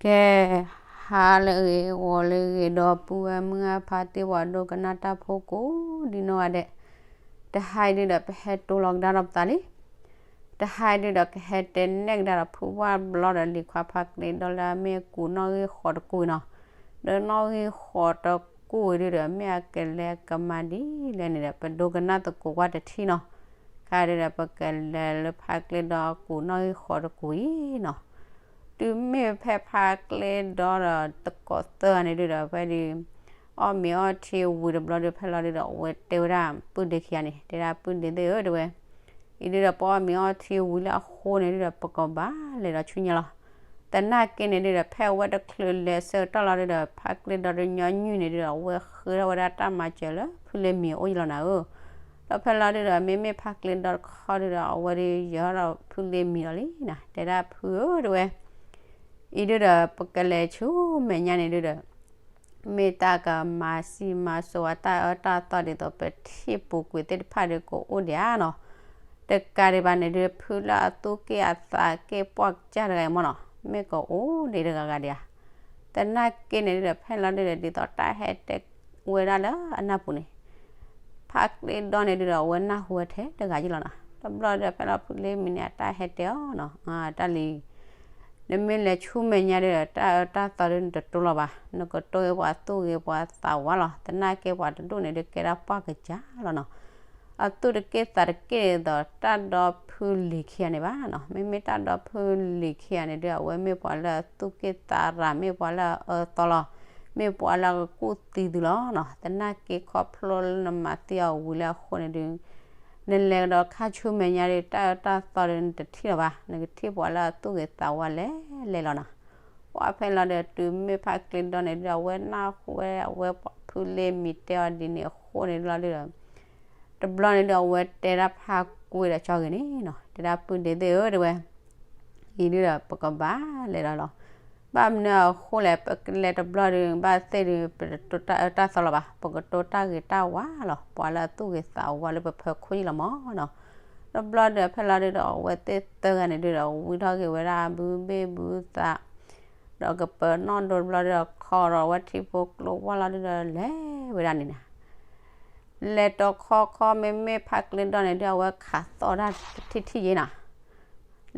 ကဲ, ဟါလၢအဂ့ၤ ဂီၤလၢအဂ့ၤ ဒီပုၢ်ဝဲၢ်မုၢ်အဖါတံၢ် ပှၤဒိကနၣ်တၢ်ဖိကိးဒ်နီၢ်ဂၤဒဲး, တဟါအံၤဒုဒီး ပဟဲတိၢ်လီၤကဒါဒီးပသးလံ. တဟါအံၤဒုဒီး ကဟဲတဲနဲၣ်ကဒါဒီးဖုဝၣ်ဘျီဒီး လံၤခွါဖါကျ့ဒီလၢအမ့ၢ်ကူးနီၣ်ဂံၢ်ဃိးတကူၢ်အံၤနီၤ. ဒီးနီၣ်ဂံၢ်ဃိးတကူၢ်အံၤဒုဒီး မ့ၢ်အကလဲၤကမၤဒ်လဲၣ်န့ၣ်ဒီး ပဒိကနၣ်သကိးကွၢ်တထံၣ်နီၤ. ခါဒုဒီး ပကလဲၤလၢဖါကျ့ဒီအကူးနီၣ်ဂံၢ်ဃိးတကူၢ်အံၤနီၤ. တုၤမ့ၢ်ဖဲဖါကျ့ဒီဒီးသကိးသၢဂၤန့ၣ်ဒုဒီး ဖဲဒုး အီၣ်မ့ၤအီထံဝံၤတဘျီဒု ဖဲလီၤဒုဒီး အဝဲတဲဝဲဒၣ်ပုၢ်ဒ့ခံဂၤန့ၣ် တဲဒၣ်ပုၢ်ဒ့သ့ၣ်ဧၢ တဲဝဲ, အံၤဒုဒီး ပအီၣ်မ့ၤအီထံဝံၤလၢအဃိန့ၣ်ဒုဒီး ပကဘၣ်လဲၤဒီးဆူညါလီၤ. သနာ်က့န့ၣ်ဒုဒီး ဖဲအဝဲတချုးလဲၤဆၢကတီၢ်လီၤဒုဒီး ဖါကျ့ဒီတညီနုၢ်န့ၣ်ဒုဒီး အဝဲဃ့ထီၣ်ဝဲဒၣ်တၢ်မၤစၢၤလၢဖုလ့မံၤအအိၣ်ယလီၤနၤဧၢ. ဒီးဖဲလီၤဒုဒီး မ့မ့ၢ်ဖါကျ့ဒီတခီဒုဒီး အဝဲဒုးယၢၤထီၣ်ဒီးဖုလ့မံၤလီၤလံနၤ တဲဒၣ်ဖုဧၢ တဲဝဲ အံၤဒုဒီး ပကလဲၤဆူမဲာ်ညါန့ၣ်ဒုဒီး မ့ၢ်တၢ်ကမၤစံမၤစိးအတၢ်အၢတၢ်သီဒ်သိး ပထံၣ်ပူၤကွံာ်သ့ၣ်တဖၣ်ဒုကအိၣ်ဒံးဧါနီၤ. တကးဒံးဘၣ်န့ၣ်ဒု ဖုလၢအသူၣ်က့ၣ်အသးက့ၣ်ပှၢ်ကစၢ်တဂၤအံၤမ့ၢ်နီၤ မ့ၢ်ကအိၣ်ဒံးတဂၤဂၤဒံးဧါ. သနာ်က့န့ၣ်ဒုဒီး ဖဲလီၤဒုဒီး ဒ်သိးတၢ်ဟဲတဲဝဲဒၣ်လၢအနၢ်ပူၤန့ၣ် ဖါကျ့ဒီန့ၣ်ဒုဒီး အဝဲနၢ်ဟူဝဲထဲတဂၤယလီၤနၤ. တဘျီဒီး ဖဲလီၤဖုလ့မံၤန့ၣ် အတၢ်ဟဲတဲအီၤနီၤ တၢ်လံ နမ့ၢ်လဲၤဆူမဲာ်ညါဒုဒီး တၢ်အၢတၢ်သီဒု နတတိလီၤဘၣ်. နကတိဂ့ၤပှၤသူၣ်ဂ့ၤပှၤသးဝါလီၤ. သနာ်က့ပှၤတဒူၣ်န့ၣ်ဒု ကဲဒၣ်ပှၢ်ကစၢ်လီၤနီၤ. အသူၣ်တက့ၣ်သးတက့ၣ်ဒ်သိး တၢ်ဒီဖုလံၤခံဂၤန့ၣ်ဘၣ်နီၤ. မ့မ့ၢ်တၢ်ဒီဖုလံၤခံဂၤန့ၣ်ဒု အဝဲမ့ၢ်ပှၤလၢအသူၣ်က့ၣ်သးရၤ မ့ၢ်ပှၤလၢအအၢသီလီၤ. မ့ၢ်ပှၤလၢအကကူၣ်သံသုလီၤနီၤ. သနာ်က့ခီဖျိလၢနမၤသံအီၤဝံၤလၢအဃိန့ၣ်ဒု နလဲၤကဒီးခါဆူမဲာ်ညါဒု တၢ်အၢတၢ်သီဒု နတထံၣ်လီၤဘၣ်. နကထံၣ်ပှၤလၢအသူၣ်ဂ့ၤသးဝါလဲၤလဲၤလီၤနီၤ. ပှၤဖဲလီၤဒု တုၤမ့ၢ်ဖါကျ့ဒီန့ၣ်ဒု အဝဲနၢ်ဟူဝဲ အဝဲဖုလ့မံၤတဲအီၤဒ်န့ၣ်အဃိန့ၣ်လီၤဒုဒီး တဘျီန့ၣ်ဒု အဝဲတဲဒၣ်ဖါကွံာ်ဒီးကၠီဂ့ၤန့ၣ်နီၤ တဲဒၣ်ပုၢ်ဒ့သ့ၣ်ဧၢ တဲဝဲ အံၤဒုဒီး ပကဘၣ်လဲၤဒီးလီၤ. ဘၣ်မနုၤအဃိလဲၣ် ပကလဲၤတဘျီဒု ဘၣ်သ့ၣ်ဒု ပတတိတၢ်အၢတၢ်သီလီၤဘၣ်. ပကတိတၢ်ဂ့ၤတၢ်ဝါလီၤ. ပှၤလၢအသူၣ်ဂ့ၤသးဝါလၢပဖၢခိၣ်ယံလီၤမ့ၢ်နီၤ. တဘျီဒုးဖဲလီၤဒုဒီး အဝဲသ့ၣ်သၢဂၤန့ၣ်ဒုဒီး ဝံထီၣ်က့ၤဝဲဒၣ်ဘုဘ့ၣ်ဘုသး ဒီးကပၢၤနီၣ်ဒိတဘျီဒုဒီး ခီဒီးအဝဲထံဖိကျိဝါလီၤဒုဒီး လဲၤဝဲဒၣ်န့ၣ်နၤ လဲၤတီၤခီခီ မ့မ့ၢ်ဖါကျ့ဒီန့ၣ်ဒု အဝဲခးသီၣ်တၢ်တထံၣ်ထံၣ်ယဲနၤ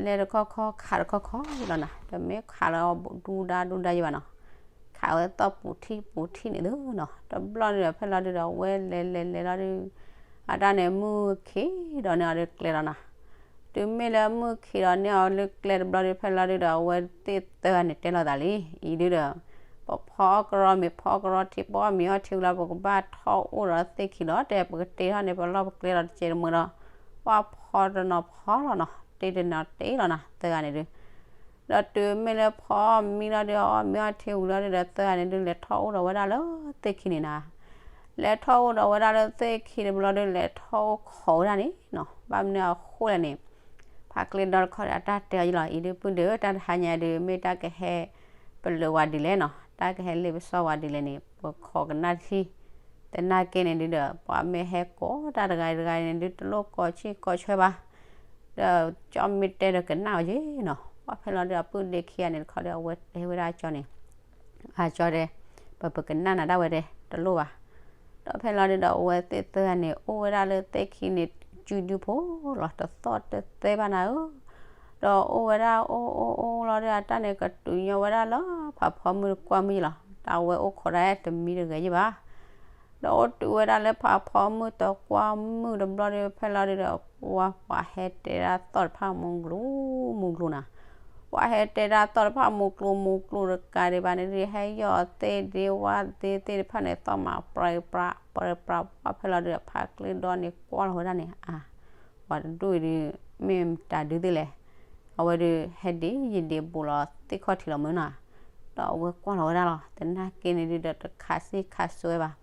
လဲၤတခီခီ ခးတခီခီလီၤနၤ တမ့ၢ်ခးလၢဒူဒါဒူဒါယဲဘၣ်နီၤ ခးဝဲသီၣ်ပူၤထံၣ်ပူၤထံၣ်န့ၣ်သုနီၤ တဘျီန့ၣ်ဒီးဖဲလီၤဒုဒီး အဝဲလဲၤလဲၤလဲၤလီၤဒု အတၢ်န့ၣ်မုၢ်ခံဒီးန့ၢ်အီၤလၢကျဲလီၤနၤ တုၤမ့ၢ်လၢမုၢ်ခံဒီးန့ၢ်အီၤလၢကျဲတဘျီဒု ဖဲလီၤဒုဒီး အဝဲသ့ၣ်သၢဂၤန့ၣ်တဲလိာ်သးလံ အံၤဒုဒီး ပဖီအီၣ်ကရီမ့ၤ ဖီအီၣ်ကရီထံ ပအီၣ်မ့ၤအီထံဝံၤလီၤ ပကဘၣ်ထီၣ်အိၣ်ဒီးသ့ၣ်ခံလီၤ တဲပကတ့ထီၣ်န့ၣ် ပလီၢ်ပကျဲလီၤတကဲးတမှဲဒီး ပှၤဖီတနီၤဖီလီၤနီၤ တ့တနီၤတ့လီၤနၤ သၢဂၤန့ၣ်ဒု ဒီးတုၤမ့ၢ်လၢဖီအီၣ်မံလီၤဒု အီၣ်မ့ၤအီထံဝံၤလီၤဒုဒီး သၢဂၤန့ၣ်ဒု လဲၤထီၣ်အိၣ်ဒီးဝဲဒၣ်လၢသ့ၣ်ခံန့ၣ်နၤ လဲၤထီၣ်အိၣ်ဒီးဝဲဒၣ်လၢသ့ၣ်ခံတဘျီဒု လဲၤထီၣ်အိၣ်ခိးဝဲဒၣ်န့ၣ်နီၤ ဘၣ်မနုၤအဃိလဲၣ်န့ၣ် ဖးကျ့ဒီတခီဒီး အတၢ်တဲအီၤယလီၤ အံၤဒုပုၢ်ဒု တၢ်တဟါညါဒု မ့ၢ်တၢ်ကဟဲ ပလၢၢ်ဝဲဒ်လဲၣ်နီၤ တၢ်ကဟဲလ့ပစီဝဲဒ်လဲၣ်န့ၣ် ပခိးကနၣ်တထံၣ် သနာ်က့န့ၣ်ဒုဒီး ပှၤမ့ၢ်ဟဲကိးတၢ်တဂၤတဂၤန့ၣ်ဒု တလိၣ်ကိးဆံၣ်ကိးဆၢဘၣ် ဒီးကၠီမ့ၢ်တဲဒီးကနၣ်အီၤယဲနီၤ ပှၤဖဲလီၤဒု အပုၢ်ဒ့ခံဂၤန့ၣ်တခီဒီး အဝဲတဲဝဲဒၣ်ကၠီန့ၣ် အကၠီတဲ ပပကနၣ်နၤဒၣ်ဝဲတဲ တလိၣ်ဘၣ် ဒီးဖဲလီၤဒုဒီး အဝဲသ့ၣ်သၢဂၤန့ၣ် အိၣ်ဝဲဒၣ်လၢသ့ၣ်ခံန့ၣ် စုဒုဖိလီၤ တသီၣ်တသဲဘၣ်နၤဧၢ ဒီးအိၣ်ဝဲဒၣ်အိၣ်အိၣ်အိၣ်လီၤဒု အတၢ်န့ၣ်ကတုၤညီဝဲဒၣ်လၢဖးဖီမုၢ်တကွၢ်မုၢ်ယလီၤ တၢ်ဝဲအိၣ်ခိးဒၣ်တမံတဂဲၤယဲဘၣ် ဒီးအိၣ်တုၤဝဲဒၣ်လၢဖးဖီမုၢ်တကွၢ်မုၢ်တဘျီဒု ဖဲလီၤဒုဒီး ပှၤပှၤဟဲတဲဒၣ်သီၣ်တဖၣ်မူကျိၤမူကျိၤနၤ ပှၤဟဲတဲဒၣ်သီၣ်တဖၣ်မူကျိၤမူကျိၤတကးဒံးဘၣ်န့ၣ်ဒု ဟဲယီၢ်သ့ၣ်ဒ့ဝါသ့ၣ်သ့ၣ်တဖၣ်န့ၣ် သီၣ်မးပြဲပြးပြဲပြး ပှၤဖဲလီၤဒုဒီး ဖးကျ့ဒီန့ၣ်ကွၢ်လီၤဝဲဒၣ်န့ၣ် အါ ပှၤတဒူၣ်အံၤဒု မ့ၢ်တၢ်ဒုးသ့လဲၣ် အဝဲဒု ဟဲဒံးယံာ်ဒံးဘူးလီၤသ့ၣ်ခီၣ်ထံးလီၤမုၢ်နၤ ဒီးအဝဲကွၢ်လီၤဝဲဒၣ်လီၤ သနာ်က့န့ၣ်ဒုဒီး တခးစ့ၢ်ခးဆိဝဲဘၣ်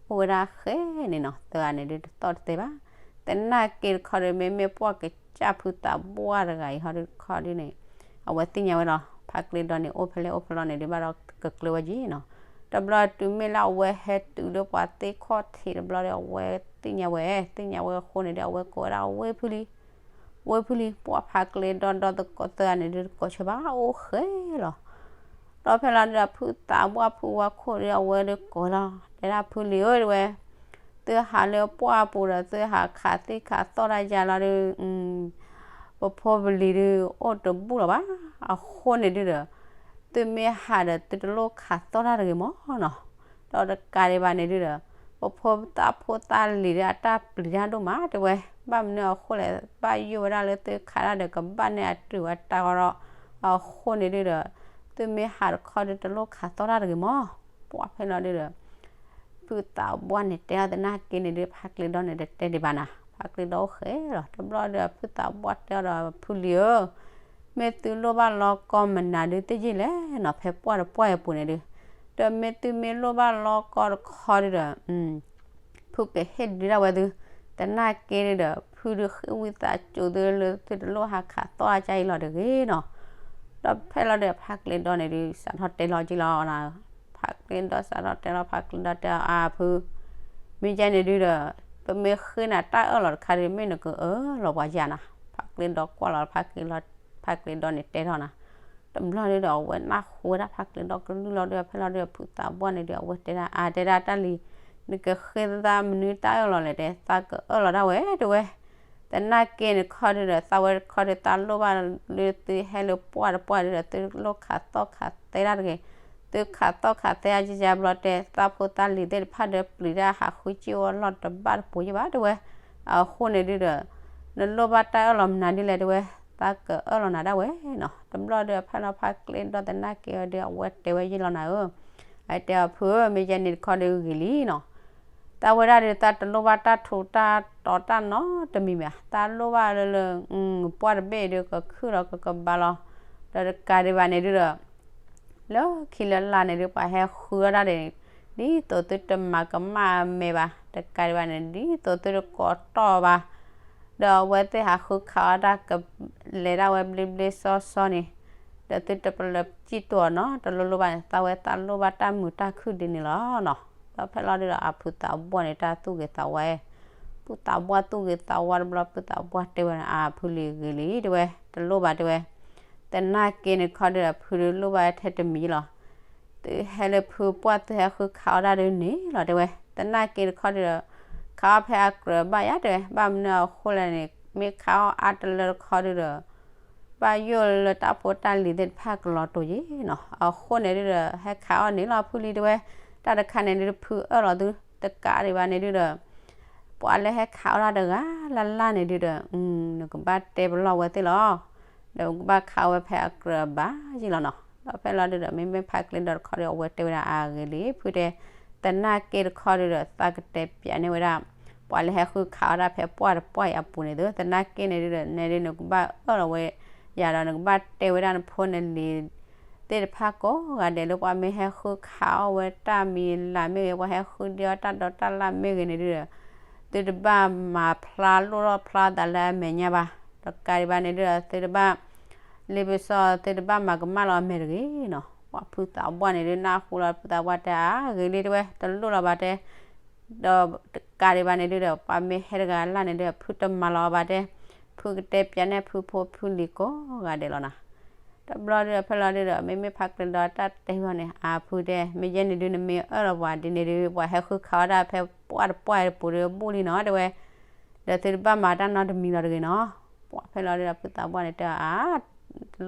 အိၣ်ဝဲဒၣ်ဃဲန့ၣ်နီၤ သၢဂၤန့ၣ်ဒု တသီၣ်တသဲဘၣ် သနာ်က့တခီဒီး မ့မ့ၢ်ပှၢ်ကစၢ်ဖုသးဘှၢ်တဂၤအံၤဟီဒုတခီဒုန့ၣ် အဝဲသ့ၣ်ညါဝဲလီၤ ဖးကျ့ဒီန့ၣ် အိၣ်ဖဲလဲၣ်အိၣ်ဖဲလဲၣ်န့ၣ်ဒု ဘၣ်ဒီးကကျၢၤဝဲက့ၤနီၤ တဘျီတုၤမ့ၢ်လၢအဝဲဟဲတုၤလၢပှၤသ့ၣ်ခီၣ်ထံးတဘျီဒီး အဝဲသ့ၣ်ညါဝဲ သ့ၣ်ညါဝဲအဃိန့ၣ်ဒု အဝဲကိးဝဲဒၣ်ဝ့ၢ်ဖုလံ ဝ့ၢ်ဖုလံ ပှၤဖးကျ့ဒီဒီသကိးသၢဂၤန့ၣ်ဒု တကိးဆၢဘၣ် အိၣ်ဃဲလီၤ ဒီးဖဲလီၤဒုဒီး ဖုသးပှၢ်ဖုဝါခိၣ်ဒီး အဝဲဒီးကိးလီၤ တဲဒၣ်ဖုလံၤဧၢ တဲဝဲ, သုဟးလၢပှၢ်ပူၤဒီး သုဟးခးသံၣ်ခးသီၣ်တၢ်ယါလီၤဒီး ပဖိပလံၤဒုး အိၣ်တဘူၣ်လီၤဘၣ်. အဃိန့ၣ်ဒုဒီး သုမ့ၢ်ဟးဒီး သုတလိၣ်ခးသီၣ်တၢ်တဂ့ၤမၢ်နီၤ. ဒီးတကးဒံးဘၣ်န့ၣ်ဒုဒီး ပဖိသၣ်ဖိသၣ်လံၤဒီး အတၢ်ပျံၤတၢ်ဒိၣ်မး တဲဝဲ, ဘၣ်မနုၤအဃိလဲၣ် ဘၣ်ယိၣ်ဝဲဒၣ်လၢသုခးတၢ်ဒီး ကဘၣ်န့ၢ်အတၢ်အတၢ်ဂီၤဒီး အဃိန့ၣ်ဒုဒီး သုမ့ၢ်ဟးတခီဒီး တလိၣ်ခးသီၣ်တၢ်တဂ့ၤမၢ်. ပှၢ်ဖဲလီၤဒုဒီး ဖုသးပှၢ်န့ၣ်တဲအီၤ သနာ်က့န့ၣ်ဒုး ဖါကျ့ဒီန့ၣ် တတဲဒံးဘၣ်နၤ, ဖါကျ့ဒီအိၣ်ဃဲလီၤ. တဘျီဒီး ဖုသးပှၢ်တဲအီၤဒီး ဖုလံၤဧၢ, မ့ၢ်သုလိၣ်ဘၣ်လီကီမနုၤဒုး သ့ၣ်ယ့ၢ်လဲၣ်နီၤ, ဖဲပှၢ်တပှၢ်အပူၤန့ၣ်ဒုး, ဒီးမ့ၢ်သုမ့ၢ်လိၣ်ဘၣ်လီကီတခီဒုဒီး ဖုကဟ့ၣ်ဒုးဒၣ်ဝဲသု, သနာ်က့ဒုဒီး ဖုဒုးဃ့ဝံသးစူၤသုလၢ သုတလိၣ်ဟးခးသီၣ်တၢ်အံၤလီၤတဂ့ၤနီၤ. ဒီးဖဲလီၤဒုး ဖါကျ့ဒီန့ၣ်ဒုး စးထီၣ်တဲလီၤက့ၤလီၤနၤ, ဖါကျ့ဒီစးထီၣ်တဲလီၤ ဖါကျ့ဒီတဲအီၤ အါဖု, မ့ၢ်ယဲန့ၣ်ဒုဒီး ပမ့ၢ်ဃ့နၤတၢ်အၢၣ်လီၤတခါဒီး မ့ၢ်နကအၢၣ်လီၤပှၤယါနၤ. ဖါကျ့ဒီကွၢ်လီၤ ဖါကျ့ဒီန့ၣ်တဲထီၣ်နၤ. တဘျီဒုဒီး အဝဲနၢ်ဟူဝဲဒၣ်ဖါကျ့ဒီကလုၢ်လီၤဒုး ဖဲလီၤဒုး ဖုသးပှၢ်န့ၣ်ဒုး အဝဲတဲဒၣ် အါ တဲဒၣ်တၢ်လံၤ, နကဃ့သးမနုၤတၢ်အၢၣ်လီၤလဲၣ် တဲ သးကအၢၣ်လီၤဒၣ်ဝဲ တဲဝဲ. သနာ်က့န့ၣ်တခီဒုဒီး သးဝဲတခီဒုး သးလိၣ်ဘၣ်လၢသုဟဲလၢပှၢ်တပှၢ်ဒုဒီး သုလိၣ်ခးသီၣ်ခးသဲတၢ်တဂ့ၤ, သုခးသီၣ်ခးသဲအါကကဘျီတဲ သးဖိသၣ်လံၤသ့ၣ်တဖၣ်ဒီး ပျံၤတၢ်ဟးဃုစံၣ်ဝဲလီၢ်တဘၣ်တပူၤယ့ၢ်ဘၣ် တဲဝဲ. အဃိန့ၣ်ဒုဒီး နလိၣ်ဘၣ်တၢ်အၢၣ်လီၤမနုၤဒ်လဲၣ် တဲဝဲ, သးကအၢၣ်လီၤနၤဒၣ်ဝဲနီၤ. တဘျီဒီး ဖဲလီၤဖါကျ့ဒီသနာ်က့ဝဲဒုး အဝဲတဲဝဲယ့ၢ်လီၤနၤဧၢ, အတဲအီၤဖုဧၢ မ့ၢ်ယဲန့ၣ်တခီဒုးဂ့ၤလံနီၤ. သးဝဲဒၣ်ဒီး သးတလိၣ်ဘၣ်တၢ်ထူးတၢ်တီၤတၢ်နီတမံၤမ့ၢ်ဧါ, သးလိၣ်ဘၣ်လၢလၢ ပှၢ်တဘ့ၣ်ဒီး ကခုၣ်ဒီးကကဘါလီၤ. ဒီးတကးဒံးဘၣ်န့ၣ်ဒုဒီး လၢခံလၢလာ်န့ၣ်ဒုး ပှၤဟဲဃုအီၣ်တၢ်ဒီး ဒ်သိးသုတမၤကမၣ်အမဲာ်ဘၣ်, တကးဒံးဘၣ်န့ၣ် ဒ်သိးသုတကိးတီၢ်ဘၣ်, ဒီးအဝဲသ့ၣ်ဟးဃုခးအီၣ်တၢ်ကလဲၤဒၣ်ဝဲဘျ့ဘျ့ဆှီဆှီန့ၣ်, ဒီးသုတပလၢစံၣ်တိၢ်အီၤနီၤ, တလိၣ်လိၣ်ဘၣ်န့ၣ် သးဝဲသးလိၣ်ဘၣ်တၢ်မုာ်တၢ်ခုၣ်ဒ်န့ၣ်လီၤနီၤ. ဒီးဖဲလီၤဒုဒီး အဖုသးပှၢ်န့ၣ် တၢ်သူၣ်ဂ့ၤသးဝါ, ဖုသးပှၢ်သူၣ်ဂ့ၤသးဝါတဘျီ ဖုသးပှၢ်တဲဝဲန့ၣ် အါဖုလံၤဂ့ၤလံ တဲဝဲ, တလိၣ်ဘၣ်တဲဝဲ. သနာ်က့န့ၣ်တခီဒုဒီး ဖုဒုးလိၣ်ဘၣ်ထဲတမံၤလီၤ. သုဟဲလၢဖုပှၢ် သုဟဲဃုခးအီၣ်တၢ်ဒုးန့ၣ်လီၤ တဲဝဲ. သနာ်က့တခီဒုဒီး ခးအီၣ်ဖဲအကြၢးဘၣ်ယါ တဲဝဲ, ဘၣ်မနုၤအဃိလဲၣ်န့ၣ် မ့ၢ်ခးအီၣ်အါတလၢတခီဒုဒီး ဘၣ်ယိၣ်လၢတၢ်ဖိတၢ်လံၤသ့ၣ်တဖၣ်ကလီၤတိၤယ့ၢ်နီၤ. အဃိန့ၣ်ဒုဒီး ဟဲခးအီၣ်န့ၣ်လီၤ ဖုလံၤ တဲဝဲ. တၢ်တခါန့ၣ်ဒုး ဖုအၢၣ်လီၤသု, တကးဒံးဘၣ်န့ၣ်ဒုဒီး ပှၤလၢဟဲခးအီၣ်တၢ်တဂၤလၢ်လၢ်န့ၣ်ဒုဒီး နကဘၣ်တဲပလီၢ်ဝဲသ့ၣ်လီၤ. ဒီးကဘၣ်ခးဝဲဖဲအကြၢးအဘၣ်ယ့ၢ်လီၤနီၤ. ဒီးဖဲလီၤဒုဒီး မ့မ့ၢ်ဖါကျ့ဒီတခီဒီး အဝဲတဲဝဲဒၣ်အါဂ့ၤလံ ဖုတဲ, သနာ်က့တခီဒုဒီး သးကတဲပၠးန့ၢ်ဝဲဒၣ် ပှၤလၢဟဲဃုခးအီၣ်တၢ်ဖဲပှၢ်တပှၢ်အံၤအပူၤန့ၣ်သု, သနာ်က့န့ၣ်ဒုဒီး နဲဒုးနကဘၣ်အၢၣ်လီၤဝဲယၤဒီး နကဘၣ်တဲဝဲဒၣ်နဖိနလံၤ သ့ၣ်တဖၣ်ကိးဂၤဒဲးလၢ ပှၤမ့ၢ်ဟဲဃုခးအီၣ်ဝဲတၢ်မံၤလၢ်မ့ၢ်ဂ့ၤ, ပှၤဟဲဃုဒံးအီၣ်တၢ်ဒိးတၢ်လၢ်မ့ၢ်ဂ့ၤန့ၣ်ဒုဒီး သုတဘၣ်မၤဖျါလိၣ်ထီၣ်ဖျါသးလၢအမဲာ်ညါဘၣ်. တကးဒံးဘၣ်န့ၣ်ဒုဒီး သုတဘၣ် လ့ပစီ သုတဘၣ်မၤကမၣ်လီၤအမဲာ်တဂ့ၤနီၤ. ပှၤဖုသးပှၢ်န့ၣ်ဒုး နၢ်ဟူလီၤဖုသးပှၢ်တဲ အါဂ့ၤလံ တဲဝဲ, တလိၣ်လီၤဘၣ်တဲ ဒီးတကးဒံးဘၣ်န့ၣ်ဒုဒီး ပှၤမ့ၢ်ဟဲတဂၤလၢ်န့ၣ်ဒုး ဖုတမၤလီၤအီၤဘၣ်တဲ, ဖုကတဲပၠးန့ၢ်ဖုဖိဖုလံၤကိးဂၤဒဲးလီၤနီၤ. တဘျီဒုဒီး ဖဲလီၤဒုဒီး မ့မ့ၢ်ဖါကျ့ဒီတၢ်တဲဝဲန့ၣ် အါဖုတဲ မ့ၢ်ယဲန့ၣ်ဒုး နမ့ၢ်အၢၣ်လီၤပှၤဒ်န့ၣ်ဒုး ပှၤဟဲဃုခးအီၣ်တၢ်ဖဲပှၢ်တပှၢ်အံၤတပူၤဒီး ဘူၣ်လံနီၤ တဲဝဲ. ဒီးသုတဘၣ်မၤတၢ်နီတမံၤလီၤတဂ့ၤနီၤ. ပှၤဖဲလီၤဒုဒီး ဖုသးပှၢ်န့ၣ်တဲအီၤ အါ တ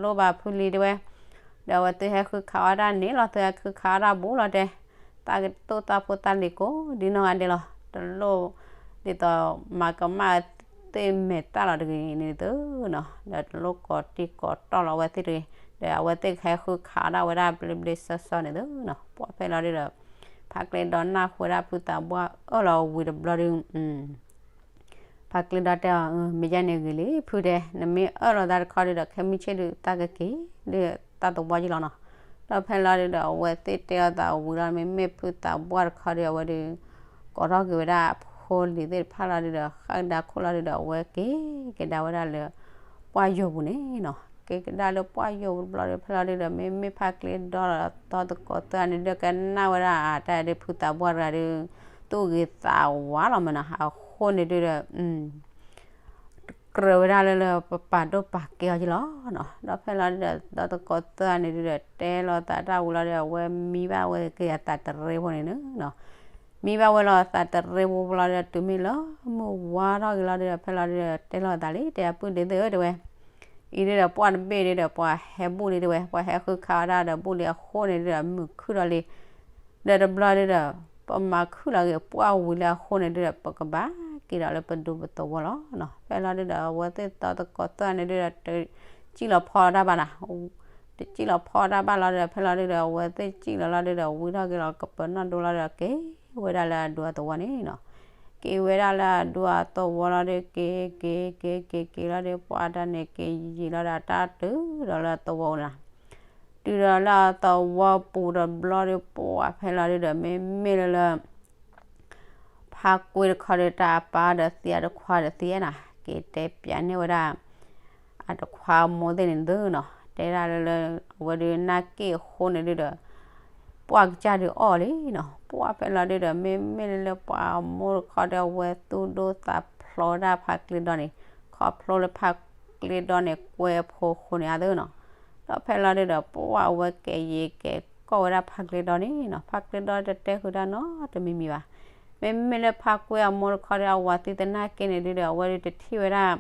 လိၣ်ဘၣ်ဖုလံၤ တဲဝဲ, ဒီးအဝဲသုဟဲဃုခးအီၣ်တၢ်န့ၣ်လီၤ သုဟဲဃုခးအီၣ်တၢ်ဘူးလီၤတဲ, သးကတိၢ်သးဖိသၣ်လံၤကိးဒ်နီၢ်ဂၤဒဲးလီၤ. တလိၣ် ဒ်သိးမၤကမၣ်သ့ၣ်မဲာ်သၣ်လီၤတဂ့ၤန့ၣ်သုနီၤ, ဒီးတလိၣ်ကိးတံၢ်ကိးတီၢ်လီၤဝဲသ့ၣ်တဂ့ၤ, ဒီးအဝဲသ့ၣ်ကဟဲဃုခးအီၣ်ဒၣ်ဝဲဒၣ်ဘျ့ဘျ့ဆှီဆှီန့ၣ်သုနီၤ. ပှၤဖဲလီၤဒုဒီး ဖါကျ့ဒီနၢ်ဟူဝဲဒၣ်ဖုသးပှၢ်အၢၣ်လီၤဝံၤတဘျီဒု ဖါကျ့ဒီတဲအီၤ မ့ၢ်ယဲန့ၣ်ဂ့ၤလံ ဖုတဲ, နမ့ၢ်အၢၣ်လီၤသးတခီဒုဒီး ခဲမုၢ်ဆ့ၣ်ဒုး သးကက့ၤလၢသးသဝီယ့ၢ်လီၤနီၤ. ဒီးဖဲလီၤဒုဒီး အဝဲသ့ၣ်တဲအီၤသးဝံၤလီၤ မ့မ့ၢ်ဖုသးပှၢ်တခီဒု အဝဲဒုး ကိးထီၣ်က့ၤဝဲဒၣ်အဖိလံၤသ့ၣ်တဖၣ်လီၤဒုဒီး ဃၣ်ကဒါခိၣ်လီၤဒုဒီး အဝဲက့ၤကဒါဝဲဒၣ်လၢ ပှၢ်ယိာ်ပူၤန့ၣ်နီၤ. က့ၤကဒါလၢပှၢ်ယိာ်ပူၤတဘျီဒီး ဖဲလီၤဒုဒီး မ့မ့ၢ်ဖါကျ့ဒီဒီး သီသကိးသၢဂၤန့ၣ်ဒုး ကနၣ်ဝဲဒၣ်အတၢ်ဒုး ဖုသးပှၢ်တဂၤဒုး သူၣ်ဂ့ၤသးဝါလီၤမးနီၤ. အဃိန့ၣ်ဒုဒီး တ ကြၢးဝဲဒၣ်လၢလၢပပာ်ဒိၣ်ပာ်ကဲအီၤက့လီၤနီၤ. ဒီးဖဲလီၤဒုဒီး ဒီးသကိးသၢဂၤန့ၣ်ဒုဒီး တဲလီၤသးတၢ်ဝံၤလီၤဒီး အဝဲမံဘၣ်ဝဲက့ၤအသးတရ့ဖိန့ၣ်နီၤ. မံဘၣ်ဝဲလီၤအသးတရ့ဖိလီၤဒီး တုၤမ့ၢ်လၢမုၢ်ဝါထီၣ်က့ၤလီၤဒုဒီး ဖဲလီၤဒုဒီး တဲလီၤသးလံ တဲအပုၢ်ဒ့သ့ၣ်ဧၢ တဲဝဲ, အံၤဒုဒီး ပှၢ်တဘ့ၣ်ဒုဒီး ပှၤဟဲဘူၣ်လံ တဲဝဲ, ပှၤဟဲဃုခးဝဲဒၣ်ဒီး ဘူၣ်လံအဃိန့ၣ်ဒုဒီး မုၢ်ခုၣ်ဒီးလံ ဒီးတဘျီဒုဒီး ပမၤခုၣ်လီၤဂ့ၤ ပှၢ်ဝံၤလၢအဃိန့ၣ်ဒုဒီး ပကဘၣ်က့ၤဒီးလၢပဒူပသဝီလီၤနီၤ. ဖဲလီၤဒုဒီး အဝဲသ့ၣ်ဒီသကိးသၢဂၤန့ၣ်ဒုဒီး တစံၣ်လီၤဖီတၢ်ဘၣ်နီၤ. တစံၣ်လီၤဖီတၢ်ဘၣ်လီၤဒီး ဖဲလီၤဒုဒီး အဝဲသ့ၣ်စံၣ်လီၤလီၤဒုဒီး ဝံထီၣ်က့ၤလီၤ ကပၢၤနီၣ်ဒိလီၤဒီး က့ၤဝဲဒၣ်လၢအဒူအသဝီန့ၣ်နီၤ. က့ၤဝဲဒၣ်လၢအဒူအသဝီလီၤဒီး က့ၤက့ၤက့ၤက့ၤက့ၤလီၤဒီး ပှၢ်တၢ်န့ၣ် က့ၤယံာ်လီၤဒီး တၢ်တုၤဒီးလၢအသဝီန့ၣ် တုၤဒီးလၢအသဝီပူၤတဘျီဒီး ပှၢ်ဖဲလီၤဒုဒီး မ့မ့ၢ်လၢလၢ ဖါကွ့တခီဒီး တၢ်အပၢ်ဒီးသံ အတခွါဒီးသံနီၤ, က့ၤတဲပျးန့ၢ်ဝဲဒၣ် အတခွါအမိၢ်သ့ၣ်န့ၣ်သုနီၤ, တဲဒၣ်လၢလၢ အဝဲဒုးနၢ်က့ၣ်အဃိန့ၣ်ဒုဒီး ပှၢ်ကစၢ်ဒုးအီၣ်လံနီၤ. ပှၢ်ဖဲလီၤဒုဒီး မ့မ့ၢ်လၢလၢပှၤအမိၢ်တခီဒီး အဝဲသူၣ်ဒိၣ်သးဖျိးဒၣ်ဖါကျ့ဒီန့ၣ်, ခီဖျိလၢဖါကျ့ဒီန့ၣ် ကွဲအဖိအဃိန့ၣ်အသုနီၤ. ဒီးဖဲလီၤဒုဒီး ပှၢ်အဝဲကဲယံၤကဲကီၢ်ဝဲဒၣ်ဖါကျ့ဒီန့ၣ်နီၤ, ဖါကျ့ဒီတတဲဃုာ်တၢ်နီတမံၤမံၤဘၣ်. မ့မ့ၢ်လၢဖါကွ့အမိၢ်တခီဒီး အဝၤသံသနာ်က့န့ၣ်ဒုဒီး အဝဲဒုးတထံၣ်ဝဲဒၣ်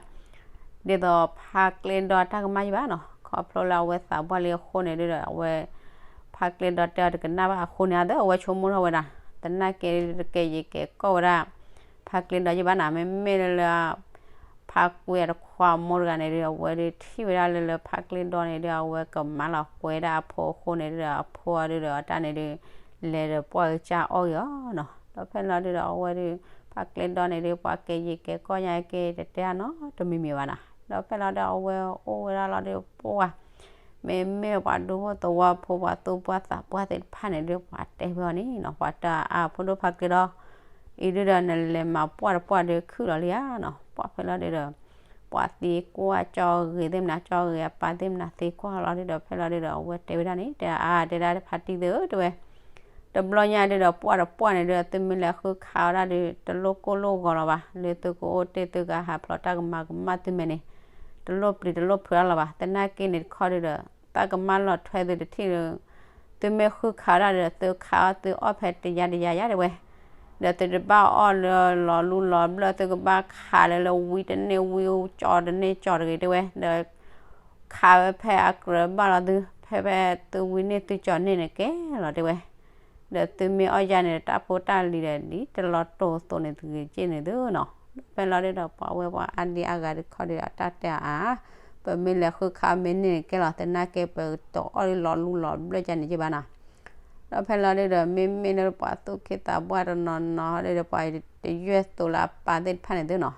ဒ်သိးဖါကျ့ဒီအတၢ်ကမၣ်ယဘၣ်နီၤ, ခီဖျိလၢအဝဲသးပှၢ်လံအဃိန့ၣ်ဒုဒီး အဝဲ ဖါကျ့ဒီတဲအီၤတကနၣ်ဘၣ်အဃိန့ၣ်အသု အဝဲဆိကမိၣ်ထီၣ်ဝဲဒၣ် သနာ်က့ဒုးတကဲယံၤကဲကီၢ်ဝဲဒၣ် ဖါကျ့ဒီယဘၣ်နီၤ. မ့မ့ၢ်လၢလၢ ဖါကွ့အတခွါအမိၢ်တဂၤန့ၣ်ဒုး အဝဲဒုးထံၣ်ဝဲဒၣ်လၢလၢဖါကျ့ဒီန့ၣ်ဒုး အဝဲကမၤလီၤကွဲဒၣ်အဖိအဃိန့ၣ်ဒုဒီး အဖိအဒုဒီးအတၢ်န့ၣ်ဒုး လဲၤဒီးပှၢ်ကစၢ်အီၣ်ဂ့ၤအီၤနီၤ. ဒီးဖဲလီၤဒုဒီး အဝဲဒုး ဖါကျ့ဒီန့ၣ်ဒုး ပှၤကဲယံၤကဲကီၢ်ညါက့ တတဲအနီတမံၤမံၤဘၣ်နီၤ. ဒီးဖဲလီၤဒုး အဝဲအိၣ်ဝဲဒၣ်လီၤဒုး ပှၢ် မ့မ့ၢ်ပှၤဒူဖိသဝီဖိ ပှၤသူၣ်ပှၢ်သးပှၢ်သ့ၣ်တဖၣ်န့ၣ်ဒုး ပှၤတဲဖဲအီၤန့ၣ်နီၤ, ပှၤတဲအဖိဒိၣ်ဖါကျ့ဒီ အံၤဒုဒီး နလဲၤမၤပှၢ်တပှၢ်ဒုးခုၣ်လီၤလံဧါနီၤ. ပှၢ်ဖဲလီၤဒုဒီး ပှၤသံကွၢ်ကၠီဂ့ၤသ့ၣ်မနၤ ကၠီဂ့ၤအပၢ်သ့ၣ်မနၤသံကွၢ်လီၤဒုဒီး ဖဲလီၤဒုဒီး အဝဲတဲဝဲဒၣ်န့ၣ် တဲအါ တဲဒၣ်ဖါတံၢ်သ့ၣ်ဧၢ တဲဝဲ တဘျီညါဒုဒီး ပှၢ်တပှၢ်န့ၣ်ဒုဒီး သုမ့ၢ်လဲၤဃုခးဝဲဒၣ်ဒုး တလိၣ်ကိၢ်လိၣ်ဂီၤလီၤဘၣ်, လၢသုကအိၣ်တ့ၢ်သုကဟးဖျိးတၢ်ကမၤကမၣ်သုမဲာ်န့ၣ် တလိၣ်ပျံၤတလိၣ်ဖုးအါလီၤဘၣ်. သနာ်က့န့ၣ်တခီဒုဒီး တၢ်ကမၣ်လီၤထွဲသုတထံၣ်ဒီး သုမ့ၢ်ဃုခးဝဲဒၣ်ဒီး သုခးအီၣ်သုအီၣ်ဖဲတယါတယါယါတဲဝဲ ဒီးသုတဘၣ်အီၣ်လၢလီၤလူလီၤဘျၢၣ် သုကဘၣ်ခးလၢလၢဝံတန့ၢ်ဝံ ကၠီတန့ၢ်ကၠီတဂ့ၤတဲဝဲ ဒီး ခးဝဲဖဲအကြၢးဘၣ်လီၤသု ဖဲဖဲသုဝံန့ၢ်သုကၠီန့ၢ်န့ၣ်ကဲလီၤတဲဝဲ ဒီးသုမ့ၢ်အီၣ်ယါန့ၣ် တၢ်ဖိတၢ်လံၤဒီး ဒ်တလီၤတိာ်သိးန့ၣ်တဂ့ၤက့န့ၣ်သုနီၤ. ဖဲလီၤဒုဒီး ပှၤဝဲပှၤအါဒံအါဂၤတခီဒုဒီး အတၢ်တဲအါ ပမ့ၢ်လဲၤဃုခးမ့ၢ်န့ၢ်န့ၣ်ကဲလီၤ သနာ်က့ပတအီၣ်လၢလီၤလူလီၤဘျၢၣ်ကန့ၣ်က့ဘၣ်နီၤ. ဒီးဖဲလီၤဒုဒီး မ့မ့ၢ်လၢပှၤသူၣ်က့သးပှၢ်တနီၤနီၤဒီး ပှၤတယွဲၢ်သိးလၢအပၢ်သ့ၣ်တဖၣ်န့ၣ်သုနီၤ,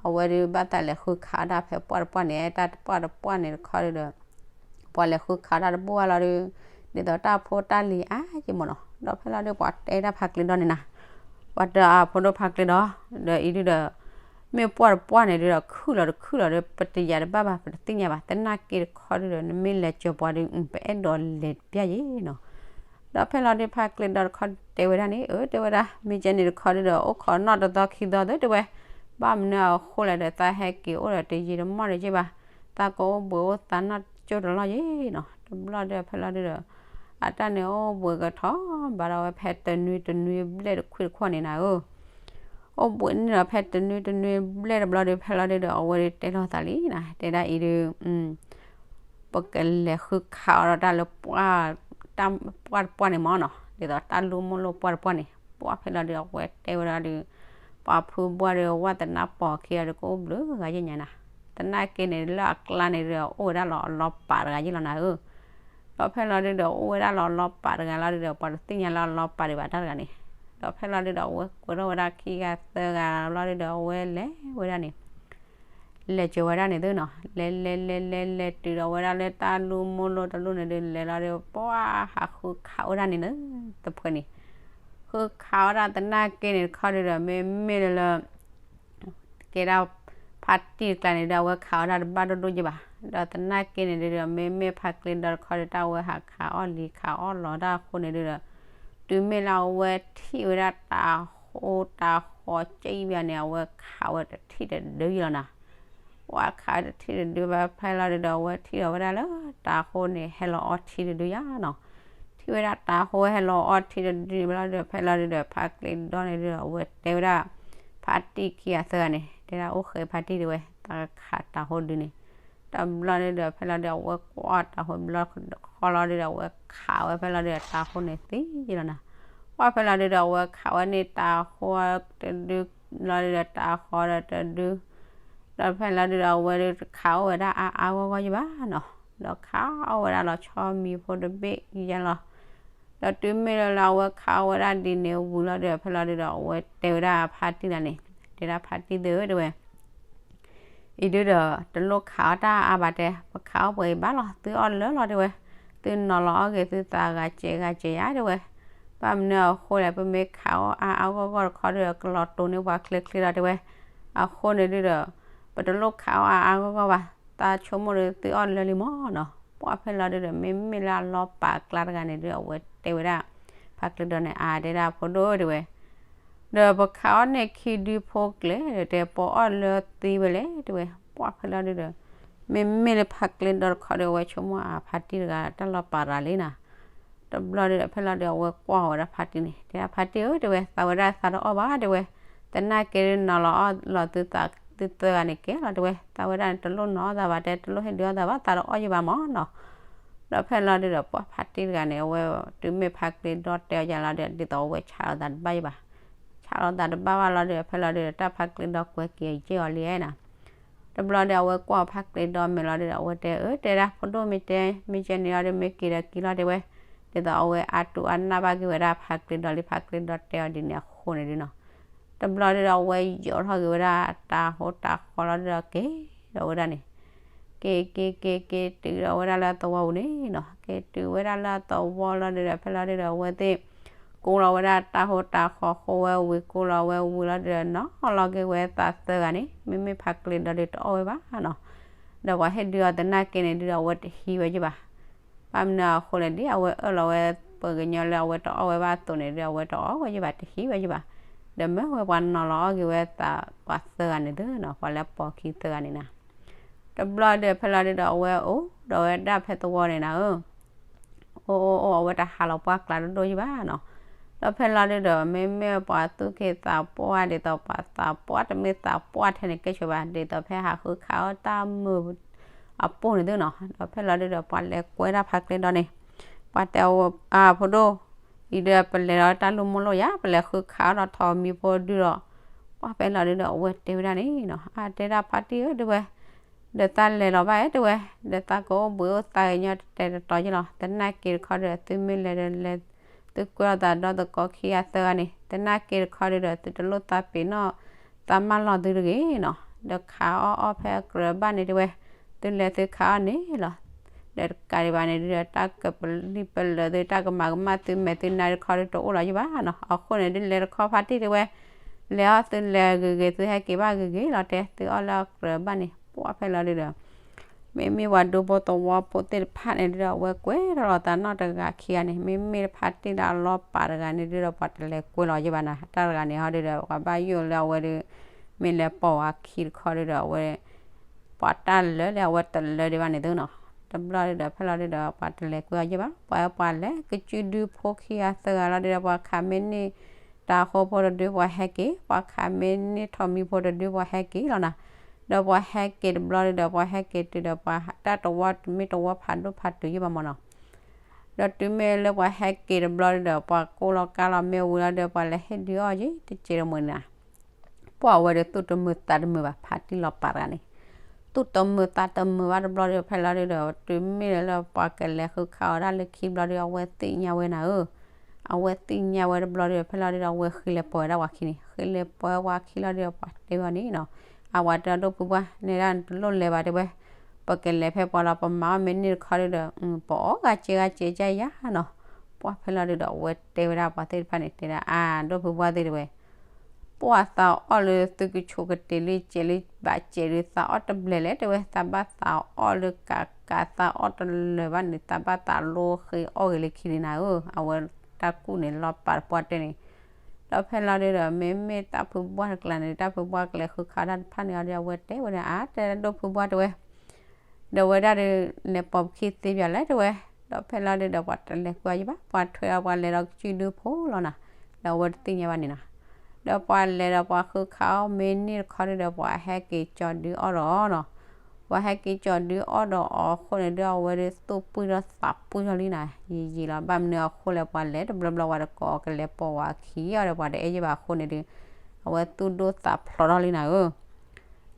အဝဲဒုးဘၣ်သးလဲၤဃုခးဒၣ်ဖဲပှၢ်တပှၢ်န့ၣ် တၢ်ပှၢ်တပှၢ်န့ၣ်တခီဒုဒီး ပှၤလဲၤဃုခးတၢ်တဘူၣ်ဘၣ်လီၤဒုး ဒ်သိးတၢ်ဖိတၢ်လံၤအါယံာ်မ့ၢ်နီၤ. ဒီးဖဲလီၤဒုး ပှၤတဲဒၣ်ဖါကျ့ဒီန့ၣ်နီၤ, ပှၤတဲအဖိဒိၣ်ဖါကျ့ဒီ ဒီးအံၤဒုဒီး မ့ၢ်ပှၢ်တပှၢ်န့ၣ်ဒုဒီး ခုၣ်လီၤတခုၣ်လီၤဒီး ပတယာ်တဘၣ်ဘၣ် ပတသ့ၣ်ညါဘၣ် သနာ်က့တခီဒုဒီး နမ့ၢ်လဲၤစၢၤပှၤဒုး ပအဲၣ်ဒိးလဲၤပျၢ်ယ့ၣ်နီၤ. ဒီးဖဲလီၤဒုး ဖါကျ့ဒီတခီတဲဝဲဒၣ်န့ၣ် အၢ တဲဝဲဒၣ် မ့ၢ်ကဲန့ၣ်တခီဒုဒီး အိၣ်ခိးနီၣ်တသီခံသီသုတဲဝဲ, ဘၣ်မနုၤအဃိလဲၣ်ဒီး သးဟဲက့ၤအိၣ်ဒီးတယံာ်တမီၢ်ဒီးယ့ၣ်ဘၣ်, သးကအိၣ်ဘှံးအိၣ်သးနီၢ်ကၠိၣ်တလီၢ်ယ့ၣ်နီၤ. တဘျီဒီးဖဲလီၤဒုဒီး အတၢ်န့ၣ်အိၣ်ဘှံးကထီဘၣ်ဒီးဝဲဖဲတနွံတနွံဘျဲၣ်တခွံတခီန့ၣ်နၤဧၢ အိၣ်ဘှံးန့ၣ်ဒီးဖဲတနွံတနွံဘျဲၣ်တဘျီဒီး ဖဲလီၤဒုဒီး အဝဲဒုးတဲလီၤသးလံနၤ တဲဒၣ်အံၤဒုး ပကလဲၤဃုခးအီၤဒီးတၢ်လၢ တၢ်ပှၢ်တပှၢ်န့ၣ်မ့ၢ်နီၤ, ဒ်သိးတၢ်လူမိၢ်လိၢ်ပှၢ်တပှၢ်န့ၣ် ပှၢ်ဖဲလီၤဒုး အဝဲတဲဝဲဒၣ်ဒုး ပှၤဖုဘှၢ်ဒီး ဝဲသနာ်ပိာ်ခံဂၤဒီး ကအိၣ်ဘျုးဂၤယဲၢ်ညါနၤ, သနာ်က့န့ၣ် လၢအကျါန့ၣ်ဒီး အိၣ်ဝဲဒၣ်လီၤအလီၤပာ်တဂၤယ့ၢ်လီၤနၤဧၢ ဒီးဖဲလီၤဒုဒီး အိၣ်ဝဲဒၣ်လီၤအလီၤပာ်တဂၤလီၤဒုဒီး ပှၤတသ့ၣ်ညါလၢအလီၤပာ်ဒံးဘၣ်တၢ်တဂၤန့ၣ်, ဒီးဖဲလီၤဒုဒီး အဝဲကွဲးထီၣ်ဝဲဒၣ်ခံဂၤသၢဂၤလီၤဒုဒီး အဝဲလဲၤဝဲဒၣ်န့ၣ် လဲၤစၢၤဝဲဒၣ်န့ၣ်သုနီၤ, လဲၤလဲၤလဲၤလဲၤလဲၤတုၤဒီးဝဲဒၣ်လၢတၢ်လူမိၢ်လိၢ်တလူန့ၣ်ဒုး လဲၤလီၤဒီး ပှၤဟးဃုခးဝဲဒၣ်န့ၣ်လၢတဖှဲန့ၣ်, ဃုခးဝဲဒၣ်သနာ်က့န့ၣ်တခီဒုဒီး မ့မ့ၢ်လၢလၢ ကဲဒၣ် ဖါတံၢ်တကျါန့ၣ်ဒီး အဝဲခးဝဲဒၣ်တဘၣ်ဒိၣ်ဒိၣ်ယ့ၢ်ဘၣ်, ဒီးသနာ်က့န့ၣ်ဒုဒီး မ့မ့ၢ်ဖါကျ့ဒီတခီဒုး တၢ်ဝဲဟးခးအီၣ်လံၤခးအီၣ်လီၤတၢ်အဃိန့ၣ်ဒုဒီး တုၤမ့ၢ်လၢအဝဲထံၣ်ဝဲဒၣ်တၢ်ဃိတၢ်ဃီကံဘၣ်န့ၣ် အဝဲခးဝဲတထံၣ်တဒုယ့ၢ်လီၤနၤ, ပှၤခးတထံၣ်တဒုဘၣ် ဖဲလီၤဒုဒီး အဝဲထံၣ်ဒီးဝဲဒၣ်လၢတၤဟိန့ၣ် ဟဲလီၤအီထံတဒုယါနီၤ. ထံၣ်ဝဲဒၣ်တၤဟိဟဲလီၤအီထံတဒုဘၣ်လီၤဒီး ဖဲလီၤဒုဒီး ဖါကျ့ဒီန့ၣ်ဒုဒီး အဝဲတဲဝဲဒၣ် ဖါတံၢ်ခံဂၤသၢဂၤန့ၣ် တဲဒၣ်အိၣ်ဃဲဖါတံၢ်တဲဝဲ သးခးတၤဟိဒုန့ၣ် တဘျီန့ၣ်ဒီး ဖဲလီၤဒုဒီး အဝဲကွၢ်တၤဟိဘျီဃီလီၤဒုဒီး အဝဲခးဝဲဖဲလီၤဒုဒီး တၤဟိန့ၣ်သံယလီၤနၤ. ပှၢ်ဖဲလီၤဒုဒီး အဝဲခးဝဲန့ၣ်တၤဟိတဒု လီၤဒုဒီးတၤဟိဒီးတဒု ဒီးဖဲလီၤဒုဒီး အဝဲဒုခးအိၣ်ဝဲဒၣ်အါအါဂီၢ်ဂီၢ်ယဘၣ်နီၤ. ဒီးခးအီၣ်ဝဲဒၣ်လီၤဆီမံၤဖိတဘ့ၣ်ယါလီၤ. ဒီးတုၤမ့ၢ်လၢလၢအဝဲခးအီၣ်ဝဲဒၣ်ဒ်န့ၣ်ဝံၤလီၤဒီး ဖဲလီၤဒုဒီး အဝဲတဲဝဲဒၣ်ဖါတံၢ်လၢန့ၣ် တဲဒၣ်ဖါတံၢ်သ့ၣ်ဧၢတဲဝဲ အံၤဒုဒီး တလိၣ်ခးအီၣ်တၢ်အါဘၣ်တဲ, ပခးအီၣ်ပှဲၤအံၤဘၣ်လီၤ, သုအီၣ်လၢာ်လီၤတဲဝဲ, သုနီၤလီၤအီၣ်က့ၤသုသးဂၤစဲးဂၤစဲးယါတဲဝဲ, ဘၣ်မနုၤအဃိလဲၣ် ပမ့ၢ်ခးအီၣ်အါအါဂီၢ်ဂီၢ်တခီဒီး ကလီၤတိၤန့ၢ်ပှၤချ့ချ့လီၤတဲဝဲ, အဃိန့ၣ်ဒုဒီး ပတလိၣ်ခးအီၣ်အါအါဂီၢ်ဂီၢ်ဘၣ်, သးဆိကမိၣ်ဒီးသုအီၣ်လၢာ်လံမၢ်နီၤ. ပှၢ်ဖဲလီၤဒုဒီး မ့မ့ၢ်လၢအလီၤပာ်အကျါတဂၤန့ၣ်ဒု အဝဲတဲဝဲဒၣ် ဖါကျ့ဒီန့ၣ် အါတဲဒၣ်ဖိဒိၣ်တဲဝဲ ဒီးပခးအီၣ်န့ၢ်ခံဒုဖိကျဲဒီး တဲပအီၣ်လၢာ်သ့ဝဲလဲၣ်တဲဝဲ, ပှၢ်ဖဲလီၤဒုဒီး မ့မ့ၢ်လၢဖါကျ့ဒီတခီဒီး အဝဲဆိကမိၣ်အဖါတံၢ်တဂၤ တၢ်လီၤပာ်တဂၤလံနီၤ. တဘျီဒုဒီး ဖဲလီၤဒုဒီး အဝဲကွၢ်ဝဲဒၣ်ဖါတံၢ်န့ၣ် တဲဒၣ်ဖါတံၢ်ဧၢတဲဝဲ, သးဝဲဒၣ်သးတအီၣ်ဘၣ်တဲဝဲ, သနာ်က့ဒုနီၤလီၤအီၣ်လီၤသုသး သုသၢဂၤန့ၣ်ကဲလီၤတဲဝဲ, သးဝဲဒၣ်န့ၣ် တလိၣ်နီၤအီၣ်သးဘၣ်တဲ, တလိၣ်ဟ့ၣ်ဒုးအီၣ်သးဘၣ်, သးတအီၣ်ယဘၣ်မၢ်နီၤ. ဒီးဖဲလီၤဒုဒီး ပှၢ်ဖါတံၢ်တဂၤန့ၣ် အဝဲတုၤမ့ၢ်ဖါကျ့ဒီတဲအီၤယါလီၤဒီး ဒ်သိးအဝဲဆးလီၤသးတဘၣ်ယဘၣ်, ဆးလီၤသးတဘၣ်ဘၣ်လီၤဒီး ဖဲလီၤဒုဒီး တၢ်ဖါကျ့ဒီကွဲးက့ၤအီၤယဲၢ်အီၤလံနီၤ. တဘျီဒီး အဝဲကွၢ်ဖါကျ့ဒီမဲာ်လီၤဒုဒီး အဝဲတဲအၢ တဲဒၣ်ဖိဒိၣ်မ့ၢ်တဲ မ့ၢ်ကဲန့ၣ်အီၤဒီး မ့ၢ်က့ၤဒီးက့ၤလီၤတဲဝဲ, ဒ်သိးအဝဲအါတူၢ်အါနၢ်ဘၣ်က့ၤဝဲဒၣ်ဖါကျ့ဒီလံ ဖါကျ့ဒီတဲအီၤဒ်န့ၣ်အဃိန့ၣ်ဒုနီၤ. တဘျီဒုဒီး အဝဲယိးထီၣ်က့ၤဝဲဒၣ်တၤဟိတၤဃီလီၤဒုဒီး က့ၤဒီးဝဲဒၣ်န့ၣ် က့ၤက့ၤက့ၤက့ၤတုၤဒီးဝဲဒၣ်လၢအသဝီပူၤန့ၣ်နီၤ. က့ၤတုၤဝဲဒၣ်လၢအသဝီလီၤဒုဒီး ဖဲလီၤဒုဒီး အဝဲသ့ၣ် ကိးလီၤဝဲဒၣ်တၤဟိတၤဃီဃိဝဲဝံၤ ကိးလီၤဝဲဝံၤလီၤဒုဒီး နီၤလီၤက့ၤဝဲသးသၢဂၤန့ၣ် မ့မ့ၢ်ဖါကျ့ဒီဒုတအီၣ်ဝဲဘၣ်နီၤ. ဒီးပှၤဟ့ၣ်ဒုးအီၤသနာ်က့န့ၣ်ဒုဒီး အဝဲတဟံးဝဲယဘၣ်. ဘၣ်မနုၤအဃိလဲၣ် ဒ်အဝဲအၢၣ်လီၤဝဲပှၤကညီလၢအဝဲတအီၣ်ဝဲဘၣ်အသိးန့ၣ်ဒု အဝဲတအီၣ်ဝဲယဘၣ် တဟံးဝဲယဘၣ်. ဒီးမ့ၢ်ဝဲပှၤနီၤလီၤအီၣ်က့ၤဝဲသးပှၤသၢဂၤန့ၣ်သုနီၤ ပှၤလၢပိာ်ခံသၢဂၤန့ၣ်နီၤ. တဘျီဒုးဖဲလီၤဒုဒီး အဝဲအိၣ်ဒီးဝဲဒၣ်ဖဲသဝီန့ၣ်နၤဧၢ အိၣ်အိၣ်အိၣ် အဝဲတဟးလီၤပှၢ်ကျါတဒိၣ်ယဘၣ်နီၤ. ဒီးဖဲလီၤဒုဒီး မ့မ့ၢ်ပှၤသူၣ်က့သးပှၢ်ဒ်သိးပှၤသးပှၢ်တမ့ၢ်သးပှၢ်ထဲန့ၣ် ကဲဆိဘၣ် ဒ်သိးဖဲဟးဃုခးအီၣ်တၢ်မုာ်အပူၤန့ၣ်သုနီၤ. ဒီးဖဲလီၤဒုဒီး ပှၤလဲၤကွဲဒၣ်ဖါကျ့ဒီန့ၣ် ပှၤတဲအီၤ အဖိဒိၣ် အံၤဒီးပလဲၤဒီးတၢ်လိၣ်မိၢ်လိၣ်ယၤ ပလဲၤဃုခးအီၣ်ဒီးထိးမံၤဖိဒုဒီး ပှၢ်ဖဲလီၤဒုဒီး အဝဲတဲဝဲဒၣ်န့ၣ်နီၤ အါတဲဒၣ်ဖါတံၢ်ဧၢ တဲဝဲ ဒီးသးလဲၤလီၤဘၣ်ဧၢ တဲဝဲ ဒီးသးကအိၣ်ဘှံးအိၣ်သါကညီတတဲတတီယ့ၢ်လီၤ. သနာ်က့တခီဒီး သုမ့ၢ်လဲၤဒီးလဲၤ သုကွဲအီၣ်သးဒီသကိးခံဂၤသၢဂၤန့ၣ် သနာ်က့တခီဒုဒီး သုတလိၣ်သးပ့ၤနီၣ် သးမၢလီၤသုတဂ့ၤနီၤ. ဒီးခးအီၣ်အီၣ်ဖဲအကြၢးဘၣ်န့ၣ် တဲဝဲ သုလဲၤသုခးအီၣ်န့ၣ်လီၤ. ဒီးတကးဒံးဘၣ်န့ၣ်ဒုဒီး တၢ်ကပလံၣ်ပလၢသု တၢ်ကမၤကမၣ်သုမဲာ်သုနါတခီဒုတအိၣ်လီၤယဘၣ်နီၤ. အဃိန့ၣ်ဒုလဲၤတခီဖါတံၢ်တဲဝဲ လဲၤအီၣ်သုလဲၤဂ့ၤဂ့ၤ သုဟဲက့ၤဘၣ်ဂ့ၤဂ့ၤလီၤ တဲ သုအီၣ်လၢအကြၢးဘၣ်န့ၣ် ပှၢ်ဖဲလီၤဒုဒီး မ့မ့ၢ်ပှၤဒူဖိသဝီဖိသ့ၣ်တဖၣ်န့ၣ်ဒုဒီး အဝဲကွဲထီၣ်လီၤသးနီတဂၤခံဂၤန့ၣ် မ့မ့ၢ်ဖါတံၢ်လၢအလီၤပာ်တဂၤန့ၣ်ဒုဒီး ပှၤတလဲၤကွဲလီၤယဘၣ်နီၤ. တၢ်တဂၤန့ၣ်ဟီဒုဒီး ပှၤဘၣ်ယိၣ်လၢအဝဲဒု မ့ၢ်လဲၤပိာ်ဝဲခံတခီဒုဒီး အဝဲ ပှၤတၢ်လၢာ်လၢအဝဲတလၢာ်ဒံးဘၣ်န့ၣ်သုနီၤ. တဘျီဒုဒီး ဖဲလီၤဒုဒီး ပှၤတလဲၤကွဲအီၤယဘၣ် ပှၤပှၤလဲၤကစုဒုဖိခံဂၤသၢဂၤလီၤဒုဒီး ပှၤခးမ့ၢ်န့ၢ်တၤဟိဖိတဒု ပှၤဟဲက့ၤ ပှၤခးမ့ၢ်န့ၢ်ထိးမံၤဖိတဒု ပှၤဟဲက့ၤလီၤနီၤ. ဒီးပှၤဟဲက့ၤတဘျီဒုဒီး ပှၤဟဲက့ၤတုၤဒီး ပှၤတၢ်တဝီတမ့ၢ်တဝီဖးဒိၣ်ဖးတုၤယဘၣ်မၢ်နီၤ. ဒီးတုၤမ့ၢ်လၢပှၤဟဲက့ၤတဘျီဒုဒီး ပှၤကိၢ်လီၤကါလီၤမ့ၢ်ဝံၤလီၤဒီး ပှၤလဲၤဟ့ၣ်ဒုးအီၣ်ယံၤတစဲးတမှဲၤန့ၣ်နီၤ. ပှၢ်ဝဲဒီးသူၣ်တမုာ်သးတမုာ်ဘၣ် ဖါတံၢ်လီၤပာ်တဂၤန့ၣ် သူၣ်တမုာ်သးတမုာ်ဘၣ်တဘျီဒီး ဖဲလီၤဒုဒီး တုၤမ့ၢ်လၢပှၤကလဲၤဃုခးအီၣ်ဒၣ်လၢခံဘျီဒီး အဝဲသ့ၣ်ညါဝဲနၤဧၢ. အဝဲသ့ၣ်ညါဝဲတဘျီဒီး ဖဲလီၤဒုဒီး အဝဲဃ့လဲၤပိာ်ဝဲဒၣ်ပှၤခံန့ၣ် ဃ့လဲၤပိာ်ဝဲပှၤခံလီၤဒီး ပှၤတဲဝဲန့ၣ်နီၤ အဝဲတဲဒိၣ်ဖုပှၢ် နဲဒၣ်နတလိၣ်လဲၤဘၣ်တဲဝဲ ပကလဲၤဖဲပှၤလီၤ ပမၤအီၣ်မ့ၢ်န့ၢ်တခီဒုဒီး ပအီၣ်ဂၤစဲးဂၤစဲးကယါနီၤ. ပှၢ်ဖဲလီၤဒုဒီး အဝဲတဲဝဲဒၣ်ပှၤသ့ၣ်တဖၣ်န့ၣ် တဲဒၣ်အါ ဒိၣ်ဖုပှၢ်သ့ၣ်တဲဝဲ ပှၢ်သးအီၣ်လၢသုကဆိးကတ့ၤလံ စဲးလံ ဘၣ်စဲးဒုး သးအီၣ်တဘျဲၣ်လဲၣ်တဲဝဲ သးဘၣ်သးအီၣ်လၢကးကး သးအီၣ်တလၢာ်ဘၣ်န့ၣ် သးဘၣ်သးလိဃ့အီၣ်ဂ့ၤလၢခံလံနၤဧၢ. အဝဲတၢ်ကူၣ်န့ၣ် လီၤပာ်တပှၢ်တဲန့ၣ် ဒီးဖဲလီၤဒုဒီး မ့မ့ၢ်တၢ်ဖုဘှၢ်တကျါန့ၣ် တၢ်ဖုဘှၢ်ကလဲၤဃုခးတၢ်တဖၣ်န့ၣ်အီၤဒီး အဝဲတဲဝဲဒၣ် အါ တဲဒိၣ်ဖုဘှၢ်တဲဝဲ ဒီးဝဲဒၣ်ဒီး လဲၤပိာ်ပခံသ့ပၠးလဲၣ်တဲဝဲ, ဒီးဖဲလီၤဒုဒီး ပှၤတလဲၤကွၢ်ယဘၣ် ပှၤထွဲအီၤ ပှၤလဲၤဒီးကစုဒုဖိလီၤနီၤ, ဒီးအဝဲတသ့ၣ်ညါဘၣ်န့ၣ်နီၤ, ဒီးပှၤလဲၤဒီးပှၤဃုခးအီၤမ့ၢ်န့ၢ်တခီဒုဒီး ပှၤဟဲက့ၤကၠီၤဒုအီၣ်ဒီးအီၤနီၤ, ပှၤဟဲက့ၤကၠီၤဒုအီၣ်ဒီးအီၤအဃိန့ၣ်ဒု အဝဲဒုးသူၣ်ပှံၢ်ထီၣ်သးပှံၢ်ထီၣ်လံနီၤ, ယံာ်ယံာ်လီၤ ဘၣ်မနုၤအဃိလဲၣ် ပှၤလဲၤတဘျီဘျီဝဲတကိး ကလဲၤပိာ်ဝဲခံအီၤဒီး ပှၤတအဲၣ်ယဘၣ်အဃိန့ၣ်ဒု အဝဲသူၣ်ဒိၣ်သးဖျိးထီၣ်လံနီၤဧၢ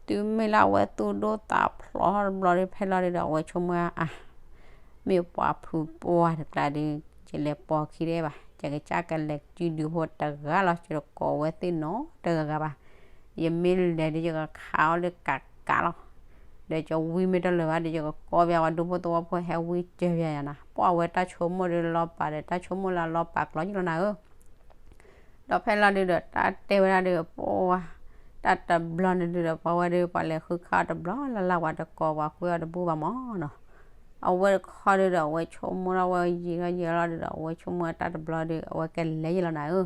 တုၤမ့ၢ်လၢအဝဲသူၣ်ဒိၣ်သးဖျိးထီၣ်တဘျီဒီး ဖဲလီၤဒုဒီး အဝဲဆိကမိၣ်အါ မ့ၢ်ပှၤဖုပှၢ်တကျါဒီး ယလဲၤပိာ်ခံတအဲၣ်ဘၣ်, ယကစၢ်ကလဲၤကစုဒုဖိတဂၤလီၤ ယတကိးဝဲသ့ၣ်နီတဂၤဂၤဘၣ်, ယမ့ၢ်လဲၤဒီး ယကခးအီၤလၢကးကးလီၤ, ဒီးယဝံမ့ၢ်တလၢာ်ဘၣ်ဒီး ယကကိးပှၤဒူဖိသဝီဖိဟဲဝံစၢၤပှၤယၤနီၤ, ပှၤဝဲတၢ်ဆိကမိၣ်ဒီးလီၤပာ်ဒီး တၢ်ဆိကမိၣ်လၢအလီၤပာ်ကျိာ်ယလီၤနီၤဧၢ ဒီးဖဲလီၤဒုဒီး တၢ်တဲဝဲဒၣ်ဒီး ပှၤ တၢ်တဘျီန့ၣ်ဒုဒီး ပှၤဝဲဒီး ပှၤလဲၤဃုခးအီၤတဘျီလၢ်လၢ် ပှၤတကိးပှၤကွဲအီၤတဘူၣ်ဘၣ်မၢ်နီၤ, အဝဲတခီဒုဒီး အဝဲဆိကမိၣ်ထီၣ်ဝဲယံာ်ထီၣ်ယံာ်ထီၣ်လီၤဒုဒီး အဝဲဆိကမိၣ်တၢ်တဘျီဒီး အဝဲကလဲၤယလီၤနီၤဧၢ,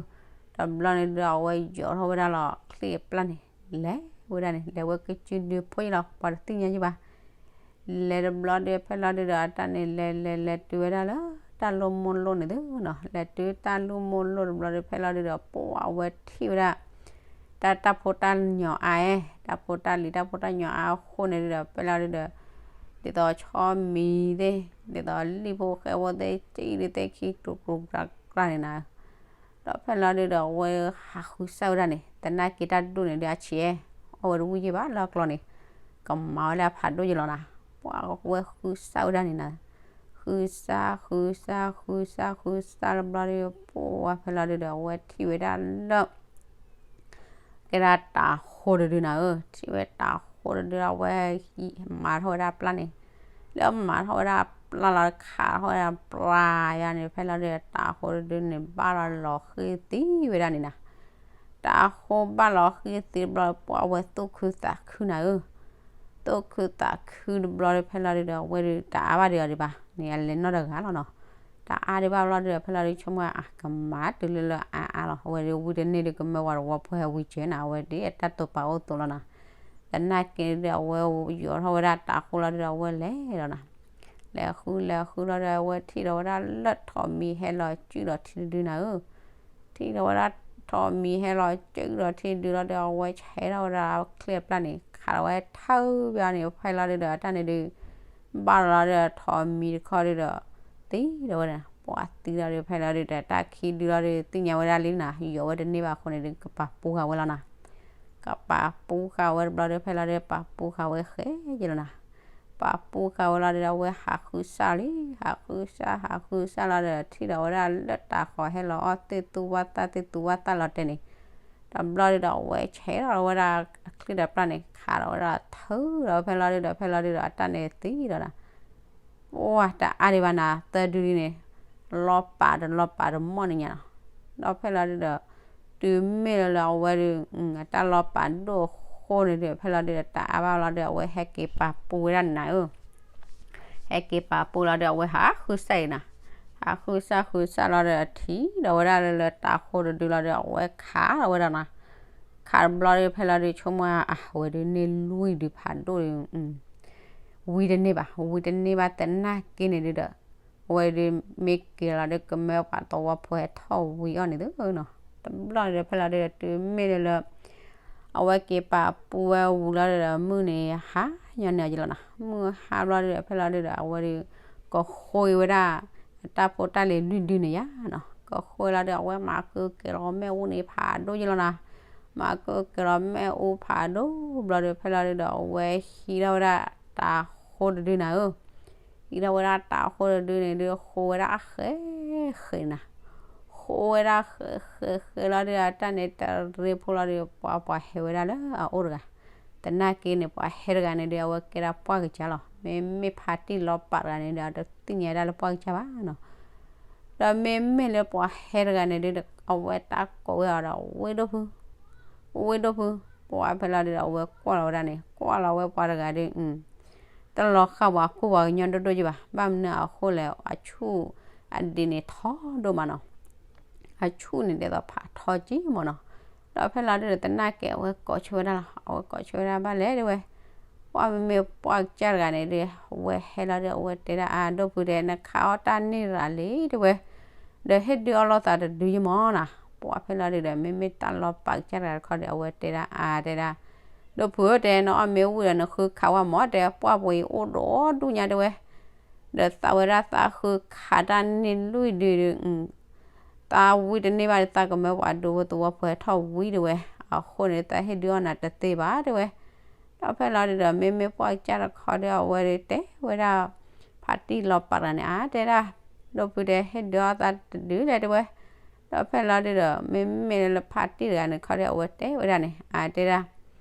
တဘျီန့ၣ်ဒုဒီး အဝဲယိးထီၣ်ဝဲဒၣ်လီၤချံအပျၢ်န့ၣ် လဲၤဝဲဒၣ်န့ၣ် လဲၤဝဲကစုဒုဖိယလီၤ ပှၤတသ့ၣ်ညါယဘၣ် လဲၤတဘျီဒီး ဖဲလီၤဒုဒီး အတၢ်န့ၣ် လဲၤလဲၤလဲၤတုၤဝဲဒၣ်လၢ တၢ်လိၣ်မိၢ်လိၣ်န့ၣ်သုနီၤ, လဲၤတုၤတၢ်လိၣ်မိၢ်လိၣ်တဘျီဒီး ဖဲလီၤဒုဒီး ပှၤအဝဲထံၣ်ဝဲဒၣ် တၢ်တၢ်ဖိတၢ်ညီအါအဲ, တၢ်ဖိတၢ်လံၤတၢ်ဖိတၢ်ညီအါအဃိန့ၣ်ဒုဒီး ဖဲလီၤဒုဒီး ဒ်သိးဆီမံၤသ့ၣ်, ဒ်သိးလံၣ်ဖိဃဲဖိသ့ၣ် ကံဒုသ့ၣ်ခံ ကျူကျူကျါကျါန့ၣ်နီၤ ဒီးဖဲလီၤဒုဒီး အဝဲဟးဃုစၢ်ဝဲဒၣ်န့ၣ် သနာ်က့တၢ်ဒိၣ်န့ၣ်ဒု အဆံးအဲ, အီၣ်ဝဲတဝံၣ်ယဲၢ်ဘၣ်လၢအကျီန့ၣ်, ကမၤဝဲလၢအဖးဒိၣ်ယလီၤနီၤ, ပှၤဝဲဃုစၢ်ဝဲဒၣ်န့ၣ်နီၤ, ဃုစၢ် ဃုစၢ် ဃုစၢ် ဃုစၢ်တဘျီဒီး ပှၤဖဲလီၤဒုဒီး အဝဲထံၣ်ဝဲဒၣ်လၢ ကဲဒၣ်တၤဟိတဒုနီၤဧၢ, ထံၣ်ဝဲတၤဟိတဒုဒီး အဝဲမၤထီၣ်ဝဲဒၣ်ပျၢ်န့ၣ်, လၢမၤထီၣ်ဝဲဒၣ်ပျၢ်လီၤ ခးထီၣ်ဝဲဒၣ်ပျၢ်ယါန့ၣ် ဖဲလီၤဒုဒီး တၤဟိတဒုန့ၣ် ဘၣ်လီၤလီၤဃံသံဝဲဒၣ်န့ၣ်နီၤ, တၤဟိဘၣ်လီၤဃံသံတဘျီ ပှၤဝဲသူၣ်ခုသးခုနီၤဧၢ, သူၣ်ခုသးခုတဘျီဒီး ဖဲလီၤဒုဒီး အဝဲဒုးတအါဘၣ်ဒံးအီၤဒံးဘၣ်န့ၣ် အလဲၤနီတဂၤလီၤနီၤ, တအါဒံးဘၣ်ဘျီဒုဒီး ဖဲလီၤဒုဆိကမိၣ်အကမၤတုၤလၢလၢအါအါလီၤ, အဝဲဒုးဝံတန့ၢ်ဒုး ကမၢပှၤသဝီဖိဟဲဝံစၢၤနီၤ, အဝဲဒုးအတၢ်တိာ်ပာ်အိၣ်သိးလီၤနီၤ, သနာ်က့ဒုး အဝဲယိးထီၣ်ဝဲဒၣ်တၤဟိလီၤဒုဒီး အဝဲလဲၤလီၤနီၤ, လဲၤဃုလဲၤဃုလီၤဒီး အဝဲထံၣ်ဒီးဝဲဒၣ်လၢထိးမံၤဟဲလီၤစုၣ်ဒီးထံတဒုနီၤဧၢ ထံၣ်ဒီးဝဲဒၣ်ထိးမံၤဟဲလီၤစုၣ်ဒီးထံဒုလီၤဒီး အဝဲဆဲးထီၣ်ဝဲဒၣ်ချံအပျၢ်န့ၣ် ခးဒီးဝဲထၢဘၣ်န့ၣ် ဖဲလီၤဒုဒီး အတၢ်န့ၣ်ဒုး ဘၣ်လီၤဒုဒီး ထိးမံၤတခီဒုဒီး သံဒီးဝဲဒၣ် ပှၤသံလီၤဒုး ဖဲလီၤဒုဒီး တၢ်ခံဒုလီၤဒုး သ့ၣ်ညါဝဲဒၣ်လံနီၤ ယိးဝဲတန့ၢ်ဘၣ်အဃိန့ၣ်ဒုး ကပာ်ပူဃာ်ဝဲလီၤနီၤ ကပာ်ပူဃာ်ဝဲတဘျီဒီး ဖဲလီၤဒုး ပာ်ပူဃာ်ဝဲဃဲယလီၤနီၤ ပာ်ပူဃာ်ဝဲလီၤဒုး အဝဲဟးဃုစၢ်လံ ဟးဃုစၢ် ဟးဃုစၢ်လီၤဒီး ထံၣ်ဒီးဝဲဒၣ်လၢတၤဃီၤဟဲလီၤအီၣ်သ့ၣ်သူဝၣ်သၣ်သ့ၣ်သူဝၣ်သၣ်လီၤတဲာ်န့ၣ် တဘျီဒုးဒီး အဝဲဆဲးထီၣ်ဝဲဒၣ်ချံဒီးပျၢ်န့ၣ် ခးဒီးဝဲဒၣ်ထၢဒီးဖဲလီၤဒုးဒီး ဖဲလီၤဒုးဒီး အတၢ်န့ၣ်သံဒီးနီၤ ပှၤတအါဒံးဘၣ်နီၤ သၢဒုလံန့ၣ် လီၤပာ်တလီၤပာ်တမီၢ်န့ၣ်ညါနီၤ ဒီးဖဲလီၤဒုးဒီး တုၤမ့ၢ်လၢလၢအဝဲဒုး အတၢ်လီၤပာ်ဒိၣ်အဃိန့ၣ်ဒုး ဖဲလီၤဒုးဒီး တအါဘၣ်လီၤဒုး အဝဲဟဲက့ၤပာ်ပူဝဲဒၣ်န့ၣ်နီၤဧၢ ဟဲက့ၤပာ်ပူလီၤဒုး အဝဲဟးဃုစၢ်အံၤနီၤ ဟးဃုစၢ်ဃုစၢ်လီၤဒီး ထံၣ်ဒီးဝဲဒၣ်လၢလၢတၤဃိတဒုလီၤဒီး အဝဲခးဒီးဝဲဒၣ်နီၤ ခးတဘျီဒုး ဖဲလီၤဒုး ဆိကမိၣ်အဝဲဒုး န့ၢ်လွံၢ်ဒုးဖးဒိၣ်ဒုး ဝံတန့ၢ်ဘၣ် ဝံတန့ၢ်ဘၣ်သနာ်က့န့ၣ်ဒုးဒီး အဝဲဒုးမ့ၢ်က့ၤလီၤဒုး ကမၢပှၤသဝီဖိဟဲထီၣ်ဝံအီၤန့ၣ်သုနီၤ တဘျီန့ၣ်ဒီး ဖဲလီၤဒုးဒီး တုၤမ့ၢ်လၢလၢ အဝဲက့ၤပာ်ပူဝဲဝံၤလီၤဒုးဒီး မုၢ်န့ၣ်ဟါညီန့ၣ်အီၤယလီၤနီၤ မုၢ်ဟါဘျီဒုးဒီး ဖဲလီၤဒုးဒီး အဝဲဒုး ကဃုဝဲဒၣ် အတၢ်ဖိတၢ်လံၤလွံၢ်ဒုန့ၣ်ယါနီၤ ကဃုလီၤဒုး အဝဲမၤကၢကဲၤလီၤမ့ၣ်အူန့ၣ်ဖးဒိၣ်ယလီၤနီၤ မၤကၢကဲၤလီၤမ့ၣ်အူဖးဒိၣ်ဘျီဒုး ဖဲလီၤဒုးဒီး အဝဲဟံးထီၣ်ဝဲဒၣ်တၤဃိတဒုနီၤဧၢ ဟံးထီၣ်ဝဲဒၣ်တၤဃိတဒုန့ၣ်ဒုး ဃိဝဲဒၣ်ဃဲးဃဲးနီၤ ဃိဝဲဒၣ်ဃဲးဃဲးဃဲးလီၤဒုး အတၢ်န့ၣ်တရ့ဖိလီၤဒုး ပှၤပှၤဟဲဝဲဒၣ်လၢအအိၣ်တဂၤ သနာ်က့န့ၣ် ပှၤဟဲတဂၤန့ၣ်ဒုး အဝဲကဲဒၣ်ပှၢ်ကစၢ်လီၤ မ့မ့ၢ်ဖါတံၢ်လီၤပာ်တဂၤန့ၣ်ဒီး အတသ့ၣ်ညါဒၣ်လၢပှၢ်ကစၢ်ဘၣ်နီၤ ဒီးမ့မ့ၢ်လၢပှၤဟဲတဂၤန့ၣ်ဒုး အဝဲတၢ်ကိးဝဲအီၤဒီး ဝ့ၢ်ဒိၣ်ဖု ဝ့ၢ်ဒိၣ်ဖု ပှၤဖဲလီၤဒုးဒီး အဝဲကွၢ်လီၤဝဲဒၣ်န့ၣ် ကွၢ်လီၤဝဲပှၤတဂၤဒုး တလီၤဃာ်ပှၤကူၣ်ပှၤကညီဒိၣ်ဒိၣ်ယဘၣ် ဘၣ်မနုၤအဃိလဲၣ် အဆူၣ်အဒံးန့ၣ်ထီဒိၣ်မးနီၤ အဆူၣ်န့ၣ်ဒ်သိးဖးထီက့မၢ်နီၤ. ဒီးဖဲလီၤဒုဒီး သနာ်က့အဝဲကိးဆၢဝဲဒၣ်လီၤ, အဝဲကိးဆၢဝဲဒၣ်ဘၣ်လဲၣ်တဲဝဲ, ပှၢ်မ့မ့ၢ်ပှၢ်ကစၢ်တဂၤန့ၣ်ဒီး အဝဲဟဲလီၤဒီး အဝဲတဲဒၣ်အါ ဒိၣ်ဖုတဲ နခးအီၣ်တၢ်န့ၢ်ရၤလံတဲဝဲ, ဒီးဟ့ၣ်ဒုးအီၣ်လိာ်သးတဒုယမၢ်နီၤ. ပှၢ်ဖဲလီၤဒုဒီး မ့မ့ၢ်တၢ်လီၤပာ်ကစၢ်တဂၤတခီဒီး အဝဲတဲဒၣ်အါတဲဒၣ်, ဒိၣ်ဖုဧၢတဲ နအီၣ်မ့ၢ်ဝံၤဒီးနဃုခးဝဲမၢ်တဲ ပှၢ်ပှ့ၤအံၤအိၣ်ဒီဒူၣ်ညါတဲဝဲ, ဒီးသးဝဲဒၣ်သးဃုခးတၢ်န့ၢ်လွံၢ်ဒုဒီး သးဝံတန့ၢ်ဘၣ်ဒီး သးကမၢပှၤဒူဖိသဝီဖိဟဲထီၣ်ဝံတဲဝဲ, အဃိန့ၣ် သးဟ့ၣ်ဒုးအီၣ်နၤတသ့ဘၣ်တဲဝဲ. ဒီးဖဲလီၤဒုဒီး မ့မ့ၢ်ပှၢ်ကစၢ်တခီဒီး အဝဲတဲဝဲဒၣ် ဖါတံၢ်လီၤပာ်တဂၤန့ၣ် အါတဲဒၣ်, ဒိၣ်ဖုတဲ ဟ့ၣ်ဒုးအီၣ်သးတဒုလဲၣ်တဲဝဲ. ဒီးဖဲလီၤဒုဒီး မ့မ့ၢ်လၢဖါတံၢ်တဂၤန့ၣ်တခီဒီး အဝဲတဲဝဲဒၣ်န့ၣ် အါတဲဒၣ်,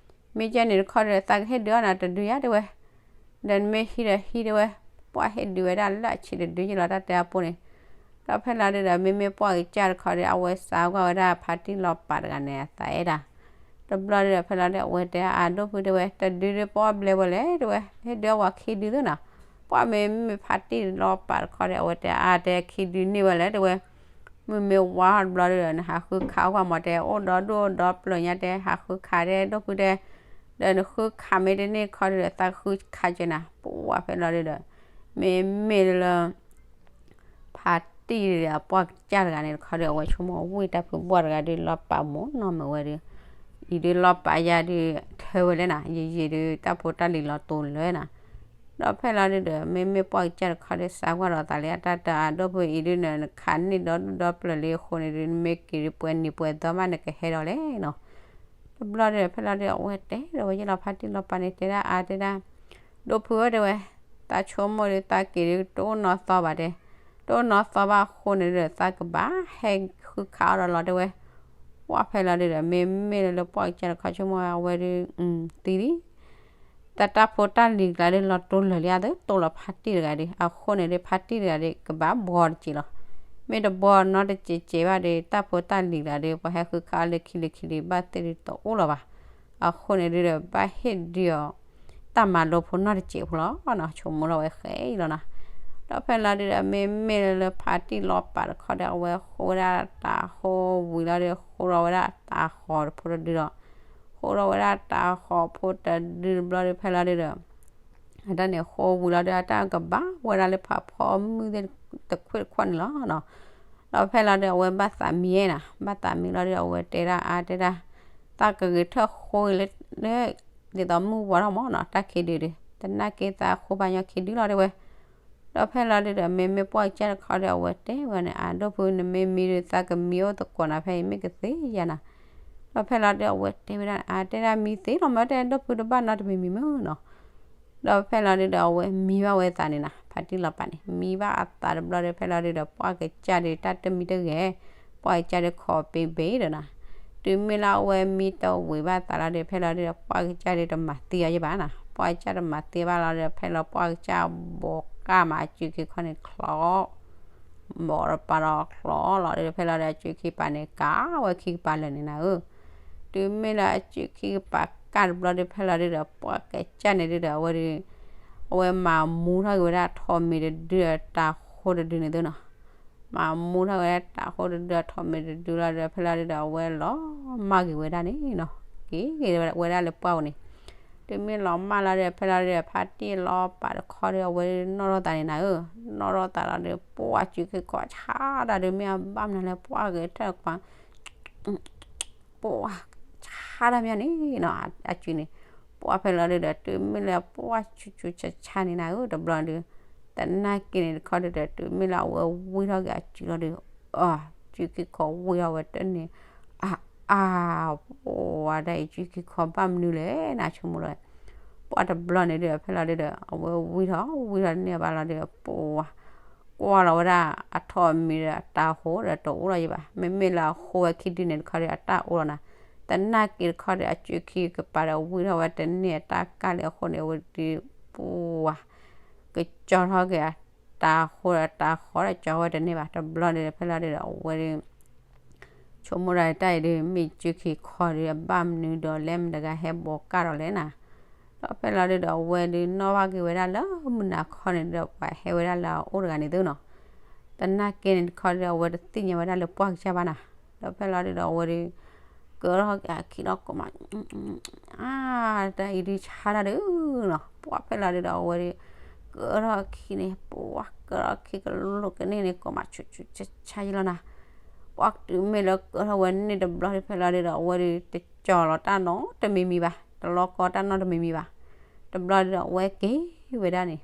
မ့ၢ်ကဲန့ၣ်တခီဒီး သးကဟ့ၣ်ဒုးအီၣ်နၤတဒုယါတဲဝဲ, ဒီးနမ့ၢ်ဟံးဒီးဟံးတဲဝဲ, ပှၢ်ဟ့ၣ်ဒုးဝဲဒၣ်လၢအဆံးတဒုယလီၤ တၢ်တဲအပူၤန့ၣ်. ဒီးဖဲလီၤဒုဒီး မ့မ့ၢ်ပှၢ်ကစၢ်တခီဒီး အဝဲစးကွၢ်ဝဲဒၣ်ဖါတံၢ်လီၤပာ်တဂၤန့ၣ် အသးအဲၣ်ဒၣ်. တဘျီဒုဒီး ဖဲလီၤဒုဒီး အဝဲတဲအါ ဒိၣ်ဖုတဲဝဲ တဒုဒီးပအီၣ်ဘျဲဝဲလဲၣ်တဲဝဲ, ဟ့ၣ်ဒုးအီၣ်ပှၤခံဒုသ့နီၤ. ပှၢ်မ့မ့ၢ်ဖါတံၢ်လီၤပာ်တခီဒီး အဝဲတဲအါတဲခံဒုန့ၢ်ဝဲလဲၣ်တဲဝဲ, မ့မ့ၢ်ဝါတဘျီဒုဒီး နဟးဃုခးအီၣ်ပှၤမၢ်တဲ အိၣ်ဒီဒူၣ်အိၣ်ဒီပျၢၤညါတဲ ဟးဃုခးတဲ ဒိၣ်ဖုတဲ, ဒီးနဃုခးမ့ၢ်တန့ၢ်တခီဒုဒီး သးဃုခးက့ၤနၤ ပှၢ်ဖဲလီၤဒုဒီး, မ့မ့ၢ်လၢ ဖါတံၢ်ဒီးအပှၢ်ကစၢ်တဂၤန့ၣ်တခီဒီး အဝဲဆိကမိၣ်ဝံၢ်တၢ်ဖုဘီၣ်တဂၤဒုး လီၤပာ်မူနီၢ်မ့ၢ်ဝဲဒီး, အံၤဒုးလီၤပာ်ယၤဒုး ထၢဝဲလဲၣ်နၤ ယံာ်ယံာ်ဒုး တၢ်ဖိတၢ်လံၤလီၤတိၤလၢနၤ. ဒီးဖဲလီၤဒုဒီး မ့မ့ၢ်ပှၢ်ကစၢ်တခီဒီး စးကွၢ်ဒီးသးလၢအတၢ်တၢ်အဒိၣ်ဖုအံၤဒုးန့ၣ် နခးန့ၢ်ဒီဒူၣ်ဒီပျၢၤလံအဃိန့ၣ်ဒုး နမ့ၢ်က့ၤဒုးပှဲၤနံၤပှဲၤသီမး နကဟဲဒီးလဲၣ်နီၤ. တဘျီဒုဒီး ဖဲလီၤဒုဒီး အဝဲတဲဒီးဝဲယလီၤ ဖါတံၢ်လီၤပာ်န့ၣ် တဲဒၣ်အါတဲဒၣ်, ဒိၣ်ဖုဧၢတဲဝဲ, သးဆိကမိၣ်ဒုး သးက့ၤဒုး တအိၣ်နီသီဘၣ်တဲ, တအိၣ်နီသီဘၣ်အဃိန့ၣ်ဒီး သးကဘၣ်ဟဲဃုခးအီၣ်ဒီးလီၤတဲဝဲ. ပှၢ်ဖဲလီၤဒုဒီး မ့မ့ၢ်လၢပှၢ်ကစၢ်တခီဆိကမိၣ်အဝဲဒုး သံလံ တၢ်တၢ်ဖိတၢ်လံၤကျါဒုး လီၤတိၤလၢာ်လံအသး တိၤလီၤဖါတံၢ်တဂၤဒုး အဃိန့ၣ်ဒုး ဖါတံၢ်တဂၤဒုး ကဘၣ်ဘှီတစဲးလီၤ. မ့ၢ်တဘှီနီတစဲးစဲးဘၣ်ဒီး တၢ်ဖိတၢ်လံၤကျါဒုး ပှၤဟဲဃုခးအီၣ်လၢခံလၢခံဒုး ဘၣ်သ့ၣ်ဒုးတအိၣ်လၢၤဘၣ်. အဃိန့ၣ်ဒုးဒီး ဘၣ်ဟ့ၣ်ဒုးအီၤ တၢ်မၤလိဖိနီတစဲးဖိလီၤနီၤ ဆိကမိၣ်ထီၣ်ဝဲဃဲအံၤလီၤနီၤ. ဒီးဖဲလီၤဒုဒီး မ့မ့ၢ်လၢဖါတံၢ်လီၤပာ်တခီဒီး အဝဲဃိဝဲဒၣ်တၤဃီဝံၤလီၤဒီး ဃိထီၣ်ဝဲဒၣ်တၤဃီဖိတဒုဒီး ဃိထီၣ်ဝဲဒၣ်တၤဃီဖိတဒုတဘျီဒီး ဖဲလီၤဒုဒီး အတၢ်န့ၣ်ဃိဝံၤလီၤဒီး အတၢ်ကဘၣ်ဝဲဒၣ်လၢဖးဖီမုၢ်သ့ၣ်တခွံၣ်တခွီၣ်န့ၣ်လီၤနီၤ. ဒီးဖဲလီၤဒုဒီး အဝဲဘၣ်သးမံနၤ ဘၣ်သးမံလီၤဒီး အဝဲတဲဒၣ်အါတဲဒၣ်, သးကဂဲၤထၢၣ်ဃိလၢ ဒ်သိးမုၢ်ဝါထီၣ်မၢ်နီၤ တၢ်ခံဒုဒီး သနာ်က့သးဃိဘၣ်ညီခံဒုလီၤတဲဝဲ. ဒီးဖဲလီၤဒုဒီး မ့မ့ၢ်ပှၢ်ကစၢ်တခီဒီး အဝဲတဲဝဲန့ၣ် အါ ဒိၣ်ဖု နမ့ၢ်မံဒီး သးကမံအိၣ်သကိးနၤ ဖဲအံၤမ့ၢ်ကသ့ဧါနၤ. ဒီးဖဲလီၤဒုဒီး အဝဲတဲဝဲဒၣ် အါ တဲဒၣ်မံသ့လီၤမၢ် တဲ ဒိၣ်ဖုတဘၣ်နီတမံၤမံၤမၢ်နီၤ. ဒီးဖဲလီၤဒုဒီး အဝဲမံဘၣ်ဝဲသးန့ၣ်နၤ ဖါတံၢ်လီၤပာ်န့ၣ် မံဘၣ်အသးတဘျီဒီး ဖဲလီၤဒုဒီး ပှၢ်ကစၢ်ဒီး တၢ်တမံတဂဲၤ ပှၢ်ကစၢ်ဒီးခိးပ့ၤဘ့ၣ်ဒီးနၤ. တုၤမ့ၢ်လၢအဝဲမံတဝံၤဘၣ်သးလီၤဒီး ဖဲလီၤဒုဒီး ပှၢ်ကစၢ်ဒီးတမၤသံအီၤယဲၢ်ဘၣ်နၤ ပှၢ်ကစၢ်တမၤသံဘၣ်လီၤဒီး ဖဲလီၤပှၢ်ကစၢ်ဘိးကၢ်မးအစုခံခီန့ၣ်ချီ ဘိးတပၤဒီးချီလီၤဒီး ဖဲလီၤဒီး အစုခံကပၤန့ၣ် ကၢ်ဝဲခံကပၤလၢာ်န့ၣ်နၤဧၢ. တုၤမ့ၢ်လၢအစုခံကပၤကၢ်တဘျီဒီး ဖဲလီၤဒုဒီး ပှၢ်ကစၢ်န့ၣ်ဒုဒီး အဝဲဒုး အဝဲမၤမူထီၣ်က့ၤဝဲဒၣ်ထိးမံၤတဒုဒီးတၤဃိတဒုန့ၣ်သုနီၤ. မၤမူထီၣ်ဝဲဒၣ်တၤဃိတဒုဒီးထိးမံၤတဒုလီၤဒီး ဖဲလီၤဒုဒီး အဝဲလီၤမၢ်က့ၤဝဲဒၣ်န့ၣ်နီၤ. က့ၤက့ၤဝဲဒၣ်လၢပှၢ်ပူၤန့ၣ် တုၤမ့ၢ်လီၤမၢ်လီၤဒီး ဖဲလီၤဒုဒီး ဖါတံၢ်လီၤပာ်တခီဒီး အဝဲနီၣ်ထီၣ်သးန့ၣ်နၤဧၢ. နီၣ်ထီၣ်သးလီၤဒီး ပှၢ်စုခံခီဆါတၢ်ဒုး မ့ၢ်အဘၣ်မနုၤလၢပှၢ်ဂဲၤထၢၣ်တခွါ ပှၢ်ဆါတၢ်မ့ၢ်န့ၣ်နီၤ အစုန့ၣ် ပှၢ်ဖဲလီၤဒုဒီး တုၤမ့ၢ်လၢပှၢ်ဆူးဆူးဆါဆါန့ၣ်နၤဧၢ တဘျီဒုး သနာ်က့န့ၣ်တခီဒုဒီး တုၤမ့ၢ်လၢအဝဲဝံထီၣ်က့ၤအစုလီၤဒုး အစုခံခီဝံထီၣ်ဝဲတန့ၢ် အါအါ ပှၢ်ဒၣ်အံၤ စုခံခီဘၣ်မနုၤလဲၣ်နၤ ဆိကမိၣ်လီၤ. ပှၢ်တဘျီန့ၣ်ဒုဒီး ဖဲလီၤဒုဒီး အဝဲဝံထီၣ် ဝံထီၣ်တန့ၢ်ဘၣ်လီၤဒုဒီး ပှၢ် ကွၢ်လီၤဝဲဒၣ်အထိးမံၤဒီးတၤဃိဒီး တအိၣ်လီၤယံၤဘၣ်. မ့မ့ၢ်လၢအဃိဝဲခံဒုန့ၣ်တခီဒီး အတၢ်အိၣ်လီၤနၤ. သနာ်က့တခီဒီး အစုခံကပၤဒီးဝံထီၣ်ဝဲတန့ၢ်အတၢ်ကၢ်လံအဃိန့ၣ် အဝဲဒုး ပှၢ် ကကၠီထီၣ်က့ၤအတၤဃိဒီးတၤဃီဒီး ကၠီဝဲတန့ၢ်ဘၣ်. တဘျီန့ၣ်ဒီး ဖဲလီၤဒုဒီး အဝဲဒုး ဆိကမိၣ်ဒၣ်တၢ်အံၤဒုး မ့ၢ်စုခံခီဒုး အဘၣ်မနုၤဒီး လၢမတၤတဂၤဟဲဘိးကၢ်ဒီးလဲၣ်နၤ. ဒီးဖဲလီၤဒုဒီး အဝဲဒုးနီၣ်ဘၣ်က့ၤဝဲဒၣ်လၢမုၢ်နၤခီန့ၣ်ဒီး ပှၤဟဲဝဲဒၣ်လၢအအိၣ်တဂၤန့ၣ်သုနီၤ. သနာ်က့န့ၣ်တခီဒီး အဝဲတသ့ၣ်ညါဝဲဒၣ်လၢပှၢ်ကစၢ်ဘၣ်နၤ, ဒီးဖဲလီၤဒုဒီးအဝဲဒီး ကၢထီၣ်က့ၤအခံဒီးကိးမး အါ တၢ်အံၤဒုးဆါတၢ်ဒုး နီၤ, ပှၢ်ဖဲလီၤဒုဒီးအဝဲဒီး ကၢထီၣ်အခံန့ၣ် ပှၢ်ကၢထီၣ်အခံကလိာ်ကန့ၢ်န့ၣ် ကိးမးဆူးဆူးဆါဆါယလီၤနၤ, ပှၢ်တုၤမ့ၢ်လၢကၢထီၣ်ဝဲန့ၣ်တဘျီဒုးဖဲလီၤဒုဒီး အဝဲဒီးတကၠီၤလီၤတၢ်နီတမံၤမံၤဘၣ်, တလီၤကီတၢ်နီတမံၤမံၤဘၣ်, တဘျီဒုဒီးအဝဲက့ၤဝဲဒၣ်န့ၣ်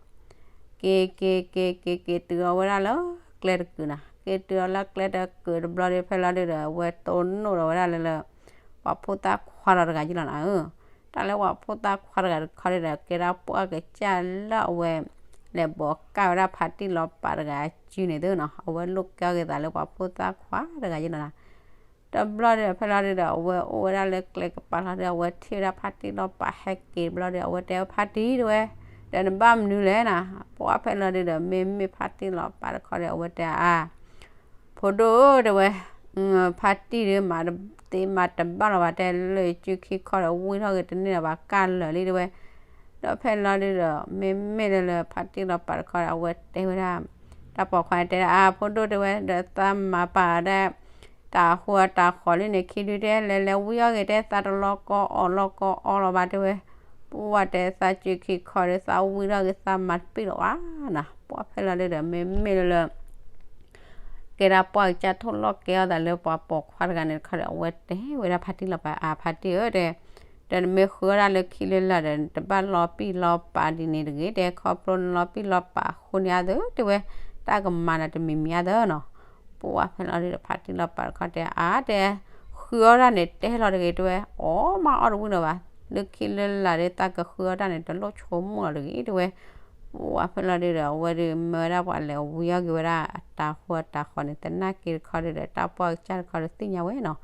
က့ၤက့ၤက့ၤက့ၤက့ၤတုၤအီၤဝဲဒၣ်လၢ ကျဲတကုာ်နၤ, က့ၤတုၤအီၤလၢကျဲတကုာ်တဘျီဒုးဖဲလီၤဒုဒီး အဝဲတိၢ်နီၣ်ဒီးဝဲဒၣ်လၢလၢ ပှၤဖိသၣ်ခွါဒီးတဂၤယလီၤနၤဧၢ, တၢ်လၢပှၤဖိသၣ်ခွါတဂၤတခီဒုဒီး ကဲဒၣ်ပှၢ်ကစၢ်လၢအဝဲ လဲၤဘိးကၢ်ဝဲဒၣ်ဖါတံၢ်လီၤပာ်တဂၤစုန့ၣ်သုနီၤ, အဝဲလိာ်ကဲအီၤက့ၤသးလၢပှၤဖိသၣ်ခွါတဂၤယလီၤနၤ တဘျီဒုးဖဲလီၤဒုဒီး အဝဲအိၣ်ဝဲဒၣ်လၢကျဲကပၤလီၤဒီး အဝဲထံၣ်ဝဲဒၣ်ဖါတံၢ်လီၤပာ်ဟဲက့ၤတဘျီဒီး အဝဲတဲဖါတံၢ်တဲဝဲ, ဒီးနဘၣ်မနုၤလဲၣ်နၤ, ပှၢ်ဖဲလီၤဒုဒီး မ့မ့ၢ်ဖါတံၢ်လီၤပာ်တခီဒီး အဝဲတဲအါ ဖိဒိၣ်တဲဝဲ, ဖါတံၢ်ဒုးမၤတသ့မၤတဘၣ်လီၤဘၣ် တဲလၢစုခံခီဒီး ဝံၣ်ထီၣ်က့ၤတန့ၢ်လီၤဘၣ် ကၢ်လၢာ်လံတဲဝဲ, ဒီးဖဲလီၤဒုဒီး မ့မ့ၢ်လၢလၢဖါတံၢ်လီၤပာ်တခီဒီး အဝဲတဲဝဲဒၣ် တၢ်ပိာ်ခွါန့ၣ်တဲဒၣ် အါ ဖိဒိၣ်တဲဝဲ ဒီးသးမၤပာ်ဒၣ် တၢ်ဟူးတၢ်ဃီၤလံန့ၣ် ခံဒုတဲ လဲၤလဲၤဝံၣ်အီၣ်ဂ့ၤတဲ သးတလီၤကီအီၣ်လီၤကီအီလီၤဘၣ်တဲဝဲ, ပှၢ်တဲသးစုခံခီဒီး သးဝံၣ်ထီၣ်ဂ့ၤ သးမၤတပ့ၢ်လီၤဘၣ်နၤ, ပှၢ်ဖဲလီၤဒုဒီး မ့မ့ၢ်လၢလၢ ကဲဒၣ်ပှၢ်ကစၢ်ထိၣ်လီၢ်ကဲအီၣ်သးလၢပှၤပိာ်ခွါတဂၤန့ၣ်တခီဒီး အဝဲတဲဝဲဒၣ်ဖါတံၢ်လီၤပာ် အါ ဖါတံၢ်ဧၢတဲ, ဒီးနမ့ၢ်ဃုအီၣ်ဒၣ်လၢခံလၢလာ်ဒီး တဘၣ်လီၤပံာ်လီၤပာ်ဒ်န့ၣ်တဂ့ၤ တဲခီဖျိနလီၤပံာ်လီၤပာ်အဃိန့ၣ်အသၢတဲဝဲ, တၢ်ကမၤနၤတမံၤမံၤအသၢနီၤ, ပှၢ်ဖဲလီၤဒုဒီး ဖါတံၢ်လီၤပာ်တခီတဲ အါတဲ, ဃုအီၣ်ဒၣ်န့ၣ်တဲလီၤတဂ့ၤတဲဝဲ, အီၣ်မးအီၣ်တဝံၣ်လီၤဘၣ်, လၢခံလၢလာ်ဒီး သးကဃုအီၣ်ဒၣ်န့ၣ် တလိၣ်ဆိကမိၣ်လီၤတဂ့ၤတဲဝဲ, ပှၢ်ဖဲလီၤဒုဒီး အဝဲဒုးမၢဝဲဒၣ်ပှၤလဲၤဝံၣ်အီၣ်က့ၤဝဲဒၣ် အတၢ်ဟူးတၢ်ဃီၤန့ၣ် သနာ်က့တခီဒုဒီး တၢ်ပှၢ်ကစၢ်တခီဒီးသ့ၣ်ညါဝဲနီၤ,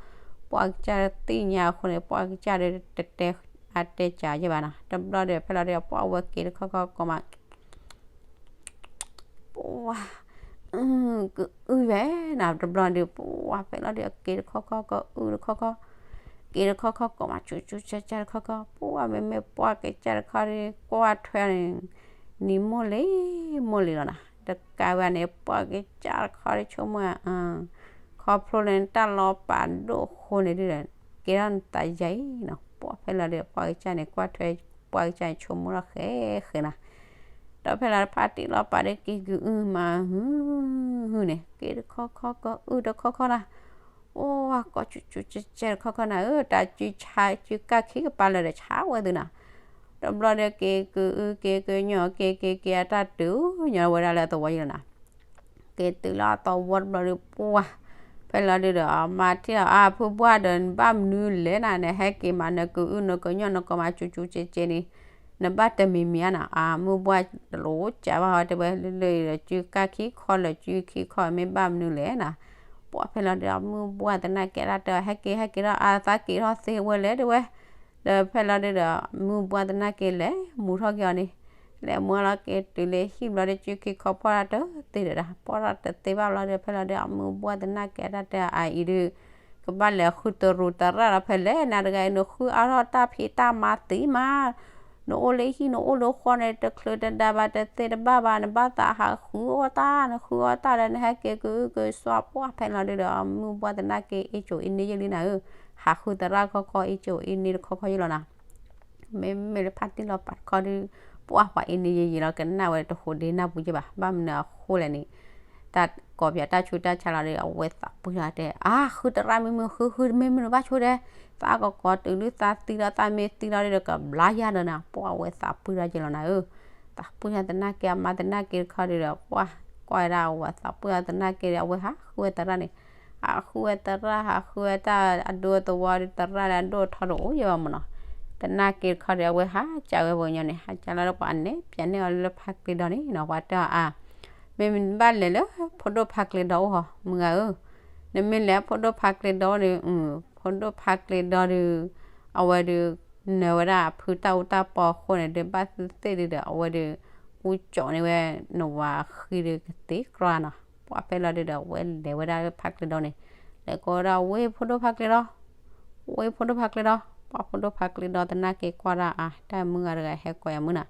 ပှၢ်ကစၢ်သ့ၣ်ညါအဃိန့ၣ် ပှၢ်ကစၢ်ဒီးတတဲအါတဲစှၤယဲၢ်ဘၣ်နီၤ, တဘျီဒီးဖဲလီၤဒုဒီး ပှၢ်ဝဲက့ၤတခီခီကိးမး ပှၢ် ကအုဝဲနၤ တဘျီဒုး ပှၢ်ဖဲလီၤဒုး အက့ၤတခီခီ ကအုတခီခီ, က့ၤတခီခီကိးမး ဆူးဆူးဆါဆါတခီခီ, ပှၢ်မ့မ့ၢ်ပှၢ်ကစၢ်တခီဒီး ကွၢ်ထွဲန့ၣ် နံၤမိၢ်လံၤမိၢ်လံၤလီၤနၤ, တကးဝဲန့ၣ် ပှၢ်ကစၢ်တခီဒီး ဆိကမိၣ် ခီဖျိလၢနတၢ်လီၤပာ်ဒိၣ်အဃိန့ၣ်ဒုဒီး ကဲထီၣ်နသးယံၤနီၤ, ပှၢ်ဖဲလီၤဒုး ပှၢ်ကစၢ်န့ၣ် ကွၢ်ထွဲ ပှၢ်ကစၢ်န့ၣ် ဆိကမိၣ်ထီၣ်ဃဲဃဲနၤ, ဒီးဖဲလီၤဖါတံၢ်လီၤပာ်ဒီးက့ၤကအုမး ဟု ဟုန့ၣ် က့ၤတခီခီကအုတခီခီနၤ, အိၣ်ဝဲကိးဆူးဆူးဆါဆါ တခီခီနၤဧၢ, တၢ်စုဆါစုကၢ်ခံကပၤလၢာ်ဒီး ဆါဝဲသုနၤ, တဘျီဒီးက့ၤကအု က့ၤကညီ က့ၤက့ၤက့ၤအတၢ်တုၤညီဝဲဒၣ်လၢအသဝီယံၤလီၤနၤ, က့ၤတုၤလၢအသဝီတဘျီဒီး ပှၢ်ဖဲလီၤဒုဒီး မၤထံၣ်အီၤ အါ ဖုဘှၢ်ဒီး နဘၣ်မနုၤလဲၣ်နၤ, နဟဲက့ၤမး နကအုနကညီနကီးမး ဆူးဆူးဆါဆါန့ၣ် နဘၣ်တမံၤမံၤဧါနၤ, အါ မုၢ်ဘှၢ်တလိၣ်ကးဘၣ်ဟီတဲဝဲ လၢလၢဒီးစုကၢ်ခံခီလၢာ် စုခံခီ မ့ၢ်ဘၣ်မနုၤလဲၣ်နၤ, ပှၢ်ဖဲလီၤဒုဒီး မုၢ်ဘှၢ်သနာ်က့ အတၢ်တဲအီၤ ဟဲက့ၤ ဟဲက့ၤဒီး အါ သးက့ၤထီၣ်သ့ဝဲလဲၣ်တဲဝဲ, ဒီးဖဲလီၤဒုဒီး မုၢ်ဘှၢ်သနာ်က့ လဲၤမူထီၣ်က့ၤအီၤန့ၣ်, လဲၤမူလီၤက့ၤတုၤလၢဟံၣ်ဘျီဒီး စုခံခီဖီၣ်တၢ်တသ့ဒီး ဖီၣ်တၢ်တသ့ဘၣ်ဘျီဒီး ဖဲလီၤဒုဒီး မုၢ်ဘှၢ်သနာ်က့ အတၢ်တဲအီၤ အါ အံၤဒုး ကဘၣ်လဲၤဃုသရူးသရၣ်ဒီးဖဲလဲၣ်, နၤတဂၤအံၤ နဃုအါထီၣ်တၢ်ဖံးတၢ်မၤသံမး, နအိၣ်လၢဟံၣ် နအိၣ်လၢဃီန့ၣ် တချုးတဒါဘၣ် တသ့တဘၣ်ဘၣ်, နဘၣ်သးဟးဃုအီၣ်တၢ်, နဃုအီၣ်တၢ်ဒီး နဟဲက့ၤကအုကစွါ ပှၢ်ဖဲလီၤဒုဒီး မုၢ်ဘှၢ်သနာ်က့ အ့ၣ်ကိၤအ့ၣ်န့ၢ်ယဲၢ်လံနၤဧၢ, ဟးဃုသရၣ်ခီခီ အ့ၣ်ကိၤအ့ၣ်န့ၢ်တခီခီယဲၢ်လီၤနၤ မ့မ့ၢ်လၢဖါတံၢ်လီၤပာ်တခီဒီး ပှၢ်ပှၤအ့ၣ်န့ၢ်ယဲၢ်ယဲၢ်လီၤ ကနၣ်ဝဲတဟူးဒ့နၢ်ပူၤယဲၢ်ဘၣ်, ဘၣ်မနုၤအဃိလဲၣ်န့ၣ်, တၢ်ကိးပၠးတၢ်ဆူးတၢ်ဆါလီၤဒီး အဝဲသးပှၢ်လီၤတဲ, အါ ဃုသရၣ်မ့ၢ်မုာ်ဃု ဃုမ့ၢ်မုာ်နဘၣ်ဆိဒီး, သးကကိးတုၤလၢသးသံလီၤ သးမ့ၢ်သံလီၤဒီး ကဘျါယၤဒီးနၤ, ပှၢ်အဝဲသးပှၢ်လီၤယဲၢ်လီၤနၤဧၢ, သးပှၢ်လီၤသနာ်က့ အမါသနာ်က့တခီဒီး ပှၢ်ကွၢ်ဝဲဒၣ်အဝဲသးပှၢ်လီၤသနာ်က့ဒီး အဝဲဟးဃုဝဲသရၣ်န့ၣ် ဟးဃုဝဲသရၣ် ဟးဃုဝဲတၢ်အဒိအသဝီဒီး သရၣ်လၢအဒိၣ်ထီတအိၣ်ယဲၢ်ဘၣ်မးနီၤ, သနာ်က့တခီဒီး အဝဲဟးကးဝဲပှၤကညီန့ၣ် ဟးကးလီၤဒီးပှၤအနဲၣ်ပၠးန့ၢ်အီၤလၢဖါကျ့ဒီးန့ၣ်နီၤ, ပှၤတဲအီၤအါ, မ့ၢ်မနုၤဘၣ်လဲၤလၢ ဖိဒိၣ်ဖါကျ့ဒီးအိၣ်ဟီ မုၢ်ဂၤဧၢ, နမ့ၢ်လဲၤဖိဒိၣ်ဖါကျ့ဒီးန့ၣ် ဖိဒိၣ်ဖါကျ့ဒီးဒီး အဝဲဒီး နၢၤဝဲဒၣ်ဖုတၢ်အူတၢ်ပီအဃိန့ၣ်ဒီး ဘၣ်သ့ၣ်သ့ၣ်ဒီး အဝဲဒီး ကူကၠီန့ၢ်ဝဲ နဝၤဃံဒီးကသ့ကြီနီၤ, ပှၢ်ဖဲလီၤဒုဒီး အဝဲလဲၤဝဲဒၣ်လၢဖါကျ့ဒီးန့ၣ်, လဲၤကိးဝဲဒၣ်ဝ့ၢ်ဖိဒိၣ်ဖါကျ့ဒီး, ဝ့ၢ်ဖိဒိၣ်ဖါကျ့ဒီး, ပှၢ်ဖိဒိၣ်ဖါကျ့ဒီးသနာ်က့ကွၢ်ဒၣ်အါ တၢ်မုၢ်ဂၤတဂၤဟဲကိးယၤမုၢ်နၤ,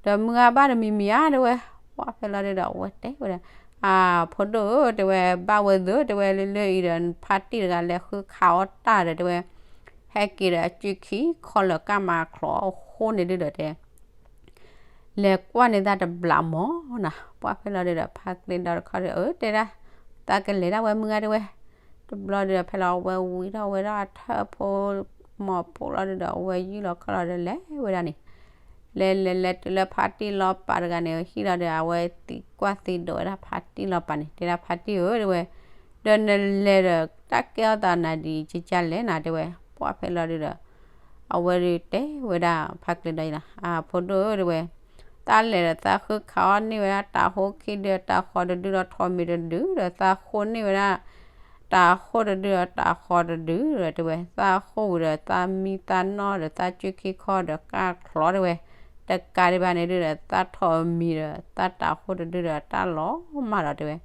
ဒီးမုၢ်ဂၤဘၣ်တမံၤမံၤဧါတဲဝဲ, ပှၢ်ဖဲလီၤဒုဒီး အဝဲတဲဝဲဒၣ် အဖိဒိၣ်ဧၢ တဲဝဲ ဘၣ်ဝဲသ့ၣ် တဲဝဲ လၢလၢအံၤဒီး ဖါတံၢ်တဂၤလဲၤဃုခးအီၣ်တၢ်ဒီး တဲဝဲ ဟဲက့ၤဒီးအစုခံခီလၢာ်ကၢ်မၤချီအဃိန့ၣ် ဒုဒီးတဲ လဲၤကွၢ်န့ၢ်သးတဘျီမၢ်နီၤ. ပှၢ်ဖဲလီၤဒုဒီး ဖါကျ့ဒီတခီဒီး အၢ တဲဒၣ် သးကလဲၤဒၣ်ဝဲမုၢ်ဂၤ တဲဝဲ. တဘျီဒုဒီး ဖဲလီၤအဝဲဝံထီၣ်ဝဲဒၣ်အထၢၣ်ဖိ မီၤဖိလီၤဒုဒီး အဝဲယုၢ်လီၤခီၣ်လီၤဒီး လဲၤဝဲဒၣ်န့ၣ် လဲၤလဲၤလဲၤတုၤလၢဖါတံၢ်လီၤပာ်တဂၤန့ၣ် ဟံၣ်လီၤဒီး အဝဲသံကွၢ်သံဒိးဝဲဒၣ်ဖါတံၢ်လီၤပာ်န့ၣ် တဲဒၣ် ဖါတံၢ်ဧၢ တဲဝဲ, ဒီးနလဲၤဒီး တၢ်ကဲထီၣ်သးနၤဒ်ကကလဲၣ်နၤ တဲဝဲ. ပှၢ်ဖဲလီၤဒုဒီး အဝဲဒုတဲဝဲဒၣ် ဖါကျ့ဒီအံၤလီၤ, အဖိဒိၣ်ဧၢ တဲဝဲ, သးလဲၤဒီးသးဃုခးအီၣ်န့ၢ်ဝဲဒၣ်တၤဟိခံဒု တၤဃီတဒုဒီး ထိးမံၤတဒုဒီး သးဃိန့ၢ်ဝဲဒၣ် တၤဟိတဒုဒီးတၤဃီတဒုဒီး တဲဝဲ, သးဃိဝံၤဒီး သးမံသးနီၢ်ဒီး သးစုခံခီဒီးကၢ်ချီ တဲဝဲ, တကးဒံးဘၣ်န့ၣ်ဒုဒီး သးထိးမံၤဒီး သးတၤဟိတဒုဒီး တၢ်လီၤမၢ်ဒီး တဲဝဲ.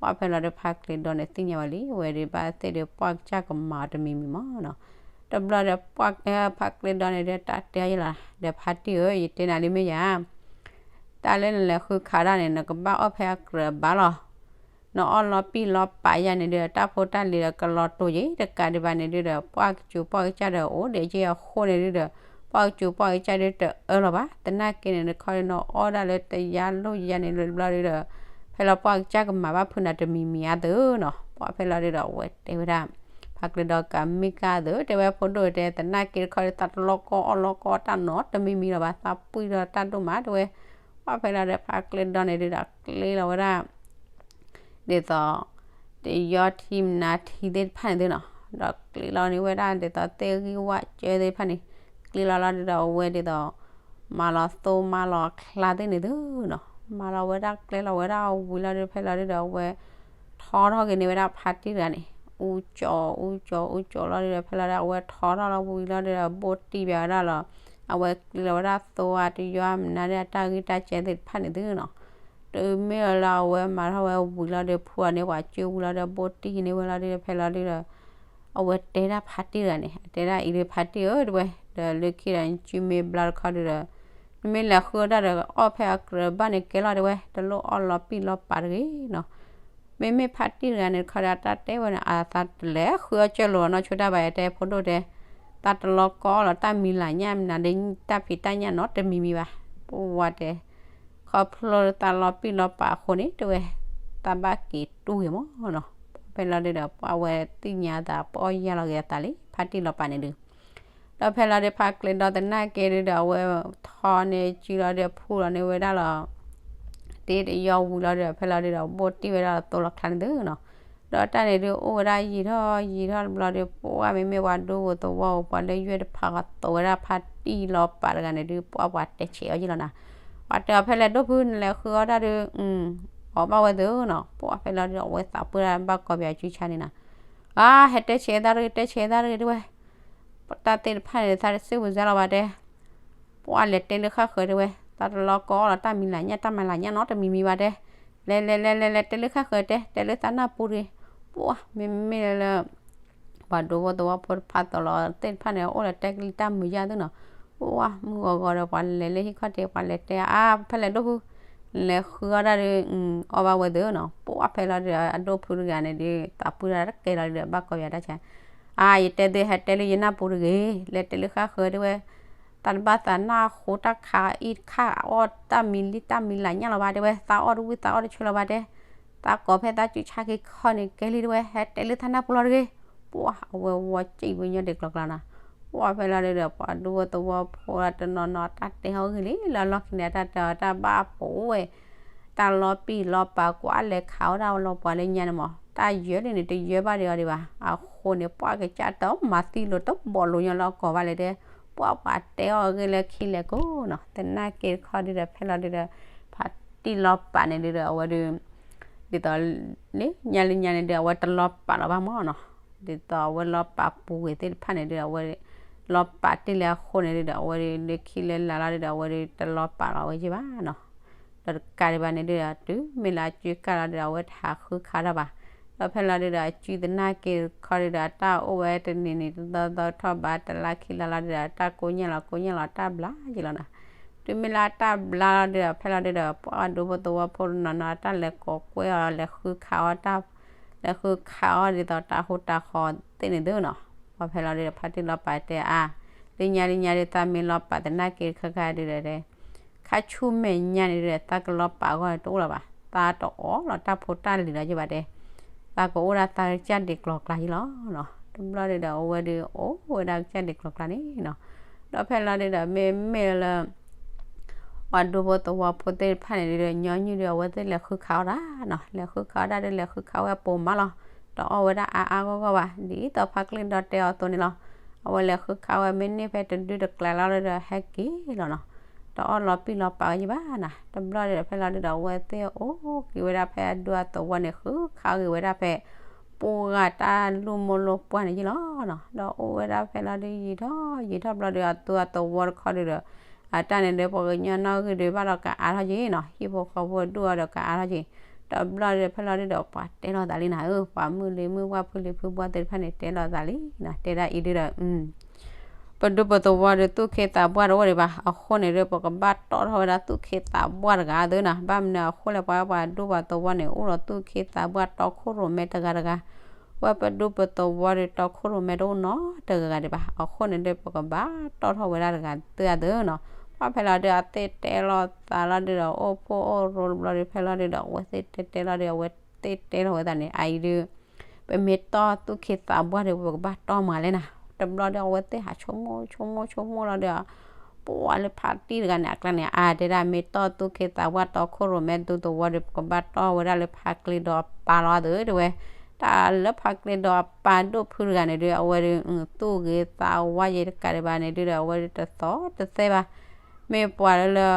ပှၢ်ဖဲလီၤဒု ဖါကျ့ဒီန့ၣ် သ့ၣ်ညါဝဲလံ အဝဲဒုဘၣ်သ့ၣ်ဒု ပှၢ်ကစၢ်ကမၤအီၤတမံၤမံၤမၢ်နီၤ. တဘျီဒီး ဖါကျ့ဒီန့ၣ်ဒု တၢ်တဲအီၤယဲလီၤ, ဒီးဖါတံၢ်ဧၢ ယတဲနၤလံမ့ၢ်ယၤ တၢ်လၢနလဲၤဃုခးဒၣ်န့ၣ် နကဘၣ်အီၣ်ဖဲအကြၢးဘၣ်လီၤ. နအီၣ်လီၤပံာ်လီၤပာ်ယၤန့ၣ်ဒု တၢ်ဖိတၢ်လံၤဒီးကလီၤတိာ်ယဲ, တကးဒံးဘၣ်န့ၣ်ဒုဒီး ပှၢ်ကစူၤပှၢ်ကစၢ်ဒီးအိၣ်ဒံးက့အဃိန့ၣ်ဒုဒီး ပှၢ်ကစူၤပှၢ်ကစၢ်ဒုတအၢလီၤဘၣ်. သနာ်က့န့ၣ် နခီဒု နအီၣ်ဒၣ်လၢတယါလိၣ်ယါန့ၣ် လၢတဘျီဒုဒီး ဖဲလီၤပှၢ်ကစၢ်ကမၤဘၣ်ဖုးနၤတမံၤမံၤအါသုနီၤ. ပှၢ်ဖဲလီၤဒုဒီး အဝဲတဲဝဲဒၣ် ဖါကျ့ဒီကမ့ၢ်ကၢ်သု တဲဝဲ ဖိဒိၣ်တဲ သနာ်က့တခီဒု သးတလီၤကီအီၣ်လီၤကီတၢ်နီတမံၤမံၤလီၤဘၣ်, သးပှံၢ်ထီၣ်တၢ်ဒိၣ်မး တဲဝဲ. ပှၢ်ဖဲလီၤဒု ဖါကျ့ဒီန့ၣ်ဒုဒီး ကျ့လီၤဝဲဒၣ် ဒ်သိး တယီထံမနၤထံသ့ၣ်တဖၣ်န့ၣ်သုနီၤ, ဒီးကျ့လီၤန့ၢ်ဝဲဒၣ်ဒ်သိးသ့ၣ်ဂံၢ်ဝၣ်ကၢသ့ၣ်တဖၣ်န့ၣ်, ကျ့လီၤလီၤဒုဒီးအဝဲဒ်သိး မၤလီၤသိမၤလီၤချါသ့ၣ်န့ၣ်သုနီၤ, မၤလီၤဝဲဒၣ်ကျဲလီၤဝဲဒၣ်အဝံၤလီၤဒု ဖဲလီၤဒုဒီးအဝဲ ထီထီၣ်က့ၤန့ၢ်ဝဲဒၣ်ဖါတံၢ်တဂၤန့ၣ်, အူကၠီအူကၠီအူကၠီလီၤဒုဒီး ဖဲလီၤဒု အဝဲထီထီၣ်လီၤဝံၤလီၤဒုဒီး ဘိၣ်တံၢ်ဘၣ်ဝဲဒၣ်လီၤ, အဝဲကျ့လီၤဝဲဒၣ်သိဝါတယီမနၤဒၣ်တၢ်ဂံၢ်တၢ်စဲသ့ၣ်တဖၣ်န့ၣ်သုနီၤ. တုၤမ့ၢ်လၢအဝဲမၤထီၣ်ဝဲဝံၤလီၤဒီး ဖူအီၤန့ၣ် ပှၤကၠိဝံၤလီၤဒီး ဘိၣ်တံၢ်ဟံးန့ၢ်ဝဲလီၤဒုး ဖဲလီၤဒုးဒီး အဝဲတဲဒၣ်ဖါတံၢ်တဂၤန့ၣ် အတဲဒၣ်အံၤဒုး ဖါတံၢ်ဧၢ တဲဝဲ, ဒီးလၢခံဒီး နစုမ့ၢ်ဘျါတခီဒုးဒီး နမ့ၢ်လဲၤဃုအီၣ်တၢ်ဒီး အီၣ်ဖဲအကြၢးဘၣ်န့ၣ်ကဲလီၤတဲဝဲ, တလိၣ်အီၣ်လီၤပံာ်လီၤပာ်တဂ့ၤနီၤ. မ့မ့ၢ်ဖါတံၢ်တဂၤန့ၣ်တခီဒီး အတၢ်တဲဝဲန့ၣ် အသးတလဲၤဃုအီၣ်ကၢၢ်လိာ်နီၢ်ဆိတၢ်ဘၣ် ယတဲဖိဒိၣ်တဲ, သးတလီၤကီအီၣ်လီၤတၢ်မံၤလၢ်ညၣ်မနုၤဒီး တၢ်ဖံးတၢ်ညၣ်နီတမံၤမံၤဘၣ်. ပဝဲတဲ ခီဖျိလၢသးလီၤပံာ်လီၤပာ်အဃိန့ၣ် တဲဝဲ, သးဘၣ်က့ၤတူၢ်ဂ့ၤမးနီၤ. ဖဲလီၤဒုးဒီး ပှၤဝဲသ့ၣ်ညါသးပအီၣ်ယၢ်လီၤက့ၤအသးလံ ဖါတံၢ်လီၤပာ်န့ၣ်ဒုး ဒီးဖဲလီၤဒုး ဖါကျဲဒီသနာ်က့ဒုးဒီး အဝဲထီန့ၢ်စုလီၤဒုး ဖူလီၤန့ၢ်ဝဲဒၣ်လီၤ တ့တယီဝံၤလီၤဒုးဒီး ဖဲလီၤဒုးဒီး ဘိၣ်တံၢ်ဝဲဒၣ်လီၤသိလီၤချါန့ၣ်သုနီၤ. ဒီးတၢ်န့ၣ်ဒုးအိၣ်ဝဲဒၣ်ယံာ်ထီၣ်ယံာ်ထီၣ်တဘျီဒုး ပှၤမ့မ့ၢ်ပှၤဒူဖိသဝီဖိ ပှၤလၢယွဲၢ်တဖၣ်ဂီၤသိးဝဲဒၣ်ဖါတံၢ်လီၤပာ်တဂၤန့ၣ်ဒုး ပှၤပှၤတဲဆဲးအီၤယံာ်လီၤနၤ. ပှၤတဲအီၤဖဲလဲၣ်ဒိၣ်ဖု နလဲၤဃုအီၣ်တၢ်ဒုး အီၣ်ဘၣ်ဝဲသုနီၤ. ပှၤဖဲလီၤဒုး အဝဲသးပှၢ်တၢ်ဘၣ်ကီပယီၤစုဆါန့ၣ်နၤ. အါ ဟဲတဲဆဲးသးတဂ့ၤ တဲဆဲးသးတဂ့ၤတဲဝဲ တၢ်သ့ၣ်တဖၣ်န့ၣ် သးတစ့ၢ်ဝံၤစါလီၤဘၣ်တဲ. ပှၤလဲၤတဲလၢဃၣ်ဃၢၤတဲဝဲ, သးတလီၤကီအီၣ်လီၤတၢ်မံၤလၢ်ညၣ် တၢ်မံၤလၢ်ညၣ်နီတမံၤမံၤဘၣ်တဲ. လဲၤလဲၤလဲၤလဲၤလဲၤ တဲလၢဃၣ်ဃၢၤတဲ တဲလၢသးနၢ်ပူၤတဂ့ၤ. ပှၤမ့မ့ၢ်လၢ ပှၤဒူဖိသဝီဖိတဖၣ်သိးလီၤသ့ၣ်တဖၣ်န့ၣ် အိၣ်လၢတဲကလံၤတၢ်မုာ်ယၢ်သုနီၤ. ပှၤမုၢ်ဂီၤဂီၤဒီး ပှၤလဲၤလၢဟံၣ်ခီၣ်ထံး ပှၤလဲၤတဲ အါ ဖဲလဲၣ်ဒိၣ်ဖု လဲၤဃုအီၣ်တၢ်ဒုး အီၣ်ဘၣ်ဝဲသုနီၤ. ပှၤဖဲလီၤဒုး အဒိၣ်ဖုတဂၤန့ၣ်ဒုး သးပှၢ်တၢ်တကဲလီၤဒုး ဘၣ်ကီပယီၤတၢ်ဆါ အါ ယတဲသ့ ဟဲတဲလၢယနၢ်ပူၤတဂ့ၤ, လဲၤတဲလၢဃၣ်ဃၢၤတဲဝဲ, သးတဘၣ်သးနၢ်ဟူတၢ်ခးအံၤတခါ အီၣ်တၢ်မံၤလံတၢ်မံၤလၢ်ညၣ်လီၤဘၣ်တဲဝဲ, သးအီၣ်တဝံၣ်သးအီၣ်တဆၢလီၤဘၣ်တဲ, သးကိးဖဲသးစုဆါက့ၤခီန့ၣ်ကဲလံတဲဝဲ, ဟဲတဲလၢသးနၢ်ပူၤလီၤတဂ့ၤ. ပှၤအဝဲဝီစံးဝဲညီဒံးကျီကျီနၤ, ပှၤဖဲလီၤဒုးဒီး ပှၤဒူဖိသဝီဖိတနီၤနီၤတၢ်တဲဟီၣ်ဂံၢ်လံ လၢအလီၢ်ခံန့ၣ် တၢ်တဲအီၤတၢ်ဘၣ်ပူၤဝဲ တၢ်လီၤပံာ်လီၤပာ်ကွၢ်လဲၤခးအီၣ်တၢ်လီၤပှၤလၢညါန့ၣ်မး တၢ်ယၢလံန့ၣ် တယၢဘၣ်ဒံးအီၤဒံးဘၣ်. အဃိန့ၣ် ပှၤကစၢ်တမၤသံလိာ်တဘီလိာ်ညီလၢအကိာ်ဘၣ်လဲၣ်တဲ, ပှၤပှၤတဲအီၣ်အဂ့ၢ်လၢခံလဲၣ်ကိးနီၤ. သနာ်က့တခီဒုးဒီး ဖဲလီၤဒုးဒီး ဖါတံၢ်လီၤပာ်န့ၣ်ဒုးဒီး အဝဲဒုး ဒ်သိး လၢညါလၢညါန့ၣ်ဒုး အဝဲတလီၤပာ်လီၤဘၣ်မးနီၤ. ဒ်သိးအဝဲလီၤပာ်ပူၤဝဲသ့ၣ်တဖၣ်န့ၣ်ဒုး အဝဲ လီၤပာ်တ့ၢ်လၢအဃိန့ၣ်ဒုးဒီး အဝဲဒုးလၢခံလၢလာ်လီၤဒုးဒီး အဝဲဒုးတလီၤပာ်လီၤဝဲယဲၢ်ဘၣ်နီၤ. ဒီးတကးဒံးဘၣ်န့ၣ်ဒုးဒီး တုၤမ့ၢ်လၢအစုကၢ်လီၤဒုးဒီး အဝဲတဟးဃုခးတၢ်ဘၣ်. ဒီးဖဲလီၤဒုးဒီး အစုသနာ်က့တခီဒုးဒီး အတၢ်အိၣ်ဝဲတနံၤနံၤသီသီထီၣ်ဘးတလါခံလါလီၤဒုးဒီး တၢ်ကိၢ်ညံၣ်လီၤကိၢ်ညံၣ်လီၤတၢ်ဘျါယံာ်လီၤနီၤ. တုၤမ့ၢ်လၢအတၢ်ဘျါလီၤဒုဒီး ဖဲလီၤဒုဒီး ပှၤဒူဖိသဝီဖိတနီၤနီၤ အတၢ်လဲၤကိးကွဲအီၤ လဲၤဃုခးအီၤတၢ် လဲၤဃုခးအီၤဒ်သိးတၢ်ဃူတၢ်ဃီသ့ၣ်န့ၣ်သုနီၤ. ပှၤဖဲလီၤဒုဒီး ဖါတံၢ်လီၤပာ်တဲအါ, လၢညါလၢညါဒုး သးမ့ၢ်လီၤပာ်သနာ်က့တခါခါဒုဒီး ခါဆူမဲာ်ညါန့ၣ်ဒုဒီး သးကလီၤပာ်အဂီၢ်န့ၣ်တအိၣ်လၢၤဘၣ်, သးတအိးလီၤတၢ်ဖိတၢ်လံၤလီၤယဘၣ်တဲ, သးကအိၣ်ဒၣ်သးကစၢ်ဒံးကျီၤကျါယလီၤနီၤ. တဘျီဒုဒီး အဝဲဒုးအိၣ်ဝဲဒၣ်ကစၢ်ဒံးကျီၤကျါန့ၣ်နီၤ. ဒီးဖဲလီၤဒုဒီး မ့မ့ၢ်လၢ ပှၤဒူဖိသဝီဖိသ့ၣ်တဖၣ်န့ၣ်ဒုဒီး ညီနုၢ်ဒုး အဝဲသ့ၣ်လဲၤဃုခးအီၣ်တၢ်နီၤ, လဲၤဃုခးအီၣ်တၢ်ဒုး လဲၤဃုခးဝဲအပိာ်မးလီၤ. တအီၣ်ဝဲဒၣ်အါအါဂီၢ်ဂီၢ်ဘၣ်, ဒ်သိးဖါကျံၢ်ဒီတဲအီၤအသိးန့ၣ်လီၤ. အဝဲလဲၤဃုခးဝဲ မ့ၢ်န့ၢ်ဖဲတဒုတကျးလီၤဒုဒီး ဟဲက့ၤလီၤနီၤ. တအီၣ်လီၤပံၢ်လီၤပာ်ဝဲယဘၣ်နီၤ. တဘျီဒုဒီး ဖဲလီၤဒုဒီး အဝဲသ့ၣ်အိၣ်က့ၤဝဲဒၣ်ဖဲအဒူအသဝီန့ၣ် ဃုခးဂ့ၤဝဲဒၣ်ဖဲ ပှၤဂၤတၢ်လူၢ်မိၢ်လိၢ်ပှၢ်န့ၣ်ယလီၤနီၤ. ဒီးအိၣ်ဝဲဒၣ်ဖဲလီၤဒု ယံာ်ထီၣ်ယံာ်ထီၣ်ဘျီဒု အဒူအသဝီတခီဒုဒီး အတၢ်န့ၣ်ဒီး ပှၤကညီနီၣ်ဂံၢ်ဒုးဘၣ်ဒီးကအါထီၣ်က့ၤနီၤ, ဟံၣ်ဖိဃီဖိဒူၣ်အီၤဒီးကအါထီၣ်က့ၤ. တဘျီဒုးဖဲလီၤဒုဒီး ပှၤတဲလိာ်သးလံနၤဧၢ, ပှၤမုၢ်လံၤမုၢ်ပှၢ် ဖုလံၤဖုဘှီသ့ၣ်တဖၣ်န့ၣ် တဲလိာ်သးလံနီၤ, တဲဒၣ်အံၤဒုဒီး ပဒူပသဝီဒီး သူၣ်ခ့သးပှၢ်တအိၣ်ဒံးဘၣ်. အဃိန့ၣ်ဒီး ပကဘၣ်တီၣ်ထီၣ်ဝဲဒၣ်သူၣ်ခ့သးပှၢ်တဂၤသုနီၤ. ဘၣ်မနုၤအဃိလဲၣ်, ပှၤပှၤဒူပှၤသဝီန့ၣ် အိၣ်ဒီးသူၣ်ခ့သးပှၢ်တီခိၣ်ရိၣ်မဲတဂၤတဂၤ, ဝဲပဒူပသဝီဒီး တီခိၣ်ရိၣ်မဲတအိၣ်နီတဂၤဂၤဒံးဘၣ်. အဃိန့ၣ်ဒီး ပကဘၣ်တီၣ်ထီၣ်ဝဲဒၣ်တဂၤသုအသုနီၤ. ပှၤဖဲလီၤဒု အသ့ၣ်တဲလိာ်သးလီၤဒုဒီး အိၣ်ဖှိၣ်အိၣ်ရိတဘျီဒု ဖဲလီၤဒုဒီး အဝဲသ့ၣ်တဲတဲလီၤဒု အဝဲသ့ၣ်တဲထီၣ်ဝဲသးန့ၣ် အအံၤဒု ပမ့ၢ်တီၢ်သူၣ်ခ့သးပှၢ်ဒီး ပကဘၣ်တီၢ်မးလဲၣ်နၤ. တဘျီဒီး အဝဲသ့ၣ်ဟးဆိကမိၣ်ဆိကမိၣ်ဆိကမိၣ်လီၤဒီး ပှၤလၢဖါတံၢ်တဂၤန့ၣ် အကျါန့ၣ် အါတဲဒၣ် မ့ၢ်တီၢ်သူၣ်ခ့သးပှၢ်တီခိၣ်ရိၣ်မဲဒူသဝီဒီး ပကဘၣ်တီၢ်ဝဲဒၣ်လၢဖါကျ့ဒီးအပၢ်လီၤသုတဲဝဲ. တၢ်လၢဖါကျ့ဒီးအပၢ်ဒိၣ်ဖုတဂၤန့ၣ်ဒု အဝဲဒု သူၣ်ဂ့ၤသးဝါယံၤတကးဒံးဘၣ်န့ၣ်ဒုဒီး အဝဲဒုတသီတသဲဘၣ်. မ့ၢ်ပှၤလၢ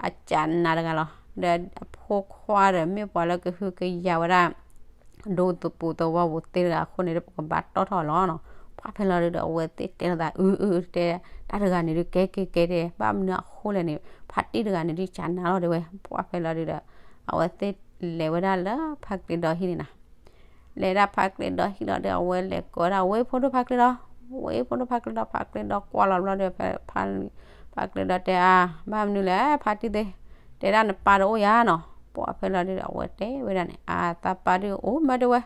အကးနးတဂၤလီၤ. ဒီးအဖိခွါဒီး မ့ၢ်ပှၤလၢကဟုကယာ်ဝဲဒၣ် ဒူသပူၤသဝီပူၤသ့တဂၤအဃိန့ၣ်ဒီး ပကဘၣ်တီၢ်ထီၣ်လီၤနီၤ. ပှၤဖဲလီၤဒုဒီး အဝဲသ့ၣ်တဲလိာ်သး အုအုတဲ တၢ်တဂၤန့ၣ်ဒု ကဲကဲကဲတဲ ဘၣ်မနုၤအဃိလဲၣ်န့ၣ် ဖါတံၢ်တဂၤန့ၣ်ဒု ကးနးလီၤတဲဝဲ. ပှၤဖဲလီၤဒုဒီး အဝဲသ့ၣ်လဲၤဝဲဒၣ်လၢဖါကျ့ဒီဟံၣ်န့ၣ်နၤ. လဲၤဒၣ်ဖါကျ့ဒီဟံၣ်လီၤဒီး အဝဲလဲၤကိးဝဲဒၣ် ဝ့ၢ်ဖိဒိၣ်ဖါကျ့ဒီ, ဝ့ၢ်ဖိဒိၣ်ဖါကျ့ဒီ, ဖါကျ့ဒီကွၢ်လီၤဘျီဒီး ဖဲ ဖါကျ့ဒီတဲအါ ဘၣ်မနုၤလဲၣ် ဖါတံၢ်သ့ၣ်, တဲဒၣ်နပၢ်တအိၣ်ယၤနီၤ. ပှၤဖဲလီၤဒုဒီး အဝဲတဲဝဲဒၣ်န့ၣ် အါ သးပၢ်ဒုအိၣ်မးတဲဝဲ.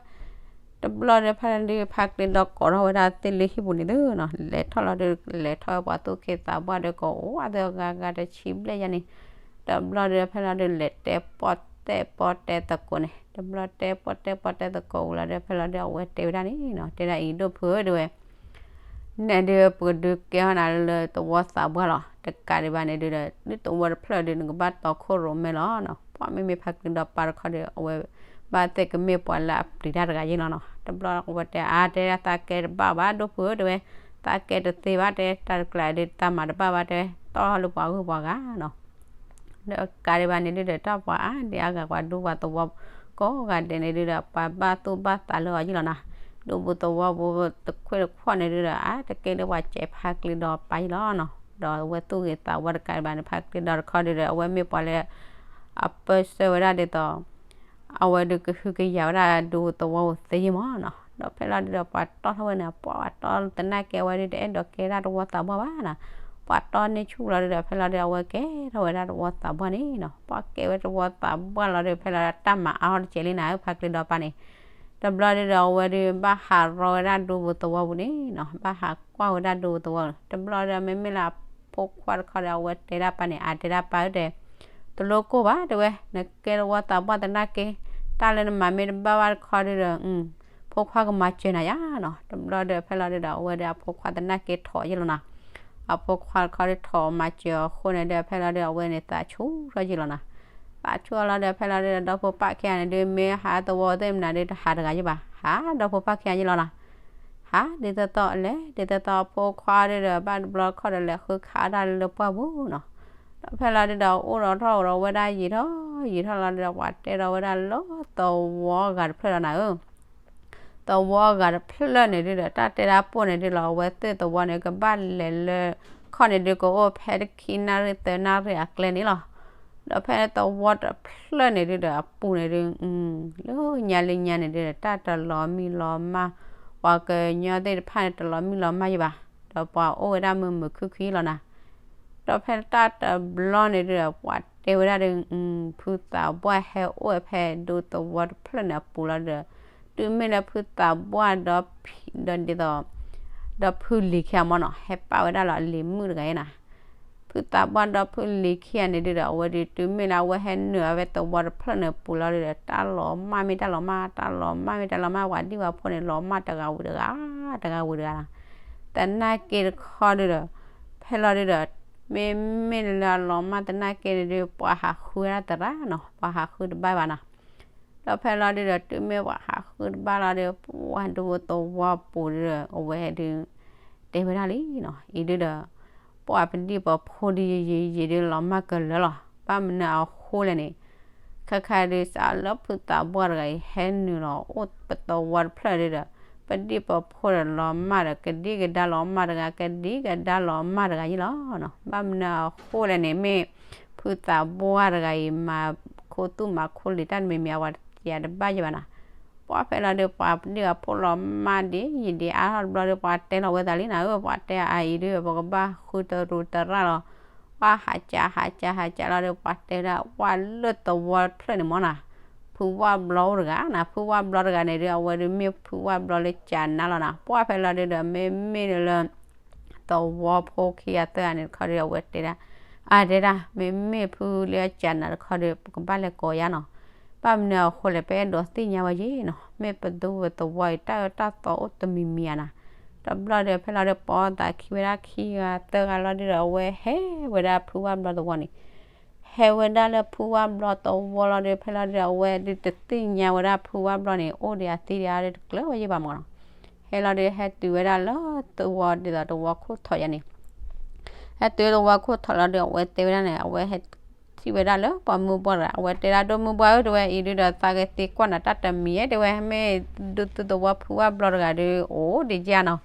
တဘျီဒီး ဖဲလီၤဒု ဖါကျ့ဒီကိးထီၣ်ဝဲဒၣ်သ့ၣ်လၢဟံၣ်ပူၤန့ၣ်သုနီၤ. လဲၤထီၣ်လီၤဒု လဲၤထီၣ်ဝဲပှၤသူၣ်ခ့သးပှၢ်ဒီး ကိးအိၣ်အသဂၤဂၤတဆံဘျဲၣ်ယါန့ၣ်. တဘျီဒီး ဖဲလီၤဒု လဲၤတဲပီၣ်တဲၣ်ပီၣ်တဲၣ်သကိးန့ၣ်. တဘျီတဲပီၣ်တဲၣ်ပီၣ်တဲၣ်သကိးဝံၤလီၤဒီး ဖဲလီၤဒု အဝဲတဲဝဲဒၣ်န့ၣ်နီၤ, တဲဒၣ်အံၤဒိၣ်ဖုဧၢတဲဝဲ နဲဒုး ပကဒုးကဲထီၣ်နၤလၢသဝီသးပှၢ်လီၤ. တကးဒံးဘၣ်န့ၣ်ဒုးဒီး ဒ်သဝီတဖျၢၣ်ဒုး နကဘၣ်တီခိၣ်ရိၣ်မဲလီၤနီၤ. ပှၤမ့မ့ၢ်ဖါကျ့ဒီပၢ်တခီဒီး အဝဲဘၣ်သ့ၣ်ကမ့ၢ်ပှၤလၢအပျံၤတၢ်တဂၤယ့ၣ်လီၤနီၤ. တဘျီအဝဲတဲအါ တဲဒၣ်သးကဲတဘၣ်ဘၣ် ဒိၣ်ဖုဧၢတဲဝဲ, သးကဲတသ့ဘၣ်တဲ တၢ်တကျါဒုး သးမၤတဘၣ်ဘၣ်တဲ တီၢ်လၢပှၤဂုၤပှၤဂၤနီၤ. ဒီးကးဒံးဘၣ်န့ၣ်ဒုးဒီး တၢ်ပှၤအါဒံးအါဂၤ ပှၤဒူပှၤသဝီ ကိးဂၤဒဲးန့ၣ်ဒုးဒီး ပှၤဘၣ်သူၣ်ဘၣ်သးလၢအီၤယ့ၣ်လီၤနီၤ. ဒူပူၤသဝီပူၤတခွ့ၣ်တခွီၣ်န့ၣ်ဒုးဒီး အါတကဲလၢပှၤစဲးဖါကျ့ဒီပၢ်ယ့ၣ်လီၤနီၤ. ဒီးအဝဲသူၣ်ဂ့ၤသးဝါတကးဒံးဘၣ်န့ၣ် ဖါကျ့ဒီတခီဒုးဒီး အဝဲမ့ၢ်ပှၤလၢ အပၢဆှၢဝဲဒၣ်ဒ်သိး အဝဲဒုးကဟုကယာ်ဝဲဒၣ်ဒူသဝီပူၤသ့ယ့ၣ်မးနီၤ. ဒီးဖဲလီၤဒုးဒီး ပှၤတီၢ်ထီၣ်ဝဲန့ၣ် ပှၤပှၤတီၢ်သနာ်က့ အဝဲဒုးတအဲၣ်ဒိးကဲဒၣ်တဝီသးပှၢ်ဘၣ်နီၤ. ပှၤတီၢ်န့ၢ်ဆူၣ်လီၤဒုးဒီး ဖဲလီၤဒုး အဝဲကဲထီၣ်ဝဲဒၣ်တဝီသးပှၢ်န့ၣ်နီၤ. ပှၤကဲဝဲတဝီသးပှၢ်လီၤဒုး ဖဲလီၤတၢ်မၤအါထီၣ်တစဲးလံနၤဧၢ ဖါကျ့ဒီပၢ်န့ၣ်. တဘျီဒုးဒီး အဝဲဒုးဘၣ်ဟးရီဝဲဒၣ်ဒူပူၤသဝီပူၤန့ၣ်နီၤ, ဘၣ်ဟးကွၢ်ဝဲဒၣ်ဒူပူၤသဝီပူၤ. တဘျီဒီး မ့မ့ၢ်လၢအဖိခွါတခီဒီး အဝဲတဲဒၣ်ပၢ်န့ၣ် အါတဲဒၣ်ပၢ်ဧၢတဲ တလိၣ်ကိၢ်ဘၣ်တဲဝဲ, နကဲတဝီသးပှၢ်သနာ်က့ တၢ်လၢနမၤမ့ၢ်တဘၣ်ဘၣ်တခီဒုးဒီး ဖိခွါကမၤစၢၤနၤယါနီၤ. တဘျီဒီး ဖဲလီၤဒုးဒီး အဝဲဒီးအဖိခွါသနာ်က့ထိးယ့ၣ်လီၤနီၤ. အဖိခွါတခီဒုးထိးမၤစၢၤအဃိန့ၣ်ဒီး ဖဲလီၤဒုး အဝဲန့ၣ်သးဆူၣ်ထီၣ်ယ့ၣ်လီၤနီၤ. သးဆူၣ်အလီၤဒီး ဖဲလီၤဒုးဒီး ဒီဖိပၢ်ခံဂၤန့ၣ်ဒုး မ့ၢ်ဟးသဝီသ့ၣ်မနုၤဒုး တဟးတဂၤယ့ၣ်ဘၣ်, ဟးဒီဖိပၢ်ခံဂၤယ့ၣ်လီၤနီၤ. ဟးဒ်သိးသိးလဲၤ ဒ်သိးသိးအဖိခွါဒုးဒီး ဘၣ်တဘျီခီဒီး လဲၤဃုခးဒၣ်လၢပှၢ်ပူၤနီၤ. ဒီးဖဲလီၤဒုးဒီး အိၣ်ဒီးထီၣ်ဒီးဝဲဒၣ်ယံာ်ထီၣ်ယံာ်ထီၣ်လီၤဒီး ပှၤတဲဒီးဝဲဒၣ်လၢသဝီဂၤတဖျၢၣ်လီၤနၤဧၢ. သဝီဂၤတဖျၢၣ်န့ၣ်ဒုးဒီး တၢ်တဲဒၣ်ပိၢ်န့ၣ်ဒုးလီၤ အဝဲသ့ၣ်သဝီန့ၣ် ကဘၣ်လဲၤလၢ ခီၣ်န့ၣ်ဒုး ကအိၣ်ဖဲတခံနၣ်ရံၣ်သၢနၣ်ရံၣ်အကျဲန့ၣ်လီၤ. ဒီးဖဲသဝီတဖျၢၣ်န့ၣ်ဒုးဒီး အပူၤန့ၣ်ဒုး လၢညါလၢညါန့ၣ်ဒုးဒီး တၢ်တလီၤမံလီၤမၢ်, ပှၤကညီသ့ၣ်တဖၣ်န့ၣ် တလီၤမံလီၤမၢ်ယဘၣ်, ဒီးပှၤအိၣ်ဝဲဒၣ်မုာ်မုာ်ခုၣ်ခုၣ်လီၤနၤ. ဒီးဖဲတၢ်တဘျီန့ၣ်ဒီး ပှၤတဲဝဲဒၣ်ဒီး ဖုသးပှၢ်ဟဲအိၣ်ဝဲဖဲဒူသဝီတဖျၢၣ်န့ၣ်အပူၤလီၤဒီး, တုၤမ့ၢ်လၢဖုသးပှၢ်ဒီးဖံ ဒီးဒ်သိး ဒီးဖုလံၤခံဂၤမ့ၢ်နီၤ ဟဲပာ်ဝဲဒၣ်လီၤအလံၤမုၣ်တဂၤအံၤနီၤ ဖုသးပှၢ်ဒီးဖုလံၤခံဂၤန့ၣ်ဒုဒီး အဝဲဒုးတုၤမ့ၢ်လၢအဝဲဟဲနုာ်အီၤဝဲ သဝီတဖျၢၣ်န့ၣ်ပူၤလီၤဒုဒီး တၢ်လီၤမၢ်မ့ၢ်တၢ်လီၤမၢ် တၢ်လီၤမၢ်မ့ၢ်တၢ်လီၤမၢ် ပှၤဒံၣ်ဝဲဖိန့ၣ် လီၤမၢ်တဂၤဝံၤတဂၤ တဂၤဝံၤတဂၤနီၤ သနာ်က့တခီဒုဒီး ဖဲလီၤဒုဒီး မ့မ့ၢ်လၢအလီၤမၢ်သနာ်က့န့ၣ်ဒု ပှၤဟးဃုဝဲဒၣ်သရၣ်နီၤ ပှၤဟးဃုတဘၣ်ဘၣ်နီၤ ဒီးဖဲလီၤဒုဒီး တုၤမ့ၢ်ပှၤဟးဃုတဘၣ်လီၤဒီး ပှၤဒူသဝီပူၤဒုဒီး အဝဲဒု တဲဝဲဒၣ်လံနီၤ အံၤဒုဒီး ပှၤပဒံၣ်ပဖိဒုယံာ်ယံာ်ဒုလီၤမၢ်ကလၢာ်လီၤ ဘၣ်မနုၤအဃိလဲၣ်န့ၣ် ခဲခါဒု စးလၢဖုသးပှၢ်တဂၤအံၤ ဟဲနုာ်လီၤအိၣ်ပသဝီတဖျၢၣ်ဒုဒီး ပဒံၣ်ပဖိဒီးလီၤမၢ်ဒီး ကဒံကဒါလီၤမၢ်တဂၤ ကဒံကဒါလီၤမၢ်တဂၤယ့ၣ်လီၤ. ဘၣ်မနုၤအဃိလဲၣ်န့ၣ် မ့ၢ်ဖုသးပှၢ်တဂၤအံၤ မၤခိသူၣ်မၤခိလံၤတၢ်တမံၤမံၤ အဝဲတယၤတဘၣ်ယဲၢ်ဘၣ်နီၤ. ပှၢ်ဖဲလီၤဒုး ပှၤဒံၣ်အဖိလီၤမၢ်ဒ်ယံာ်ဒ်အါထီၣ်တဘျီဒီး ပှၤတဲလီၤဝဲသးလံနီၤ, ဧၢ ပှၤတဲအအံၤဒုး ပကဘၣ်ဃုတရူးတရၣ်လီၤ. ပှၢ်ဟးကးဟးကးဟးကးလီၤဒီး ပှၤတဲဝဲဒၣ် ပှၢ်လၢသဝီတဖျၢၣ်န့ၣ်မ့ၢ်နီၤ ဖုဝၣ်ဘျီအိၣ်တဂၤနီၤ, ဖုဝၣ်ဘျီတဂၤန့ၣ်ဒုး အဝဲဒုးမ့ၢ်ဖုဝၣ်ဘျီလၢကၠးနါလီၤနီၤ. ပှၢ်ဖဲလီၤဒုးဒီး မ့မ့ၢ်ဒုးလၢ သဝီဖိခံဂၤသၢဂၤန့ၣ်တခီဒုး အဝဲတဲဒၣ်, အတဲဒၣ် မ့မ့ၢ်ဖုလၢကၠးနါတခီဒုး ပကဘၣ်လဲၤကိးယါနီၤ. ဘၣ်မနုၤအဃိလဲၣ် ပအဲၣ်ဒိးသ့ၣ်ညါဝဲယဲနီၤ, မ့ၢ်ပဒူပသဝီအံၤ တၢ်အၢတၢ်သီအိၣ်တမံၤမံၤဧါနီၤ. တဘျီဒီး ဖဲလီၤဒုး ပိာ်သးခံဝဲဒၣ်ခံဂၤသၢဂၤလီၤဒုးဒီး အဝဲဟဲဝဲဒၣ်ဖုဝၣ်ဘျီသဝီန့ၣ် ဟဲဝဲဒၣ်လၢဖုဝၣ်ဘျီသဝီလီၤဒီး ဖဲလီၤဒုး အဝဲဒုးတသ့ၣ်ညါဝဲဒၣ်ဖုဝၣ်ဘျီန့ၣ် အိၣ်ဒံးအသံဒံးအါဒုး တကျၢၤဝဲယဲၢ်ဘၣ်မ့ၢ်နီၤ. ဟဲလီၤဒုး ဟဲတုၤဝဲဒၣ်လၢသဝီဒ်သိးသဝီခိၣ်ထိးယါန့ၣ်, ဟဲတုၤသဝီခိၣ်ထိးလီၤဒုး အဝဲတဲဝဲဒၣ်န့ၣ် အဝဲဟဲထံၣ်ဝဲဒၣ်လၢပှၤမုၢ်ပှၢ်တဂၤ အဝဲတဲဒၣ် ဒိၣ်မုၢ်ပှၢ်ဧၢ တဲဝဲ အံၤဒုးဒီး သးကသံကွၢ်နၤတၢ်တမံၤဧါ တဲဝဲ မ့ၢ်ဒူသဝီဖုဝၣ်ဘျီတဂၤဒုး အိၣ်ဒံးယါနီၤ.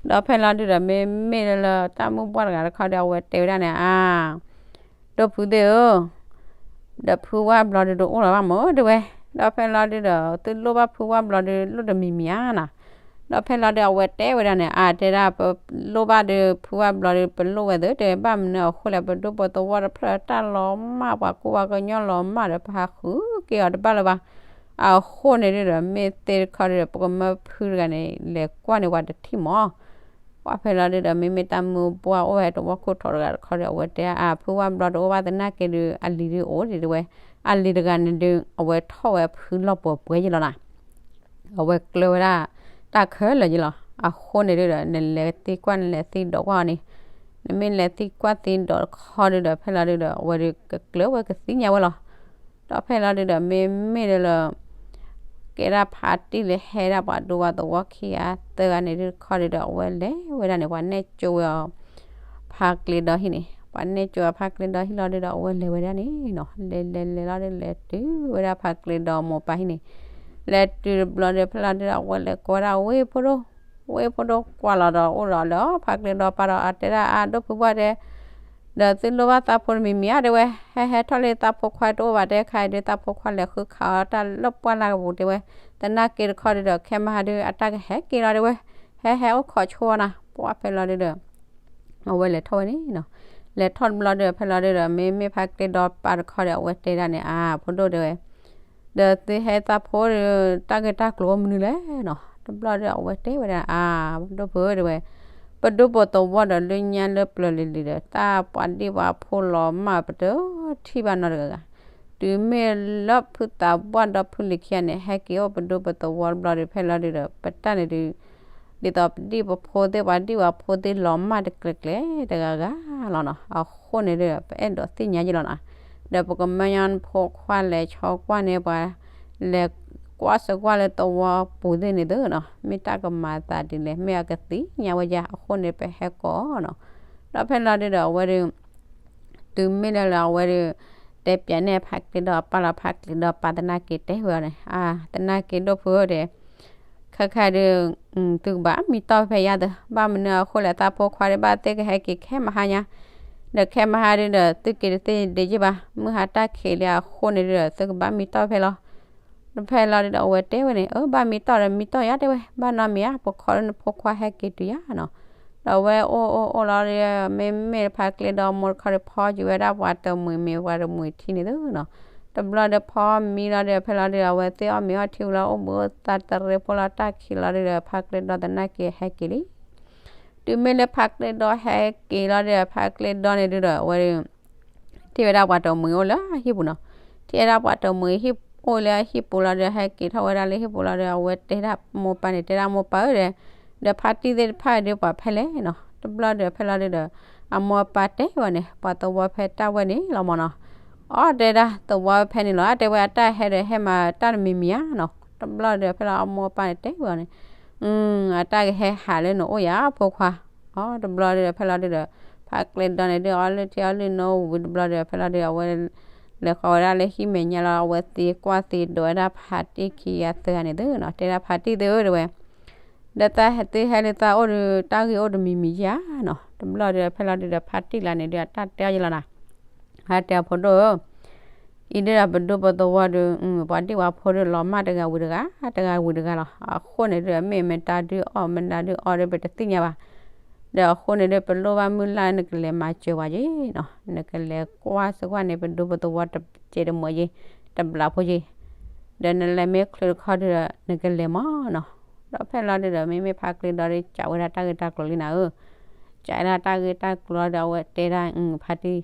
ဒီးဖဲလီၤဒုးဒီး မ့မ့ၢ်လၢတၢ်မုၢ်ပှၢ်တဂၤတခီဒီး အဝဲတဲဝဲဒၣ်န့ၣ် အါ ဒိၣ်ဖုသ့ၣ်ဧၢ, ဒီးဖုဝၣ်ဘျီဒုးတအိၣ်လၢၤဘၣ်မ့ၢ် တဲဝဲ, ဒီးဖဲလီၤဒုးဒီး သုလိၣ်ဘၣ်ဖုဝၣ်ဘျီဒုးလိၣ်တမံၤမံၤဧါနီၤ. ဒီးဖဲလီၤဒုး အဝဲတဲဝဲဒၣ်န့ၣ် အါ တဲဒၣ် ပလိၣ်ဘၣ်ဒုးဖုဝၣ်ဘျီဒုး ပလိၣ်ဝဲသ့ၣ် တဲဝဲ ဘၣ်မနုၤအဃိလဲၣ် ပဒူပသဝီတဖျၢၣ်တၢ်လီၤမၢ် ပှၤကူပှၤကညီလီၤမၢ်ဒီး ပဟးဃုက့ၤအီၤတဘၣ်လၢၤဘၣ်. အဃိန့ၣ်ဒုးဒီး မ့ၢ်သ့ၣ်တခီဒုးဒီး ပကမၢဖုတဂၤန့ၣ် လဲၤကွၢ်န့ၢ်ပှၤတထံၣ်မး ပှၢ်ဖဲလီၤဒုးဒီး မ့မ့ၢ်တၢ်မုၢ်ပှၢ်အိၣ်ဝဲသဝီခိၣ်ထိးတဂၤတခီဒီး အဝဲတဲ အါ ဖုဝၣ်ဘျီတအိၣ်ဘၣ်သနာ်က့ဒုး အလံၤဒုးအိၣ်ဒံးတဲဝဲ, အလံၤတဂၤန့ၣ်ဒုး အဝဲထီၣ်ဝဲဖုလီၢ်ပှဲၤပှဲၤယဲၢ်လီၤနီၤ. အဝဲကျၢၤဝဲဒၣ် တၢ်ခဲလၢာ်ယဲၢ်လီၤ. အဃိန့ၣ်ဒုးဒီး နလဲၤသံကွၢ် နလဲၤသံဒိးကွၢ်အီၤန့ၣ်, နမ့ၢ်လဲၤသံကွၢ်သံဒိးတခီဒုးဒီး ဖဲလီၤဒုးဒီး အဝဲဒုးကကျၢၤဝဲကသ့ၣ်ညါဝဲလီၤ. ဒီးဖဲလီၤဒုးဒီး မ့မ့ၢ်ဒုးလၢ ကဲဒၣ်ဖးတံၢ်လၢဟဲဒၣ်ပှၤဒူပှၤသဝီခံဂၤသၢဂၤန့ၣ်ဒုးတခီဒုးဒီး အဝဲလဲၤဝဲဒၣ်န့ၣ် ပှၤနဲၣ်ကၠိဝဲအီၤ ဖးကျဲဒီဟံၣ်န့ၣ်, ပှၤနဲၣ်ကၠိဝဲဖးကျဲဒီဟံၣ်လီၤဒုးဒီး အဝဲလဲၤဝဲဒၣ်န့ၣ်နီၤ, လဲၤလဲၤလဲၤလီၤဒုး လဲၤတုၤဝဲဒၣ်ဖးကျဲဒီမိၢ်ပၢ်ဟံၣ်န့ၣ်, လဲၤတုၤတဘျီဒီး ဖဲလီၤဒုးဒီး အဝဲလဲၤကိးဝဲဒၣ်ဝ့ၢ်ဖိဒိၣ်, ဝ့ၢ်ဖိဒိၣ်ကွၢ်လီၤဒီး အိၣ်ဒီးလၢဖးကျဲဒီပၢ်ဒီး အတဲဒၣ် အါ ဒိၣ်ဖုပှၢ်တဲ ဒီးသုလိၣ်ဘၣ်သးဖိတမံၤမံၤဧါ တဲဝဲ, ဟဲဟဲထီၣ်လၢသးဖိခွါတအိၣ်ဘၣ် တဲခါအံၤဒုး သးဖိခွါလဲၤဃုခးအီၤတၢ်လၢပှၢ်လၢ်ကပူၤ တဲဝဲ, သနာ်က့တခီဒုးဒီး ခဲမဟါဒုး အတၢ်ကဟဲက့ၤလီၤ တဲဝဲ, ဟဲဟဲအိၣ်ခိးဆိဝဲနီၤ. ပှၢ်ဖဲလီၤဒုးဒီး အဝဲလဲၤထီၣ်ဝဲန့ၣ်နီၤ, လဲၤထီၣ်တဘျီဒီး ဖဲလီၤဒုးဒီး မ့မ့ၢ်ဖးကျဲဒီပၢ်တခီဒီး အဝဲတဲဒၣ်န့ၣ် အါ ဖိဒိၣ်တဲဝဲ ဒီးသုဟဲသးဖိဒီး တၢ်ဂ့ၢ်တၢ်ကျိၤအိၣ်မနုၤလဲၣ်နီၤ. တဘျီဒီး အဝဲတဲဝဲဒၣ် အါ ဒိၣ်ဖုဧၢ တဲဝဲ, ပဒူပသဝီဒီး လၢညါလၢပျၢၤလံၤလံၤဒီး တၢ်ပှၤဒံၣ်ပှၤဖိလီၤမၢ် ပတထံၣ်ဘၣ်နီတဂၤဂၤ, တုၤမ့ၢ်လၢဖုသးပှၢ်ဒီးဖုလံၤခံဂၤန့ၣ် ဟဲက့ၤအိၣ်ပဒူပသဝီတဘျီဒီး ဖဲလီၤဒုးဒီး ပတၢ်န့ၣ်ဒုး ဒ်သိးပဒံၣ်ပဖိသ့ၣ် ပှၤဒံၣ်ပှၤဖိသ့ၣ်လီၤမၢ်တကျဲၤကျဲၤတဂၤဂၤလီၤနီၤ. အဃိန့ၣ်ဒီး ပအဲၣ်ဒိးသ့ၣ်ညါယဲၢ်လီၤနီၤ. ဒီးပကမၢညါဖိခွါလဲၤဆီကွၢ်န့ၢ်ပှၤ လဲၤကွၢ်စၢၤကွၢ်လၢသဝီပူၤသ့ၣ်န့ၣ်သ့နီၤ, မ့ၢ်တၢ်ကမၤသးဒ်လဲၣ် မ့ၢ်အကသ့ၣ်ညါဝဲယါ အဃိန့ၣ် ပဟဲကိးနီၤ. ဒီးဖဲလီၤဒုးဒီး အဝဲဒုး တုၤမ့ၢ်လၢလၢအဝဲဒုး တဲပျးန့ၢ်ဖးကျဲဒီးပၢ်လီၤ ဖးကျဲဒီးပၢ်သနာ်က့တဲဝဲအီၤန့ၣ် အါ သနာ်က့ဒိၣ်ဖုဧၢ တဲ ခဲခါဒုး သုကဘၣ်မံတီၢ်ဖဲယါသၢ ဘၣ်မနုၤအဃိလဲၣ် သးဖိခွါဒုး ဘၣ်သ့ၣ်ကဟဲက့ၤခဲမဟါညါ, ဒီးခဲမဟါဒုးဒီး သုက့ၤတသ့ဒံးယ့ၢ်ဘၣ် မုၢ်ဟါတၢ်ခံးလံအဃိန့ၣ်ဒုးဒီး သုကဘၣ်မံတီၢ်ဖဲလီၤ. ဖဲလီၤဒုးဒီး အဝဲတဲဝဲန့ၣ် အၢ ဘၣ်မံတီၢ်ဒီးမံတီၢ်ယါ တဲဝဲ ဘၣ်နီတမံၤဧါ ပခိးလၢနဖိခွါဟဲက့ၤတုၤယါနီၤ. ဒီးအဝဲအိၣ်အိၣ်အိၣ်လီၤဒီး မ့မ့ၢ်ဖါကျဲဒီမိၢ်တခီဒီး ဖီက့ၤဝဲဒၣ်ပှၤတမှံၤမ့ၤ ပှၤတမှံၤထံန့ၣ်သုနီၤ. တဘျီဒီးဖီမံလီၤဒီး ဖဲလီၤဒီး အဝဲသ့ၣ်အီၣ်မ့ၤအီထံဝံၤလီၤ အိၣ်ဘှံးအိၣ်သါတရံးဖိလီၤ တၢ်ခံးလီၤဒီး ဖါကျဲဒီသနာ်က့ဟဲက့ၤလံ. တုၤမ့ၢ်လၢဖါကျဲဒီဟဲက့ၤလီၤဒီး ဖါကျဲဒီန့ၣ်ဒုဒီး အဝဲ ထံၣ်ဝဲဒၣ်ပှၤတမှံၤအိၣ်လၢဟံၣ်ပူၤနီၤ. ထံၣ်ဝဲဒၣ်ပှၤတမှံၤဟံၣ်အိၣ်လၢဟံၣ်ပူၤလီၤဒီး ဟဲက့ၤထီၣ်ဝဲဒၣ်လၢဟံၣ်ပူၤလီၤဒီး အဝဲတဲဒၣ်မိၢ်ပၢ်န့ၣ် တဲဒၣ်မိၢ်ပၢ်ဧၢဒီး ဒီးဖါတံၢ်သ့ၣ်တဖၣ်ဒုးပှၤဖဲလဲၣ်နီၤ. တဘျီဒီးဖဲလီၤဒုဒီး အမိၢ်အပၢ်တဲဝဲန့ၣ် ပှၤသဝီဖဲတၢ်ဝဲန့ၣ်လီၤမၢ်နီၤ. အီ တဲဒၣ်သဝီဖဲန့ၣ်လီၤ အတဲဝဲအတၢ်ဟဲဒီးဟဲမၤတၢ်တမံၤမံၤဧါနီၤ. တဘျီဒီးဖဲလီၤအမိၢ်အပၢ်န့ၣ်တဲဝဲန့ၣ် အတၢ်ကဟဲဟးလၢနအိၣ်ယၤဖိခွါ အီ တဘျီဒီးဖဲလီၤဒုဒီး ဖါကျဲဒီန့ၣ်ဒုး အီလုၢ်ထံအီလုၢ်နိဝံၤတဘျီဒီး ဖဲလီၤဒုး အဝဲ လဲၤဃီၤဝဲဒၣ်လၢဟံၣ်မဲာ်ညါလီၤ အဝဲသံကွၢ်သံဒိးဝဲဒၣ်ဖါတံၢ်ခံဂၤသၢဂၤန့ၣ်သုနီၤ တဲဒၣ်ဖါတံၢ်သုဧၢ တဲဝဲ ဒီးတၢ်ဟဲသုဟဲလၢသးအိၣ်ဒီး တၢ်ဂ့ၢ်အိၣ်တမံၤမံၤဧါနီၤ. တဘျီဒီးဖဲလီၤဒုဒီး ဖါတံၢ်လၢန့ၣ်ဒုး အတၢ်တဲအီၤယလီၤနၤ ဟဲတဲအဖိဒိၣ်ဧၢ အံၤဒုဒီးပဒူပသဝီဒီး ပှၤဒံၣ်ဝၤဖိဒီး လီၤမၢ်တဂၤဝံၤတဂၤ တဂၤဝံၤတဂၤလီၤ. အဃိန့ၣ်ဒုဒီး မ့ၢ်မတၤဒုးအီၣ်မတၤဒုးအီဒီး ပတသ့ၣ်ညါဘၣ်. ဒီးအဃိန့ၣ်ဒုဒီး ပလိၣ်ဘၣ်မုၢ်လၢ်နကလဲၤမၤစၢၤပှၤက့ၤနီၤ နကလဲၤကွၢ်စ့ၢ်ကီးန့ၣ် ပဒူပသဝီတကဲးတမှဲးက့ၤ တဘျးဖိက့ၤ ဒီးနလဲၤမ့ၢ်ချုးတခီဒုဒီး နကလဲၤမၢ်နီၤ. ဒီးဖဲလီၤဒုဒီး မ့မ့ၢ်ဖါကျဲဒီဒီးစံးဝဲဒၣ်တၢ်ဂ့ၢ်တၢ်ကျိၤလံနၤဧၢ စံးဝဲဒၣ်တၢ်ဂ့ၢ်တၢ်ကျိၤလီၤဒီး အဝဲတဲဒၣ်ဖါတံၢ်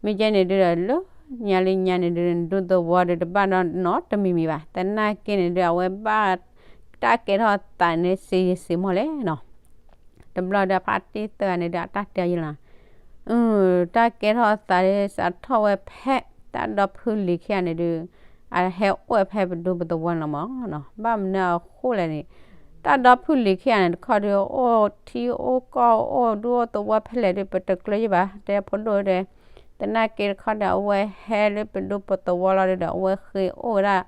မ့ၢ်ကဲန့ၣ်ဒုဒီး လၢညါလၢညါန့ၣ်ဒုဒီး နဒူသဝီဒီးတဘၣ်နီတမံၤမံၤဘၣ်. သနာ်က့န့ၣ်ဒုဒီး အဝဲဘၣ်တၢ်ကဲထီၣ်သးန့ၣ်စ့ယစ့မီၢ်လဲၣ်နီၤ. တဘျီဒီးဖါတံၢ်သၢဂၤန့ၣ်ဒုဒီး အတၢ်တဲအီၤယလီၤ တၢ်ကဲထီၣ်သးဒီး စးထီၣ်ဝဲဖဲ တၢ်ဒီဖုလံၤခံဂၤန့ၣ်ဒုဒီး အဟဲအိၣ်ဝဲဖဲပဒူပသဝီန့ၣ်လီၤမၢ်နီၤ. ဘၣ်မနုၤအဃိလဲၣ်န့ၣ် တၢ်ဒီဖုလံၤခံဂၤန့ၣ်တခီဒီး အိၣ်ထံအိၣ်ကီၢ်အိၣ်ဒူအိၣ်သဝီဖဲလဲၣ်ဒုဒီး ပတကျၢၤယဘၣ် တဲဖိဒိၣ်ဒီး သနာ်က့တခီဒီး အဝဲဟဲလၢပဒူပသဝီလီၤဒုဒီး အဝဲဃ့အိၣ်ဝဲဒၣ်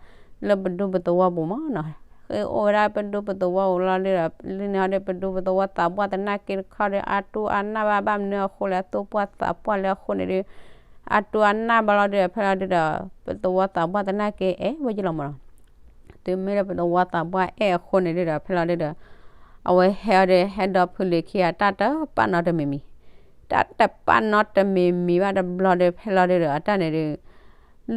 လၢပဒူပသဝီပူၤမၢ်နီၤ. ဃ့အိၣ်ဝဲဒၣ်ပဒူပသဝီပူၤလီၤဒုဒီး လၢန့ၣ်ဟီဒီး ပဒူပသဝီသးပှၢ်သနာ်က့တခီဒီး အါတူၢ်အါနၢ်ဘၣ် ဘၣ်မနုၤအဃိလဲၣ် သူၣ်ပှၢ်သးပှၢ်လၢအဃိန့ၣ်ဒုဒီး အါတူၢ်အါနၢ်ဘၣ်လီၤဒုဒီး ဖဲလီၤဒုဒီး ပသဝီသးပှၢ်သနာ်က့အဲၣ်ဝဲယလီၤမၢ်နီၤ. တုၤမ့ၢ်လၢပသဝီသးပှၢ်အဲၣ်အဃိန့ၣ်ဒုဒီး ဖဲလီၤဒုဒီး အဝဲဟဲအီၤဒီး ဟဲဒီဖုလံၤခံဂၤ တၢ်တပာ်နီတမံၤမံၤ တၢ်တပာ်နီတမံၤမံၤဘၣ်တဘျီဒီး ဖဲလီၤဒုဒီး အတၢ်န့ၣ်ဒု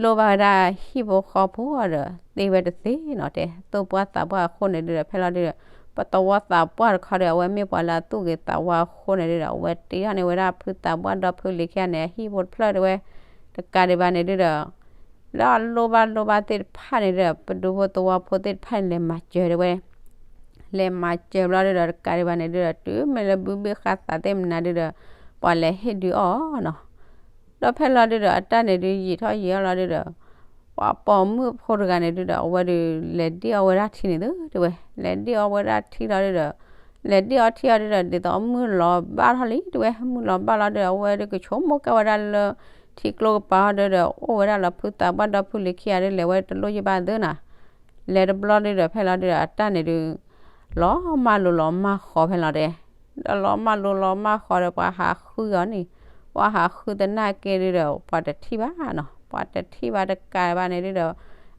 လိၣ်ဘၣ်ဝဲဒၣ်ဟံၣ်ဖိဃီဖိဒီး သ့ဝဲတသ့နီၤ တဲ သူၣ်ပှၢ်သးပှၢ်အဃိန့ၣ်ဒုဒီး ဖဲလီၤဒုဒီး ပသဝီသးပှၢ်တခီဒီး အဝဲမ့ၢ်ပှၤလၢအသူၣ်ဂ့ၤသးဝါအဃိန့ၣ်ဒုဒီး အဝဲတ့ထီၣ်န့ၢ်ဝဲဒၣ်ဖုသးပှၢ်ဒီဖုလံၤခံဂၤန့ၣ် အဟံၣ်ဖိတဖျၢၣ်တဲဝဲ တကးဒံးဘၣ်န့ၣ်ဒုဒီး လၢအလိၣ်ဘၣ်လိၣ်ဘၣ်သ့ၣ်တဖၣ်န့ၣ်ဒီး ပဒူဖိသဝီဖိသ့ၣ်တဖၣ်န့ၣ် လဲၤမၤစၢၤတဲဝဲ လဲၤမၤစၢၤဘျီဒုဒီး တကးဒံးဘၣ်န့ၣ်ဒုဒီး တုၤမ့ၢ်လၢဘုဘ့ၣ်ဃးသးသ့ၣ်မနုၤဒုဒီး ပှၤလဲၤဟ့ၣ်ဒုးအီၣ်နီၤ. ဒီးဖဲလီၤဒုဒီး အတၢ်န့ၣ်ဒု ယံာ်ထီၣ်ယံာ်အီၣ်လီၤဒုဒီး ပှၤပိာ်မုၣ်ဖိတဂၤန့ၣ်ဒုဒီး အဝဲဒု လဲၤဒ့ၣ်အီၣ်ဝဲဒၣ်ထံန့ၣ်သုတဲဝဲ လဲၤဒ့ၣ်အီၣ်ဝဲဒၣ်ထံလီၤဒုဒီး လဲၤဒ့ၣ်အီၣ်ထံအီၤဒုဒီး ဒ်သိးမုၢ်လီၤဘၣ်ထီၣ်လံတဲဝဲ မုၢ်လီၤဘၣ်လီၤဒုဒီး အဝဲဒုကဆိကမိၣ်ကဲဝဲဒၣ်လၢ ထံကျိကပၤဟီဒုဒီး အိၣ်ဝဲဒၣ်လီၤဖုသးပှၢ်ဒီဖုလံၤခံဂၤဒု လဲၤဝဲတလိၣ်ယဘၣ်သုနီၤ. လဲၤတဘျီဒုဒီး ဖဲလီၤဒုဒီး အတၢ်န့ၣ်ဒု လီၤမၢ်လိၤလီၤမၢ်ဃီဖဲလီၤတဲ ဒီးလီၤမၢ်လိၤလီၤမၢ်ဃီဒီး ပှၤဟးဃုအီၤန့ၣ် ပှၤဟးဃုသနာ်က့ဒုဒီး ပှၤတထံၣ်ဘၣ်နီၤ ပှၤတထံၣ်ဘၣ်တကးဘၣ်န့ၣ်ဒုဒီး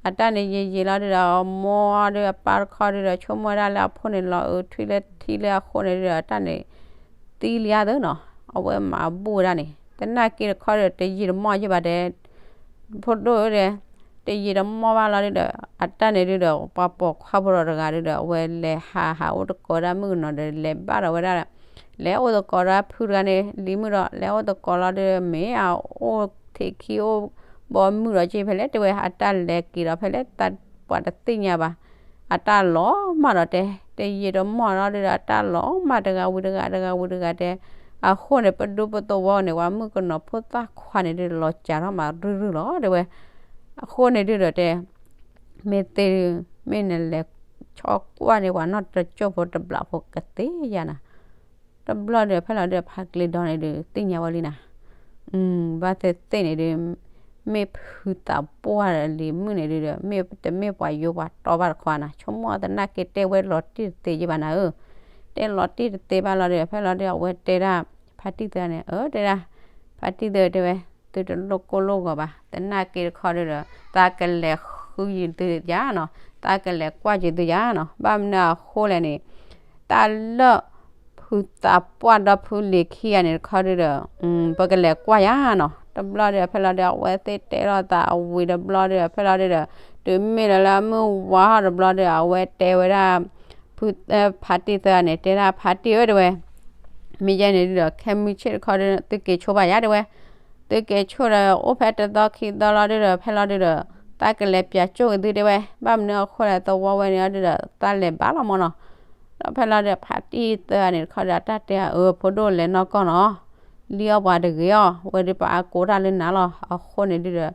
အတၢ်န့ၣ်ယံာ်ယံာ်လီၤဒုဒီး အမိၢ်ဒုအပၢ်တခီဒုဒီး ဆိကမိၣ်ဝဲဒၣ်လၢအဖိန့ၣ်လီၤအုးထွံလၢထံလၢအဃိန့ၣ်ဒုဒီး အတၢ်န့ၣ် သံလံဧါသနီၤ အဝဲမၤဘူၣ်ဝဲဒၣ်န့ၣ် သနာ်က့တခီဒီး တယံာ်တမီၢ်ယဘၣ်တဲ ဖိဒိၣ်ဧၢဒီး တယံာ်တမီၢ်ဘၣ်လီၤဒုဒီး အတၢ်န့ၣ်ဒုဒီး ပှၤပိာ်ခွါဖိဒီးတဂၤဒုဒီး အဝဲလဲၤဟးဟးအိၣ်သကိးဒၣ်မုၣ်ကနီၤဒီး လဲၤဘၣ်ဒီးဝဲဒၣ် လဲၤအိၣ်သကိးဒၣ်ဖုတဂၤန့ၣ် လံၤမုၣ်ဒီး လဲၤအိၣ်သကိးလီၤဒုဒီး မ့ၢ်အအိၣ်ထံးခံအိၣ်ဘီမုၢ်ဒီးက့ဖဲလဲၣ် တဲဝဲ အတၢ်လဲၤက့ၤဒီးဖဲလဲၣ် သးပှၤတသ့ၣ်ညါဘၣ် အတၢ်လီၤမၢ်ဒီးတဲ တယံာ်တမီၢ်လီၤဒုဒီး အတၢ်လီၤမၢ်တဂၤဝံၤတဂၤ တဂၤဝံၤတဂၤတဲ အဃိန့ၣ် ပဒူပသဝီန့ၣ် ပှၤမုၣ်ကနီၤဖိသၣ်ခွါန့ၣ်ဒု လီၤစှၤထီၣ်မးရုၢ်ရုၢ်လီၤတဲဝဲ အဃိန့ၣ်ဒုဒီးတဲ မ့ၢ်သ့ၣ်ဒု မ့ၢ်နလဲၤဆီကွၢ်န့ၢ်ပှၤနီၢ်တကၠိၢ်ဖိတဘျီဖိကသ့ယၤနၤ တဘျီဒီး ဖဲလီၤဒုဒီး ဖါကျဲဒီန့ၣ်ဒု သ့ၣ်ညါဝဲလံနၤ ဘၣ်သ့ၣ်သ့ၣ်န့ၣ်ဒု မ့ၢ်ဖုသးပှၢ်ဒီးလံၤမုၣ်န့ၣ်ဒုဒီး မ့ၢ်တမ့ၢ်ပှၤယိၤပှၤတီဘၣ်တခွါနၤ ဆိကမိၣ်သနာ်က့တဲဝဲလီၤတံၢ်တသ့ယဘၣ်နၤဧၢ တဲလီၤတံၢ်တသ့ဘၣ်လီၤဒီး ဖဲလီၤဒုဒီး အဝဲတဲဒၣ် ဖါတံၢ်သၢဂၤန့ၣ် အၢ တဲဒၣ် ဖါတံၢ်သၢဂၤတဲဝဲ သုတလိၣ်ကိၢ်လိၣ်ဂီၤဘၣ် သနာ်က့တခီဒုဒီး သးကလဲၤဃုယံာ်သုယၤနီၤ သးကလဲၤကွၢ်ယံာ်သုယၤနီၤ ဘၣ်မနုၤအဃိလဲၣ်န့ၣ် တၢ်လၢ ဖုသးပှၢ်ဒီဖုလံၤခံဂၤန့ၣ်တခီဒုဒီး ပကလဲၤကွၢ်ယၤနီၤ. တဘျီဒီး ဖဲလီၤဒီး အဝဲသ့ၣ်တဲလိာ်သးအဝံၤတဘျီဒီး ဖဲလီၤဒုဒီး တုၤမ့ၢ်လၢလၢမုၢ်ဝါထီၣ်တဘျီဒီး အဝဲတဲဝဲဒၣ် ဖု ဖါတံၢ်သၢဂၤန့ၣ် တဲဒၣ်ဖါတံၢ်ဧၢ တဲဝဲ, မ့ၢ်ယဲန့ၣ်ဒုဒီး ခဲမုၢ်ဆ့ၣ်တခီဒု သုက့ၤဆိဘၣ်ယၤ တဲဝဲ, သုက့ၤဆိဒီး အိၣ်ဖဲတသီခံသီလီၤဒုဒီး ဖဲလီၤဒုဒီး သးကလဲၤပၠးကၠိၣ်က့ၤသု တဲဝဲ, ဘၣ်မနုၤအဃိလဲၣ် သဝီဝဲန့ၣ်အီၤဒုဒီး သးလဲၤဘၣ်လီၤမၢ်နီၤ. ဒီးဖဲလီၤဒီး ဖါတံၢ်သၢဂၤန့ၣ်တခီဒီး တၢ်တဲအီၤ အၢ ဖိဒိၣ်လဲၤနီၢ်ကီၢ်နီၤ, လံၣ်အီၣ်ပှၤတဂ့ၤအီၤ, ဝဲဒုပအါကိးတၢ်လၢနၤလီၤ. အဃိန့ၣ်ဒုဒီး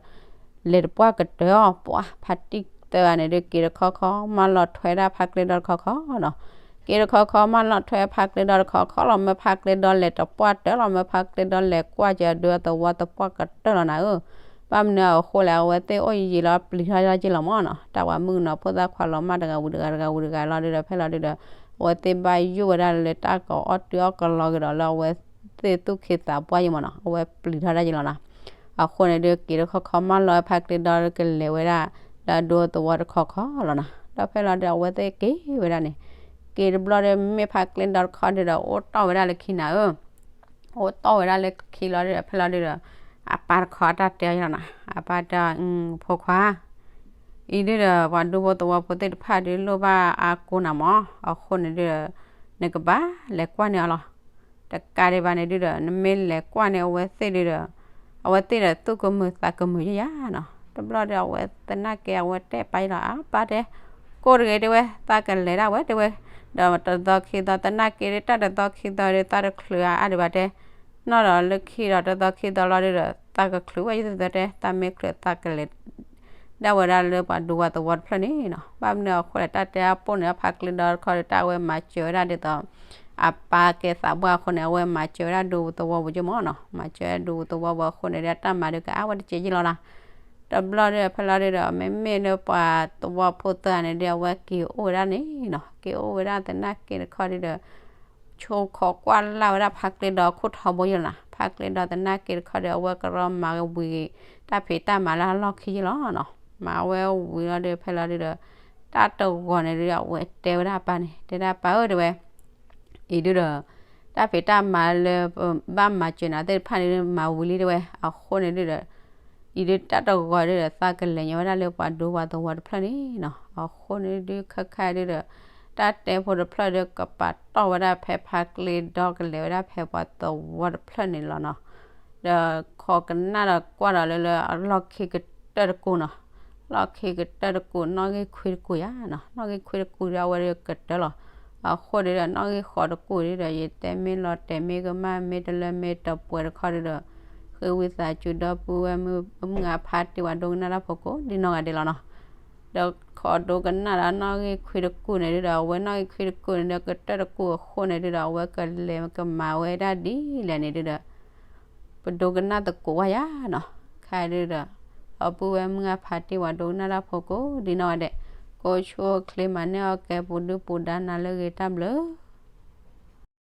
လဲၤတပှၢ်ကတၢၢ်အီၤ, ပှၤဖါတံၢ်သၢဂၤန့ၣ်ဒု က့ၤတခီခီ မၢလီၤထွဲဒၣ်ဖါကျဲဒီတခီခီနီၤ. က့ၤတခီခီ မၢလီၤထွဲဖါကျဲဒီတခီခီလီၤ, မၢဖါကျဲဒီလဲၤတပှၢ်တၢၢ်လီၤ, မၢဖါကျဲဒီလဲၤကွၢ်က့ၤအဒုအသဝီသပှၢ်ကတၢၢ်လီၤနၤဧၢ. ဘၣ်မနုၤအဃိလဲၣ်, အဝဲသ့ၣ်အိၣ်ယံာ်လီၤ ပျံၤထီၣ်ဒၣ်က့ၤလီၤမၢ်နီၤ. တၢ်ပှၤမုၣ်ကနီၤဖိသၣ်ခွါလီၤမၢ်တဂၤဝံၤတဂၤ တဂၤဝံၤတဂၤလီၤဒုဒီး ဖဲလီၤဒုဒီး အဝဲသ့ၣ်ဘၣ်ယိၣ်ဝဲဒၣ်လၢတၢ်ကအီၣ်တုၤအီၣ်ကလီကဒီးလၢအဝဲသ့ၣ်သူၣ်က့သးပှၢ်ယံၤမၢ်နီၤ, အဝဲပျံၤထီၣ်ဒၣ်က့ၤလီၤနီၤ. အဃိန့ၣ်ဒု က့ၤတခီခီ မၢလီၤဖါကျဲဒီကလဲၤဝဲဒၣ် လၢအဒိသဝီတခီခီလီၤနီၤ. ဒီးဖဲလီၤဒု အဝဲသ့ၣ်က့ၤဝဲဒၣ်န့ၣ် က့ၤတဘျီဒီး မ့ၢ်ဖါကျဲဒီတခီဒုဒီး အိၣ်တီၢ်ဝဲဒၣ်လၢခံနၤဧၢ အိၣ်တီၢ်ဝဲဒၣ်လၢခံလီၤဒုဒီး ဖဲလီၤဒုဒီး အပၢ်တခီအတၢ်တဲအီၤလီၤနီၤ, အပၢ်တဲအီၤ ဖိခွါ အံၤဒုဒီး ပှၤဒူဖိသဝီဖိသ့ၣ်တဖၣ်ဒု လိၣ်ဘၣ်အါကိးနၤမၢ်, အဃိန့ၣ်ဒုဒီး နကဘၣ်လဲၤကွၢ်န့ၢ်အီၤလီၤ. တကးဒံးဘၣ်န့ၣ်ဒုဒီး နမ့ၢ်လဲၤကွၢ်န့ၢ်အဝဲသ့ၣ်ဒုဒီး အဝဲသ့ၣ်ဒီးသူၣ်ကမုာ်သးကမုာ်ယဲယၤနီၤ. တဘျီဒီး အဝဲသနာ်က့ အဝဲတဲပၢ်ယံၤလီၤ, အပၢ်တဲ ကိၢ်တဂ့ၤ တဲဝဲ, သးကလဲၤဒၣ်ဝဲ တဲဝဲ, ဒီးတသီခံသီ သနာ်က့ဒု တၢ်တသီခံသီဒု သးတချုးအါဒံးဘၣ်တဲ နီၢ်ဒီးလၢခံဒီးတသီခံသီလီၤဒုဒီး သးကချုးဝဲယံၤသၢတဲ, သးမ့ၢ်ချုးသးကလဲၤ ဒၣ်ဝဲဒၣ်လၢပှၤဒူပှၤသဝီတဖျၢၣ်န့ၣ်နီၤ. ဘၣ်မနုၤအဃိလဲၣ် တၢ်တဲအပိၢ်န့ၣ် အဖါကျဲဒီတခီဒီး တၢ်အဝဲမၤစၢၤဝဲဒၣ်ဒ်သိး အပၢ်ကဲသးပှၢ်အဃိန့ၣ် အဝဲမၤစၢၤဝဲဒၣ်ဒူသဝီပူၤက့မၢ်နီၤ, မၤစၢၤဝဲဒၣ်ဒူသဝီပူၤအဃိန့ၣ်ဒီး တၢ်မၤဒုးကအါဝဲတစဲးယံၤလီၤနီၤ. တဘျီဒီး ဖဲလီၤဒုဒီး မ့မ့ၢ်လၢပှၤသဝီဖိသၢဂၤန့ၣ်ဒီး အဝဲက့ၤအိၣ်ဝဲဒၣ်န့ၣ်နီၤ, က့ၤအိၣ်ဝဲဒၣ်သနာ်က့တခီဒုဒီး ဆိခိးကွၢ်လၢ်ဝဲဒၣ်ဖါကျဲဒီခိၣ်ထီဘိယံၤလီၤနီၤ. ဖါကျဲဒီသနာ်က့တခီဒီး အဝဲကရီမၤဝံၤ တၢ်ဖံးတၢ်မၤလၢအလီၢ်ခံယံၤလီၤနီၤ. မၤဝဲဝံၤလီၤဒီး ဖဲလီၤဒုဒီး တၢ်တဂီၤန့ၣ်ဒုဒီး အဝဲတဲဝဲဒၣ်အပၢ်န့ၣ် တဲဒၣ်ပၢ်ဧၢ တဲဝဲ အံၤဒုဒီး တၢ်ဖံးတၢ်မၤလၢ ဘၣ်မၤစၢၤနၤသ့ၣ်တဖၣ်န့ၣ်ဒု မၤဝံၤလံတဲဝဲ, အဃိန့ၣ်ဒုဒီး အံၤဒုတၢ်တဂီၤဒုဒီး သးကလဲၤညီဝဲဒၣ်လၢပှၤဒူပှၤသဝီတဖျၢၣ်န့ၣ်နီၤ. အဃိန့ၣ်ဒု ခဲခါဒုဒီး တၢ်တဲဖိတဖျၢၣ်ဒု ကပာ်တီၢ်ဝဲဒၣ်ဖဲဖါကျဲဒီကလဲၤဝဲဒၣ်ဖဲပှၤသဝီတဖျၢၣ်န့ၣ်လီၤနီၤ. ဒီးခိးကနၣ်ဒီးကွၢ်ဒီးလၢလၢအလီၢ်ခံကတၢၢ်တကူာ်နီၤ, လီၢ်ခံကတၢၢ်တကူာ် နီၣ်ဂံၢ်ခွံတကူာ်ယါနီၤ, နီၣ်ဂံၢ်ခွံတကူာ်ဒီးအဝဲဒုကတၢၢ်လီၤ. အဃိဒုဒီး နီၣ်ဂံၢ်ဃိးတကူာ်ဒုဒီး ယတဲမ့ၢ်လီၤတဲာ်မ့ၢ်ကမၣ်မ့ၢ်တလၢမ့ၢ်တပှဲၤတခီဒုဒီး ဃ့ဝံသးစူၤဒီပုၢ်ဝဲၢ်မုၣ်အမုၢ်အဖါတံၢ်ဝဲဒိကနၣ်တၢ်ဖိကိးဒ်နီၢ်ဂၤဒဲးလီၤနီၤ. ဒီးခိးဒိကနၣ်ဒီးနီၣ်ဂံၢ်ခွံတကူာ်န့ၣ်ဒုဒီး အဝဲနီၣ်ဂံၢ်ခွံတကူာ်န့ၣ်ဒီး ကတၢၢ်တကူာ်အဃိန့ၣ်ဒုဒီး အဝဲကလဲၤကမၤဝဲဒၣ်ဒ်လဲၣ်န့ၣ်ဒုဒီး ပဒိကနၣ်သကိးဝဲယါနီၤ. ခဲဒုဒီး ဒီပုၢ်ဝဲၢ်မုၢ်အဖါတံၢ်ဝဲဒိကနၣ်တၢ်ဖိကိးဒ်နီၢ်ဂၤဒဲး ကိးဆိချ့မၤန့ၢ်အီၣ်ကဲပူၤဒုပူၤဒါနၤလၢအဂ့ၤတၢ်ဘျုး